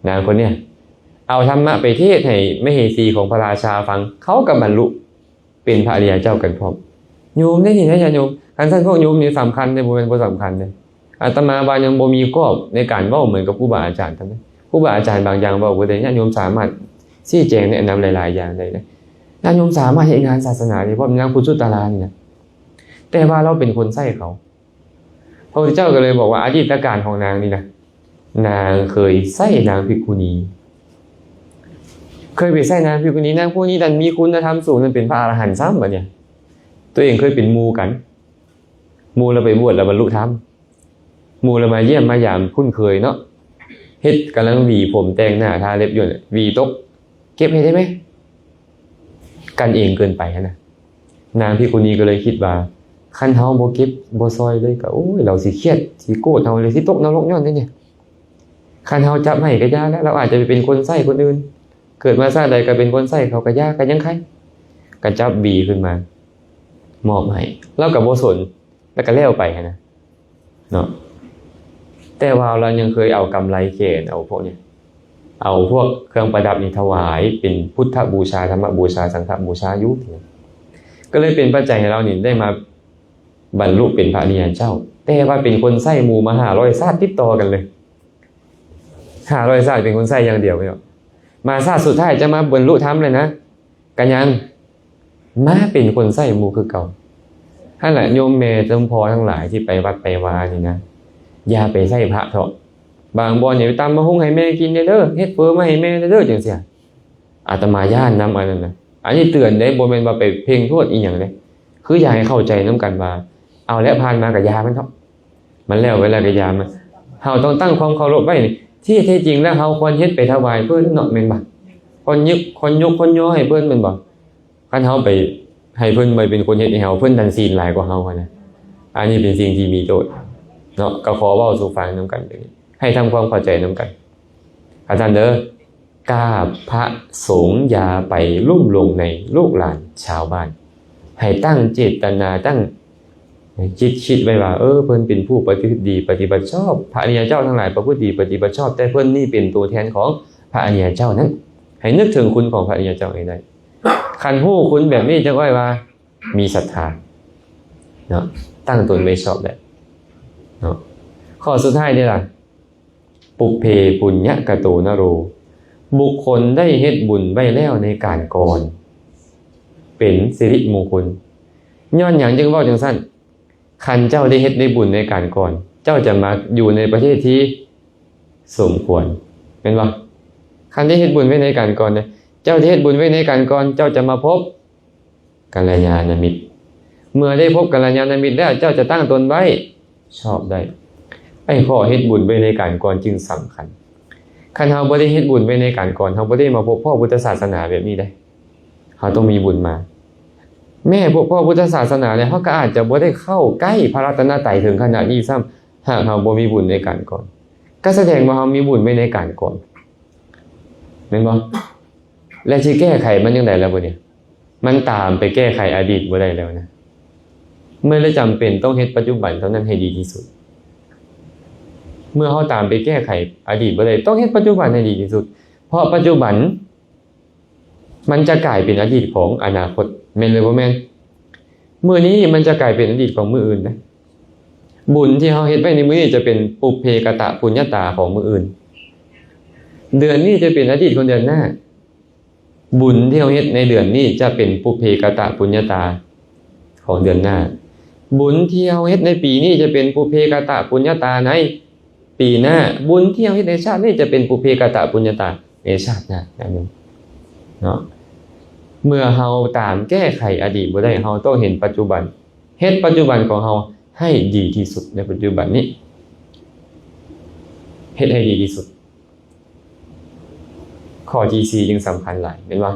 ນາງຄົນເນີ້ຍເອົາທຳມະໄປເທດໃຫ້ມະເຫສີຂອງພະລາຊາຟັງ, ເຂົາກໍບັນລຸ ເປັນພະອະລິຍະເຈົ້າກັນພ້ອມ. ໂຍມເດ້ນີ້ນະ ຍາດໂຍມ. ຄັນຊັ້ນພວກໂຍມນີ້ສຳຄັນເດ້, ບໍ່ແມ່ນບໍ່ສຳຄັນເດ້. ອາດຕະມາວ່າຍັງບໍ່ມີກອບໃນການເວົ້າເໝືອນກັບຄູບາອາຈານເທົ່າໃດ. ຄູບາອາຈານບາງຢ່າງເວົ້າບໍ່ໄດ້, ຍາດໂຍມສາມາດຊີ້ແຈງແນະນຳຫຼາຍໆຢ່າງໄດ້ເດ້. ຍາດໂຍມສາມາດເຮັດງານສາສະໜາໄດ້ພ້ອມ, ນາງຄຸດຊຸດຕະລານີ້ນະ. ແຕ່ວ່າລາວເປັນຄົນໃຊ້ເຂົາ. ພະພຸດທະເຈົ້າກໍເລີຍບອກວ່າ ອະດີດຕະການຂອງນາງນີ້ນະ, ນາງເຄີຍໃຊ້ນາງພິກຂຸນີ, ເຄີຍໄປໃຊ້ນາງພິກຂຸນີ, ນາງຜູ້ນີ້ນັ້ນມີຄຸນນະທຳສູງ, ນັ້ນເປັນພະອະລະຫັນຊ້ຳ. ບັດນີ້ຕົວເອງເຄີຍເປັນໝູ່ກັນ, ໝູ່ລະໄປບວດລະບັນລຸທຳ, ໝູ່ລະມາຢ້ຽມມາຢາມຄຸ້ນເຄີຍເນາະ, ເຮັດ ກຳລັງຫວີຜົມ, ແຕ່ງໜ້າ, ທາເລັບຢູ່, ຫວີຕົກ, ເກັບໃຫ້ໄດ້ໄໝ? ກັນເອງເກີນໄປຫັ້ນນະ. ນາງພິກຂຸນີກໍເລີຍຄິດວ່າ ຄັນເຮົາບໍ່ເກັບບໍ່ຊ່ອຍເລີຍກໍ ໂອ້ຍ ລາວຊິຄຽດ ຊິໂກດເຮົາ ຫຼື ຊິຕົກນະລົກຍ້ອນນີ້. ຄັນເຮົາຈັບໃຫ້ກໍຢ່າແລ້ວ, ລາວອາດຈະໄປເປັນຄົນໃຊ້ຄົນອື່ນ, ເກີດມາຊາດໃດກໍເປັນຄົນໃຊ້ເຂົາກໍຢ່າ, ກໍຍັງໄຄ. ກໍຈັບຫວີຂຶ້ນມາມອບໃຫ້, ລາວກໍບໍ່ສົນ, ແລ້ວກໍແລ້ວໄປຫັ້ນນະ. ເນາະ ແຕ່ວ່າລາວຍັງເຄີຍເອົາກຳໄລແຂນ ເອົາພວກນີ້ ເອົາພວກເຄື່ອງປະດັບນີ້ຖວາຍເປັນພຸດທະບູຊາ, ທຳມະບູຊາ, ສັງຄະບູຊາຢູ່. ກໍເລີຍເປັນປັດໄຈໃຫ້ລາວນີ້ໄດ້ມາບັນລຸເປັນພະອະລິຍະເຈົ້າ, ແຕ່ວ່າເປັນຄົນໃຊ້ໝູ່ມາຫ້າຮ້ອຍຊາດຕິດຕໍ່ກັນເລີຍ. ຫ້າຮ້ອຍຊາດເປັນຄົນໃຊ້ຢ່າງດຽວ, ມາຊາດສຸດທ້າຍຈະມາບັນລຸທຳແລ້ວນະ. ກະຍັງມາເປັນຄົນໃຊ້ໝູ່ຄືເກົ່າ. ຫັ້ນແຫຼະ ໂຍມແມ່ໂຍມພໍ່ທັງຫຼາຍທີ່ໄປວັດໄປວານີ້ນະ, ຢ່າໄປໃຊ້ພະເຖາະ. ບາງບ່ອນນີ້ ໄປຕຳບັກຫຸ່ງໃຫ້ແມ່ກິນແດ່ເດີ, ເຮັດເຝີມາໃຫ້ແມ່ແດ່ເດີ, ຈັ່ງຊີ້. ອາດຕະມາຢ້ານນຳອັນນັ້ນນະ. ອັນນີ້ເຕືອນເດ້, ບໍ່ແມ່ນວ່າໄປເພ່ງໂທດອີ່ຫຍັງເດ້. ຄືຢາກໃຫ້ເຂົ້າໃຈນຳກັນວ່າ ເອົາແຫຼະ, ຜ່ານມາກະຢ່າມັນເຖາະ. ມັນແລ້ວໄປແລ້ວກໍຢ່າມາ. ເຮົາຕ້ອງຕັ້ງຄວາມເຄົາລົບໄວ້ນີ້. ທີ່ແທ້ຈິງແລ້ວ ເຮົາຄວນເຮັດໄປຖວາຍເພິ່ນເນາະ, ແມ່ນບໍ່? ຄວນຍົກ, ຄວນຍົກ, ຄວນຍໍໃຫ້ເພິ່ນ, ແມ່ນບໍ່? ຄັນເຮົາໄປໃຫ້ເພິ່ນໄປເປັນຄົນເຮັດໃຫ້ເຮົາ, ເພິ່ນດັນສິນຫຼາຍກວ່າເຮົາຫັ້ນນະ. ອັນນີ້ເປັນສິ່ງທີ່ມີໂທດເນາະ ກໍຂໍເວົ້າສູ່ຟັງນຳກັນ ໃຫ້ທຳຄວາມເຂົ້າໃຈນຳກັນ ອາຈານເດີ. ກາບພະສົງຢ່າໄປລຸ່ມລົງໃນລູກຫຼານຊາວບ້ານ ໃຫ້ຕັ້ງເຈດຕະນາ ຕັ້ງຈິດຄິດໄວ້ວ່າ ເອີ ເພິ່ນເປັນຜູ້ປະພຶດດີ ປະຕິບັດຊອບ ພະອະລິຍະເຈົ້າທັງຫຼາຍປະພຶດດີ ປະຕິບັດຊອບ ແຕ່ເພິ່ນນີ້ເປັນຕົວແທນຂອງພະອະລິຍະເຈົ້ານັ້ນ ໃຫ້ນຶກເຖິງຄຸນຂອງພະອະລິຍະເຈົ້າໃຫ້ໄດ້. ຄັນຮູ້ຄຸນແບບນີ້ ຈັ່ງເອີ້ນວ່າມີສັດທາເນາະ ຕັ້ງຕົນໄວ້ຊອບແລ້ວເນາະ. ຂໍ້ສຸດທ້າຍເດ້ລະ ປຸບເພປຸນຍະກະໂຕນະໂຣ ບຸກຄົນໄດ້ເຮັດບຸນໄວ້ແລ້ວໃນການກ່ອນ ເປັນສິລິມຸງຄຸນ. ຍ້ອນຫຍັງຈຶ່ງເວົ້າຈັ່ງຊັ້ນ? ຄັນເຈົ້າໄດ້ເຮັດໄດ້ບຸນໃນການກ່ອນ ເຈົ້າຈະມາຢູ່ໃນປະເທດທີ່ສົມຄວນ ແມ່ນບໍ່? ຄັນໄດ້ເຮັດບຸນໄວ້ໃນການກ່ອນ ເຈົ້າໄດ້ເຮັດບຸນໄວ້ໃນການກ່ອນ ເຈົ້າຈະມາພົບ ກັນລະຍານະມິດ ເມື່ອໄດ້ພົບກັນລະຍານະມິດແລ້ວ ເຈົ້າຈະຕັ້ງຕົນໄວ້ຊອບໄດ້. ໄອ້ຂໍ້ເຮັດບຸນໄວ້ໃນການກ່ອນຈຶ່ງສຳຄັນ. ຄັນເຮົາບໍ່ໄດ້ເຮັດບຸນໄວ້ໃນການກ່ອນ ເຮົາບໍ່ໄດ້ມາພົບພໍ້ພຸດທະສາສະໜາແບບນີ້ເດ້ ເຮົາຕ້ອງມີບຸນມາ. ແມ້ພົບພໍ້ພຸດທະສາສະໜາແລ້ວ ເຮົາກໍອາດຈະບໍ່ໄດ້ເຂົ້າໃກ້ພະລັດຕະນະໄຕເຖິງຂະໜາດນີ້ຊ້ຳ ຫາກເຮົາບໍ່ມີບຸນໃນການກ່ອນ. ກໍສະແດງວ່າເຮົາມີບຸນໄວ້ໃນການກ່ອນ ແມ່ນບໍ່? ແລະ ຊິແກ້ໄຂມັນຈັ່ງໃດລະບາດນີ້? ມັນຕາມໄປແກ້ໄຂອະດີດບໍ່ໄດ້ແລ້ວນະ. ເມື່ອໃດຈຳເປັນຕ້ອງເຮັດປັດຈຸບັນເທົ່ານັ້ນໃຫ້ດີທີ່ສຸດ. ເມື່ອເຮົາຕາມໄປແກ້ໄຂອະດີດບໍ່ໄດ້ ຕ້ອງເຮັດປັດຈຸບັນໃຫ້ດີທີ່ສຸດ ເພາະປັດຈຸບັນມັນຈະກາຍເປັນອະດີດຂອງອະນາຄົດ ແມ່ນຫຼືບໍ່ແມ່ນ? ມື້ນີ້ມັນຈະກາຍເປັນອະດີດຂອງມື້ອື່ນນະ. ບຸນທີ່ເຮົາເຮັດໄວ້ໃນມື້ນີ້ຈະເປັນປຸບເພກະຕະປຸນຍະຕາຂອງມື້ອື່ນ. ເດືອນນີ້ຈະເປັນອະດີດຂອງເດືອນໜ້າ. ບຸນທີ່ເຮົາເຮັດໃນເດືອນນີ້ຈະເປັນປຸບເພກະຕະປຸນຍະຕາຂອງເດືອນໜ້າ. ບຸນທີ່ເຮົາເຮັດໃນປີນີ້ຈະເປັນປຸບເພກະຕະປຸນຍະຕາໃນປີໜ້າ. ບຸນທີ່ເຮົາເຮັດໃນຊາດນີ້ຈະເປັນປຸບເພກະຕະປຸນຍະຕາໃນຊາດໜ້າ ເນາະ. ເມື່ອເຮົາຕາມແກ້ໄຂອະດີດບໍ່ໄດ້ ເຮົາຕ້ອງເຫັນປັດຈຸບັນ ເຮັດປັດຈຸບັນຂອງເຮົາໃຫ້ດີທີ່ສຸດໃນປັດຈຸບັນນີ້ ເຮັດໃຫ້ດີທີ່ສຸດ. ຂໍ້ທີສີ່ຈຶ່ງສຳຄັນຫຼາຍ ແມ່ນບໍ່?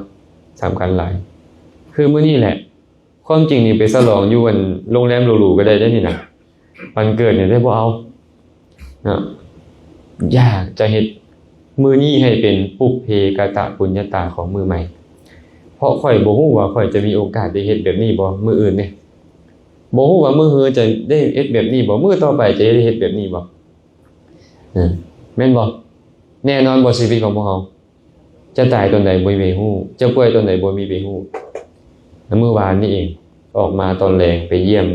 ສຳຄັນຫຼາຍ ຄືມື້ນີ້ແຫຼະ. ຄວາມຈິງນີ້ໄປສະຫຼອງຢູ່ອັນໂຮງແຮມຫຼູໆກໍໄດ້ເດ້ນີ້ນະ ວັນເກີດນີ້ໄດ້ບໍ່ເອົາເນາະ. ຢາກຈະເຮັດມື້ນີ້ໃຫ້ເປັນປຸບເພກະຕະປຸນຍະຕາຂອງມື້ໃໝ່ ເພາະຂ້ອຍບໍ່ຮູ້ວ່າຂ້ອຍຈະມີໂອກາດໄດ້ເຮັດແບບນີ້ບໍ່ມື້ອື່ນນີ້ ບໍ່ຮູ້ວ່າມື້ຮືຈະໄດ້ເຮັດແບບນີ້ບໍ່ ມື້ຕໍ່ໄປຈະໄດ້ເຮັດແບບນີ້ບໍ່ ເອີ ແມ່ນບໍ່? ແນ່ນອນບໍ່ ຊີວິດຂອງພວກເຮົາ ຈະຕາຍຕອນໃດບໍ່ມີໃຜຮູ້ ຈະປ່ວຍຕອນໃດບໍ່ມີໃຜຮູ້. ແລະ ມື້ວານນີ້ເອງ ອອກມາຕອນແລງໄປຢ້ຽມ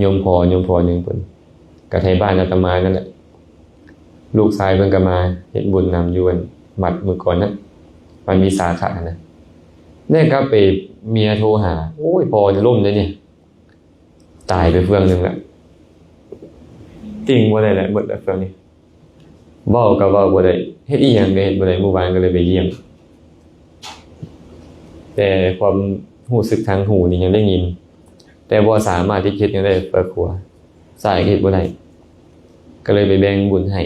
ໂຍມພໍ່ ໂຍມພໍ່ໜຶ່ງເພິ່ນ ກະໄທບ້ານອາດຕະມານັ້ນແຫຼະ ລູກຊາຍເພິ່ນກະມາເຮັດບຸນນຳຢູ່ວັດມື້ກ່ອນນະ ວັດວິສາຂະນະ. ໄດ້ກັບໄປ ເມຍໂທຫາ ໂອ້ຍ ພໍ່ລົ້ມເດ້ນີ້ ຕາຍໄປເຟືອງໜຶ່ງແລ້ວ ຕິ່ງບໍ່ໄດ້ແລ້ວ ໝົດແລ້ວເຟືອງນີ້ ເວົ້າກໍເວົ້າບໍ່ໄດ້ ເຮັດອີ່ຫຍັງກໍເຮັດບໍ່ໄດ້. ມື້ວານກໍເລີຍໄປຢ້ຽມ ແຕ່ຄວາມຮູ້ສຶກທາງຫູນີ້ຍັງໄດ້ຍິນ ແຕ່ບໍ່ສາມາດທີ່ເຮັດຫຍັງໄດ້ເພື່ອຄົວ ຊ້າຍກໍເຮັດບໍ່ໄດ້ ກໍເລີຍໄປແບ່ງບຸນໃຫ້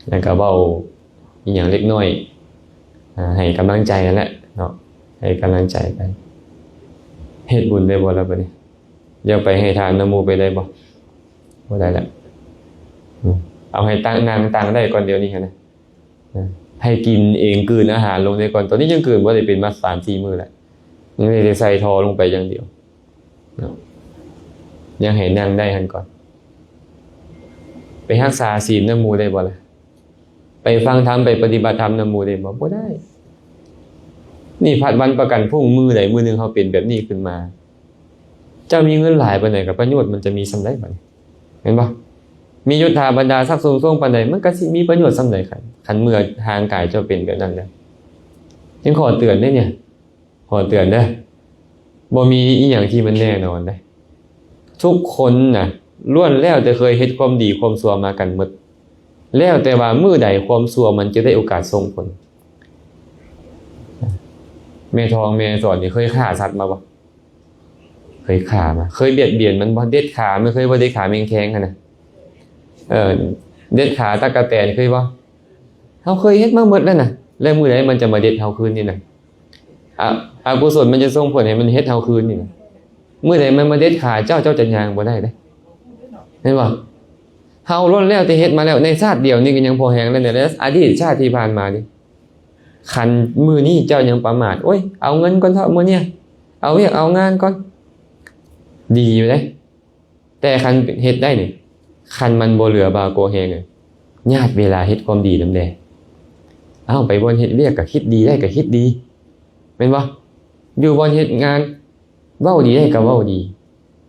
ແລ້ວກໍເວົ້າອີ່ຫຍັງເລັກນ້ອຍ ອາ ໃຫ້ກຳລັງໃຈຫັ້ນແຫຼະເນາະ ໃຫ້ກຳລັງໃຈກັນ. ເຮັດບຸນໄດ້ບໍ່ລະບາດນີ້? ຢາກໄປໃຫ້ທານນຳໝູ່ໄປໄດ້ບໍ່? ບໍ່ໄດ້ລະ ອືມ ເອົາໃຫ້ຕັ້ງ ນັ່ງຕັ້ງໄດ້ກ່ອນດຽວນີ້ຫັ້ນນະ ໃຫ້ກິນເອງ ກືນອາຫານລົງໄດ້ກ່ອນ. ຕອນນີ້ຍັງກືນບໍ່ໄດ້ເປັນມາສາມສີ່ມື້ແລ້ວ ຍັງໄດ້ໃສ່ທໍ່ລົງໄປຢ່າງດຽວເນາະ ຍັງໃຫ້ນັ່ງໄດ້ຫັ້ນກ່ອນ. ໄປຮັກສາສິນນຳໝູ່ໄດ້ບໍ່ລະ? ໄປຟັງທຳ ໄປປະຕິບັດທຳນຳໝູ່ໄດ້ບໍ່? ບໍ່ໄດ້. ນີ້ພັດວັນປະກັນ ພຸ້ງມື້ໃດມື້ໜຶ່ງເຮົາເປັນແບບນີ້ຂຶ້ນມາ ເຈົ້າມີເງິນຫຼາຍປານໃດ ກໍປະໂຫຍດມັນຈະມີສ່ຳໃດບາດນີ້ ແມ່ນບໍ່? ມີຍົດຖາບັນດາສັກສູງສົ່ງປານໃດ ມັນກໍຊິມີປະໂຫຍດສ່ຳໃດ ຄັນ ຄັນເມື່ອຮ່າງກາຍເຈົ້າເປັນແບບນັ້ນແລ້ວ. ຍັງຂໍເຕືອນເດ້ນີ້ ຂໍເຕືອນເດີ ບໍ່ມີອີ່ຫຍັງທີ່ມັນແນ່ນອນເດ້. ທຸກຄົນນະ ລ້ວນແລ້ວແຕ່ເຄີຍເຮັດຄວາມດີຄວາມຊົ່ວມາກັນໝົດ ແລ້ວແຕ່ວ່າມື້ໃດຄວາມຊົ່ວມັນຈະໄດ້ໂອກາດສົ່ງຜົນ. ແມ່ທອງແມ່ສອນນີ້ເຄີຍຂ້າສັດມາບໍ່? ເຄີຍຂ້າມາ. ເຄີຍບຽດບຽນມັນບໍ່? ເດັດຂາ ແມ່ນເຄີຍບໍ່? ເດັດຂາແມງແຄງຫັ້ນນະ ເອີ ເດັດຂາຕັກກະແຕນເຄີຍບໍ່? ເຮົາເຄີຍເຮັດມາໝົດແລ້ວນະ ແລ້ວມື້ໃດມັນຈະມາເດັດເຮົາຄືນນີ້ນະ? ອະ ອະກຸສົນມັນຈະສົ່ງຜົນໃຫ້ມັນເຮັດເຮົາຄືນນີ້ນະ. ມື້ໃດມັນມາເດັດຂາເຈົ້າ ເຈົ້າຈະຍ່າງບໍ່ໄດ້ເດ້ ເຫັນບໍ່? ເຮົາລ້ວນແລ້ວແຕ່ເຮັດມາແລ້ວ ໃນຊາດດຽວນີ້ກໍຍັງພໍແຮງແລ້ວ ໃນອະດີດຊາດທີ່ຜ່ານມານີ້ ຄັນມື້ນີ້ເຈົ້າຍັງປະໝາດ ໂອ້ຍ ເອົາເງິນກ່ອນເຖາະ ມື້ນີ້ ເອົາວຽກເອົາງານກ່ອນ ດີຢູ່ເດ້. ແຕ່ຄັນເຮັດໄດ້ນີ້ ຄັນມັນບໍ່ເຫຼືອບ່າກໍແຮງ ຍາດເວລາເຮັດຄວາມດີນຳແດ່. ເອົາ ໄປບ່ອນເຮັດວຽກກໍຄິດດີໄດ້ກໍຄິດດີ ແມ່ນບໍ່? ຢູ່ບ່ອນເຮັດງານ ເວົ້າດີໄດ້ກໍເວົ້າດີ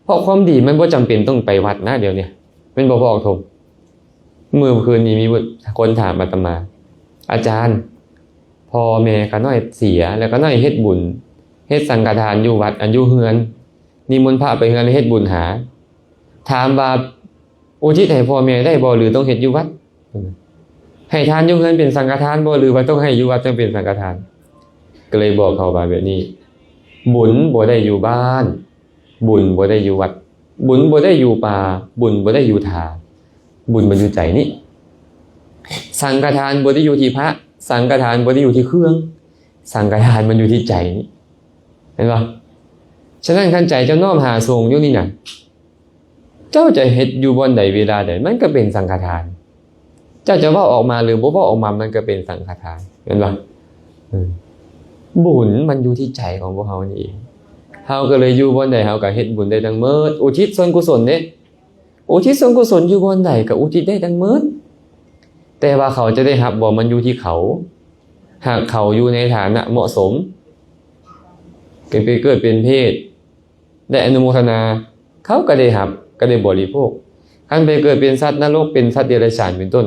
ເພາະຄວາມດີມັນບໍ່ຈຳເປັນຕ້ອງໄປວັດນະ ດຽວນີ້ ແມ່ນບໍ່ ພໍ່ອອກທົ່ງ? ມື້ຄືນນີ້ມີຄົນຖາມອາດຕະມາ ອາຈານ ພໍ່ແມ່ຂ້ານ້ອຍເສຍ ແລ້ວຂ້ານ້ອຍເຮັດບຸນ ເຮັດສັງຄະທານຢູ່ວັດ ອັນຢູ່ເຮືອນ ນິມົນພະໄປເຮືອນ ເຮັດບຸນຫາ ຖາມວ່າອຸທິດໃຫ້ພໍ່ແມ່ໄດ້ບໍ່ ຫຼືຕ້ອງເຮັດຢູ່ວັດ? ໃຫ້ທານຢູ່ເຮືອນເປັນສັງຄະທານບໍ່ ຫຼືວ່າຕ້ອງໃຫ້ຢູ່ວັດຈັ່ງເປັນສັງຄະທານ? ກໍເລີຍບອກເຂົາວ່າແບບນີ້ ບຸນບໍ່ໄດ້ຢູ່ບ້ານ ບຸນບໍ່ໄດ້ຢູ່ວັດ ບຸນບໍ່ໄດ້ຢູ່ປ່າ ບຸນບໍ່ໄດ້ຢູ່ຖ້າ ບຸນມັນຢູ່ໃຈນີ້. ສັງຄະທານບໍ່ໄດ້ຢູ່ທີ່ພະ ສັງຄະທານບໍ່ໄດ້ຢູ່ທີ່ເຄື່ອງ ສັງຄະທານມັນຢູ່ທີ່ໃຈນີ້ ເຫັນບໍ່? ສະນັ້ນຄັນໃຈເຈົ້ານ້ອມຫາສົງຢູ່ນີ້ນະ ເຈົ້າຈະເຮັດຢູ່ບ່ອນໃດເວລາໃດ ມັນກໍເປັນສັງຄະທານ ເຈົ້າຈະເວົ້າອອກມາ ຫຼືບໍ່ເວົ້າອອກມາ ມັນກໍເປັນສັງຄະທານ ແມ່ນບໍ່? ເອີ ບຸນມັນຢູ່ທີ່ໃຈຂອງພວກເຮົານີ້ເອງ ເຮົາກໍເລີຍຢູ່ບ່ອນໃດເຮົາກໍເຮັດບຸນໄດ້ທັງໝົດ ອຸທິດສ່ວນກຸສົນເດ້ ອຸທິດສ່ວນກຸສົນຢູ່ບ່ອນໃດກໍອຸທິດໄດ້ທັງໝົດ ແຕ່ວ່າເຂົາຈະໄດ້ຮັບບໍ່ ມັນຢູ່ທີ່ເຂົາ ຫາກເຂົາຢູ່ໃນຖານະເໝາະສົມ ກໍໄປເກີດເປັນເປດ ໄດ້ອະນຸໂມທະນາ ເຂົາກໍໄດ້ຮັບ ກໍໄດ້ບໍລິໂພກ. ຄັນໄປເກີດເປັນສັດນະລົກ ເປັນສັດເດຍລະສານເປັນຕົ້ນ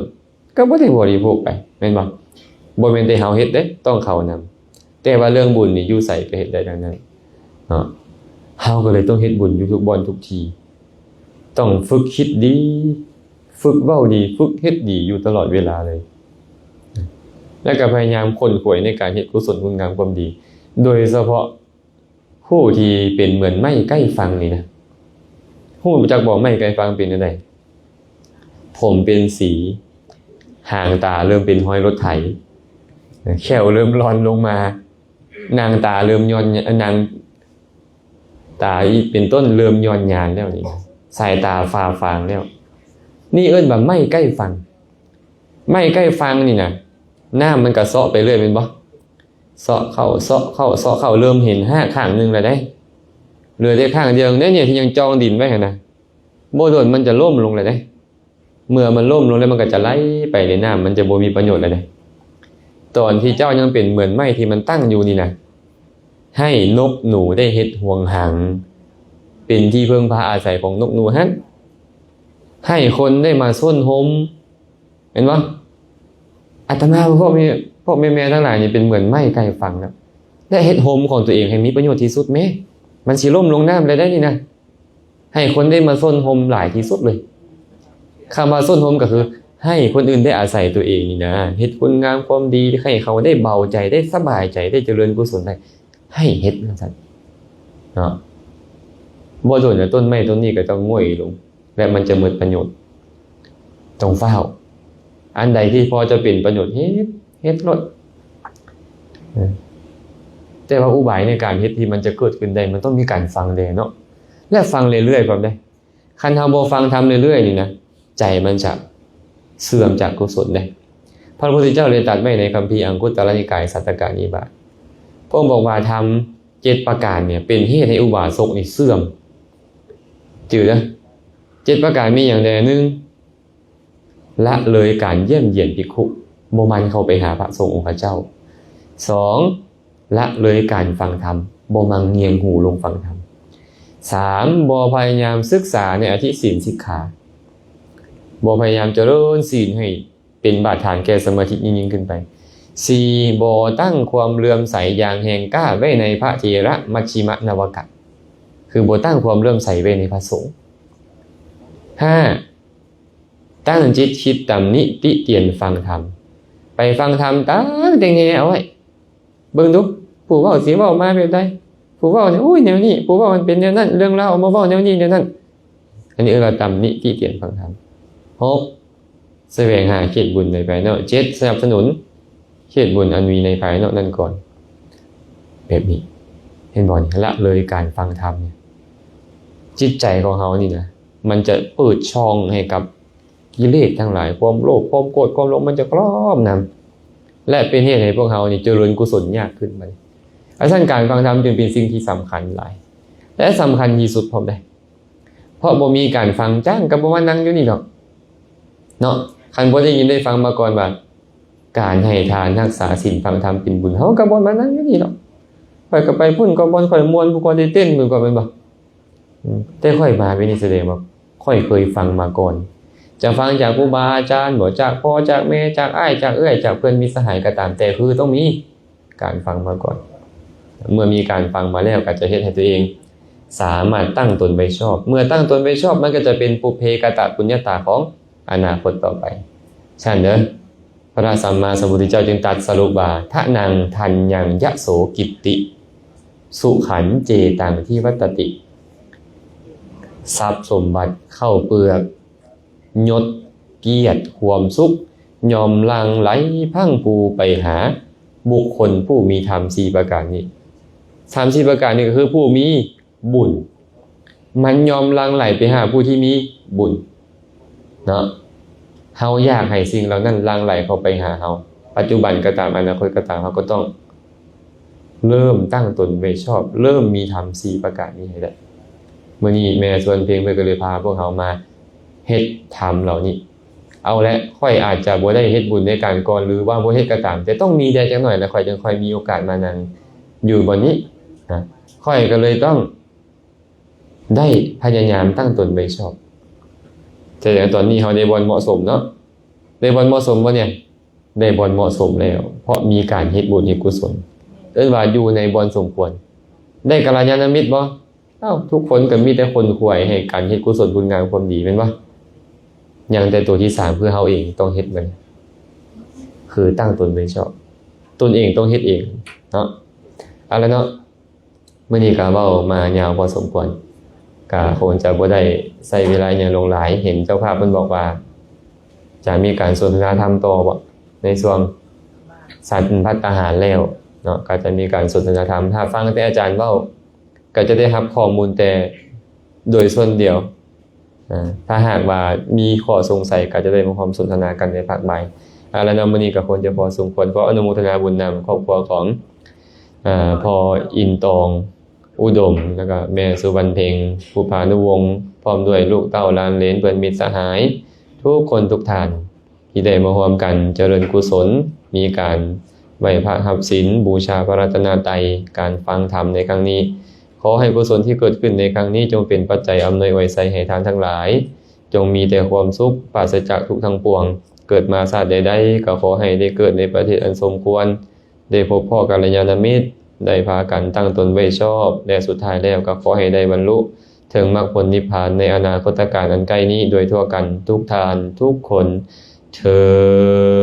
ກໍບໍ່ໄດ້ບໍລິໂພກໄປ ແມ່ນບໍ່? ບໍ່ແມ່ນແຕ່ເຮົາເຮັດເດ້ ຕ້ອງເຂົານຳ ແຕ່ວ່າເລື່ອງບຸນນີ້ຢູ່ໃສກໍເຮັດໄດ້ທັງນັ້ນເນາະ. ເຮົາກໍເລີຍຕ້ອງເຮັດບຸນຢູ່ທຸກບ່ອນທຸກທີ່ ຕ້ອງຝຶກຄິດດີ ຝຶກເວົ້າດີ ຝຶກເຮັດດີຢູ່ຕະຫຼອດເວລາເລີຍ ແລ້ວກໍພະຍາຍາມຂົນຂວາຍໃນການເຮັດກຸສົນຄຸນງາມຄວາມດີ ໂດຍສະເພາະ ຜູ້ທີ່ເປັນເໝືອນໄມ້ໃກ້ຝັ່ງນີ້ນະ ຮູ້ຈັກບໍ່ ໄມ້ໃກ້ຝັ່ງເປັນແນວໃດ? ຜົມເປັນສີ ຫາງຕາເລີ່ມເປັນຮອຍລົດໄຖ ແຂ້ວເລີ່ມຫຼອນລົງມາ ໜັງຕາເລີ່ມຍ່ອນ ໜັງຕາອີກເປັນຕົ້ນເລີ່ມຍ້ອນຍານແລ້ວນີ້ ສາຍຕາຟ້າຟາງແລ້ວ ນີ້ເອີ້ນວ່າໄມ້ໃກ້ຝັ່ງ. ໄມ້ໃກ້ຝັ່ງນີ້ນະ ນ້ຳມັນກະເຊາະໄປເລື້ອຍແມ່ນບໍ່? ເຊາະເຂົ້າ ເຊາະເຂົ້າ ເຊາະເຂົ້າ ເລີ່ມເຫັນຮາກຂ້າງໜຶ່ງແລ້ວເດ້ ເຫຼືອແຕ່ຂ້າງດຽວເດ້ນີ້ທີ່ຍັງຈ່ອງດິນໄວ້ຫັ້ນນະ ບໍ່ດົນມັນຈະລົ້ມລົງແລ້ວເດ້. ເມື່ອມັນລົ້ມລົງແລ້ວ ມັນກໍຈະໄຫຼໄປເລີຍ ນ້ຳມັນຈະບໍ່ມີປະໂຫຍດແລ້ວເດ້. ຕອນທີ່ເຈົ້າຍັງເປັນເໝືອນໄມ້ທີ່ມັນຕັ້ງຢູ່ນີ້ນະ ໃຫ້ນົກໜູໄດ້ເຮັດຮ່ວງຮັງ ເປັນທີ່ເພິ່ງພາອາໄສຂອງນົກໜູຫັ້ນ ໃຫ້ຄົນໄດ້ມາຊົນໂຮມ ແມ່ນບໍ່? ອາດຕະມາ ພວກແມ່ ພວກແມ່ໆທັງຫຼາຍນີ້ເປັນເໝືອນໄມ້ໃກ້ຝັ່ງນະ ແລະ ເຮັດໂຮມຂອງຕົວເອງໃຫ້ມີປະໂຫຍດທີ່ສຸດແມ້ ມັນຊິລົ້ມລົງນ້ຳແລ້ວໄດ໋ນີ້ນະ ໃຫ້ຄົນໄດ້ມາຊົນໂຮມຫຼາຍທີ່ສຸດເລີຍ. ຄຳວ່າຊົນໂຮມກໍຄືໃຫ້ຄົນອື່ນໄດ້ອາໄສຕົວເອງນີ້ນະ ເຮັດຄຸນງາມຄວາມດີ ໃຫ້ເຂົາໄດ້ເບົາໃຈ ໄດ້ສະບາຍໃຈ ໄດ້ຈະເລີນກຸສົນໄດ້ ໃຫ້ເຮັດຈັ່ງຊັ້ນເນາະ. ບໍ່ດົນແລ້ວ ຕົ້ນໄມ້ຕົ້ນນີ້ກໍຕ້ອງງ່ອຍລົງ ແລະ ມັນຈະໝົດປະໂຫຍດ. ຕ້ອງຟ້າວ ອັນໃດທີ່ພໍຈະເປັນປະໂຫຍດ ເຮັດ ເຮັດໂລດ. ເອີ ແຕ່ວ່າອຸບາຍໃນການເຮັດທີ່ມັນຈະເກີດຂຶ້ນໄດ້ ມັນຕ້ອງມີການຟັງແດ່ເນາະ ແລະ ຟັງເລື້ອຍໆ ພ້ອມເດ້. ຄັນເຮົາບໍ່ຟັງທຳເລື້ອຍໆ ນີ້ນະ ໃຈມັນຈະເສື່ອມຈາກກຸສົນເດ້. ພະພຸດທະເຈົ້າໄດ້ຕັດໄວ້ໃນຄຳພີອັງຄຸດຕະລະນິກາຍ ສັດຕະກະນິບາດ ພະອົງບອກວ່າທຳເຈັດປະການນີ້ເປັນເຫດໃຫ້ອຸບາສົກນີ້ເສື່ອມ. ຈື່ເດີ ເຈັດປະການມີຫຍັງແດ່? ໜຶ່ງ ລະເລີຍການຢ້ຽມຢຽນພິກຂຸ ບໍ່ໝັ່ນເຂົ້າໄປຫາພະສົງອົງຄະເຈົ້າ. ສອງ ລະເລີຍການຟັງທຳ ບໍ່ໝັ່ນງຽງຫູລົງຟັງທຳ. ສາມ ບໍ່ພະຍາຍາມສຶກສາໃນອະທິສິນສິກຂາ ບໍ່ພະຍາຍາມຈະເລີນສິນໃຫ້ເປັນບາດຖານແກ່ສະມາທິຍິ່ງໆຂຶ້ນໄປ. ສີ່ ບໍ່ຕັ້ງຄວາມເຫຼື້ອມໃສຢ່າງແຮງກ້າໄວ້ໃນພະເຖລະມັດຊິມະນະວະກະ ຄືບໍ່ຕັ້ງຄວາມເຫຼື້ອມໃສໄວ້ໃນພະສົງ. ຫ້າ ຕັ້ງຈິດຄິດຕຳນິຕິຕຽນຟັງທຳ ໄປຟັງທຳ ຕັ້ງແຕ່ແງ່ເອົາໄວ້ ເບິ່ງດູ ຜູ້ເວົ້າຊິເວົ້າມາແບບໃດ? ຜູ້ເວົ້ານີ້ ໂອ້ຍ ແນວນີ້ ຜູ້ເວົ້າມັນເປັນແນວນັ້ນ ເລື່ອງລາວເອົາມາເວົ້າແນວນີ້ແນວນັ້ນ. ອັນນີ້ເອີ້ນວ່າຕຳນິຕິຕຽນຟັງທຳ. ຫົກ ສະແຫວງຫາເຂດບຸນໃນພາຍນອກ. ເຈັດ ສະໜັບສະໜູນເຂດບຸນອັນມີໃນພາຍນອກນັ້ນກ່ອນ. ແບບນີ້ ເຫັນບໍ່ນີ້? ລະເລີຍການຟັງທຳນີ້ ຈິດໃຈຂອງເຮົານີ້ນະ ມັນຈະເປີດຊ່ອງໃຫ້ກັບກິເລດທັງຫຼາຍ, ຄວາມໂລບ, ຄວາມໂກດ, ຄວາມຫຼົງ ມັນຈະຄອບງຳ ແລະ ເປັນເຫດໃຫ້ພວກເຮົານີ້ຈະເລີນກຸສົນຍາກຂຶ້ນ. ອັນຊັ້ນການຟັງທຳຈຶ່ງເປັນສິ່ງທີ່ສຳຄັນຫຼາຍ ແລະ ສຳຄັນທີ່ສຸດພ້ອມເດ້. ເພາະບໍ່ມີການຟັງ ຈ້າງກໍບໍ່ມານັ່ງຢູ່ນີ້ດອກເນາະ. ຄັນບໍ່ໄດ້ຍິນໄດ້ຟັງມາກ່ອນວ່າ ການໃຫ້ທານ, ຮັກສາສິນ, ຟັງທຳເປັນບຸນ, ເຮົາກໍບໍ່ມານັ່ງຢູ່ນີ້ດອກ. ຂ້ອຍກໍໄປພຸ້ນກໍບ່ອນຂ້ອຍມ່ວນ, ຜູ້ຂ້ອຍໄດ້ເຕັ້ນ, ເບິ່ງກໍແມ່ນບໍ່? ອືມ ແຕ່ຂ້ອຍມາເວນີ້ ສະແດງວ່າຂ້ອຍເຄີຍຟັງມາກ່ອນ. ຈະຟັງຈາກຄູບາອາຈານບໍ, ຈາກພໍ່ຈາກແມ່, ຈາກອ້າຍຈາກເອື້ອຍ, ຈາກເພື່ອນມິດສະຫາຍກໍຕາມ, ແຕ່ຄືຕ້ອງມີການຟັງມາກ່ອນ. ເມື່ອມີການຟັງມາແລ້ວ ກໍຈະເຮັດໃຫ້ຕົວເອງສາມາດຕັ້ງຕົນໄວ້ຊອບ. ເມື່ອຕັ້ງຕົນໄວ້ຊອບ ມັນກໍຈະເປັນປຸບເພກະຕະປຸນຍະຕາຂອງອະນາຄົດຕໍ່ໄປ. ຊັ້ນເດີ ພະສຳມາສຳພຸດທະເຈົ້າຈຶ່ງຕັດສະຫຼຸບວ່າ ທະນັງທັນຍັງຍະໂສກິດຕິ ສຸຂັນເຈຕັງທິວັດຕະຕິ. ຊັບສົມບັດ, ເຂົ້າເປືອກ, ຍົດ, ກຽດ, ຄວາມສຸກ ຍ່ອມຫຼັ່ງໄຫຼພັງພູໄປຫາບຸກຄົນຜູ້ມີທຳສີ່ປະການນີ້. ທຳສີ່ປະການນີ້ກໍຄືຜູ້ມີບຸນ ມັນຍ່ອມຫຼັ່ງໄຫຼໄປຫາຜູ້ທີ່ມີບຸນເນາະ. ເຮົາຢາກໃຫ້ສິ່ງເຫຼົ່ານັ້ນຫຼັ່ງໄຫຼເຂົ້າໄປຫາເຮົາ ປັດຈຸບັນກໍຕາມ ອະນາຄົດກໍຕາມ, ເຮົາກໍຕ້ອງເລີ່ມຕັ້ງຕົນໄວ້ຊອບ, ເລີ່ມມີທຳສີ່ປະການນີ້ໃຫ້ໄດ້. ມື້ນີ້ແມ່ສວນເພັງເພິ່ນກໍເລີຍພາພວກເຮົາມາເຮັດທຳເຫຼົ່ານີ້. ເອົາແຫຼະ ຂ້ອຍອາດຈະບໍ່ໄດ້ເຮັດບຸນໃນການກ່ອນ ຫຼືວ່າບໍ່ເຮັດກໍຕາມ, ແຕ່ຕ້ອງມີແດ່ຈັກໜ້ອຍ ແລ້ວຂ້ອຍຈຶ່ງຄ່ອຍມີໂອກາດມານັ່ງຢູ່ບ່ອນນີ້ນະ. ຂ້ອຍກໍເລີຍຕ້ອງ ໄດ້ພະຍາຍາມຕັ້ງຕົນໄວ້ຊອບ. ສະແດງວ່າຕອນນີ້ເຮົາໄດ້ບ່ອນເໝາະສົມເນາະ. ໄດ້ບ່ອນເໝາະສົມບໍ່ນີ້? ໄດ້ບ່ອນເໝາະສົມແລ້ວ, ເພາະມີການເຮັດບຸນເຮັດກຸສົນ. ເອີ້ນວ່າຢູ່ໃນບ່ອນສົມຄວນ. ໄດ້ກັນລະຍານະມິດບໍ່? ເອົ້າ ທຸກຄົນກໍມີແຕ່ຄົນຂວາຍໃຫ້ການເຮັດກຸສົນບຸນງາມຄວາມດີ ແມ່ນບໍ່? ຍັງແຕ່ຕົວທີສາມ ຄືເຮົາເອງຕ້ອງເຮັດມັນ, ຄືຕັ້ງຕົນໄວ້ຊອບ. ຕົນເອງຕ້ອງເຮັດເອງເນາະ. ເອົາລະເນາະ. ມື້ນີ້ກໍເວົ້າມາຍາວພໍສົມຄວນ, ກໍຄົງຈະບໍ່ໄດ້ໃຊ້ເວລາຫຍັງຫຼວງຫຼາຍ. ເຫັນເຈົ້າພາບເພິ່ນບອກວ່າ ຈະມີການສົນທະນາທຳຕໍ່ບໍ ໃນຊ່ວງສັນພັດຕະຫານແລ້ວເນາະ, ກໍຈະມີການສົນທະນາທຳ. ຖ້າຟັງແຕ່ອາຈານເວົ້າ ກໍຈະໄດ້ຮັບຂໍ້ມູນແຕ່ໂດຍສ່ວນດຽວ. ອາ ຖ້າຫາກວ່າມີຂໍ້ສົງໄສ ກໍຈະໄດ້ມາຮ່ວມສົນທະນາກັນໃນພາກບ່າຍ. ອາ ແລະເນາະ ມື້ນີ້ກໍຄົງຈະພໍສົມຄວນ. ຂໍອະນຸໂມທະນາບຸນນຳຄອບຄົວຂອງ ອາ ພໍ່ອິນຕອງອຸດົມ ແລ້ວກໍແມ່ສຸວັນເພັງ ພູພານຸວົງ ພ້ອມດ້ວຍລູກເຕົ້າຫຼານເຫຼນ ເພື່ອນມິດສະຫາຍ ທຸກຄົນທຸກທ່ານ ທີ່ໄດ້ມາຮ່ວມກັນຈະເລີນກຸສົນ, ມີການໄຫວ້ພະຮັບສິນ, ບູຊາພະລັດຕະນະໄຕ, ການຟັງທຳໃນຄັ້ງນີ້. ຂໍໃຫ້ກຸສົນທີ່ເກີດຂຶ້ນໃນຄັ້ງນີ້ ຈົ່ງເປັນປັດໄຈອຳນວຍອວຍໄຊໃຫ້ທ່ານທັງຫຼາຍ, ຈົ່ງມີແຕ່ຄວາມສຸກ, ປາສະຈາກທຸກທັງປວງ. ເກີດມາຊາດໃດໆ ກໍຂໍໃຫ້ໄດ້ເກີດໃນປະເທດອັນສົມຄວນ, ໄດ້ພົບພໍ້ກັລຍານະມິດ, ໄດ້ພາກັນຕັ້ງຕົນໄວ້ຊອບ, ແລະ ສຸດທ້າຍແລ້ວກໍຂໍໃຫ້ໄດ້ບັນລຸເຖິງມັກຜົນນິບພານໃນອະນາຄົດຕະການອັນໃກ້ນີ້ໂດຍທົ່ວກັນທຸກທ່ານທຸກຄົນເທີ້ນ.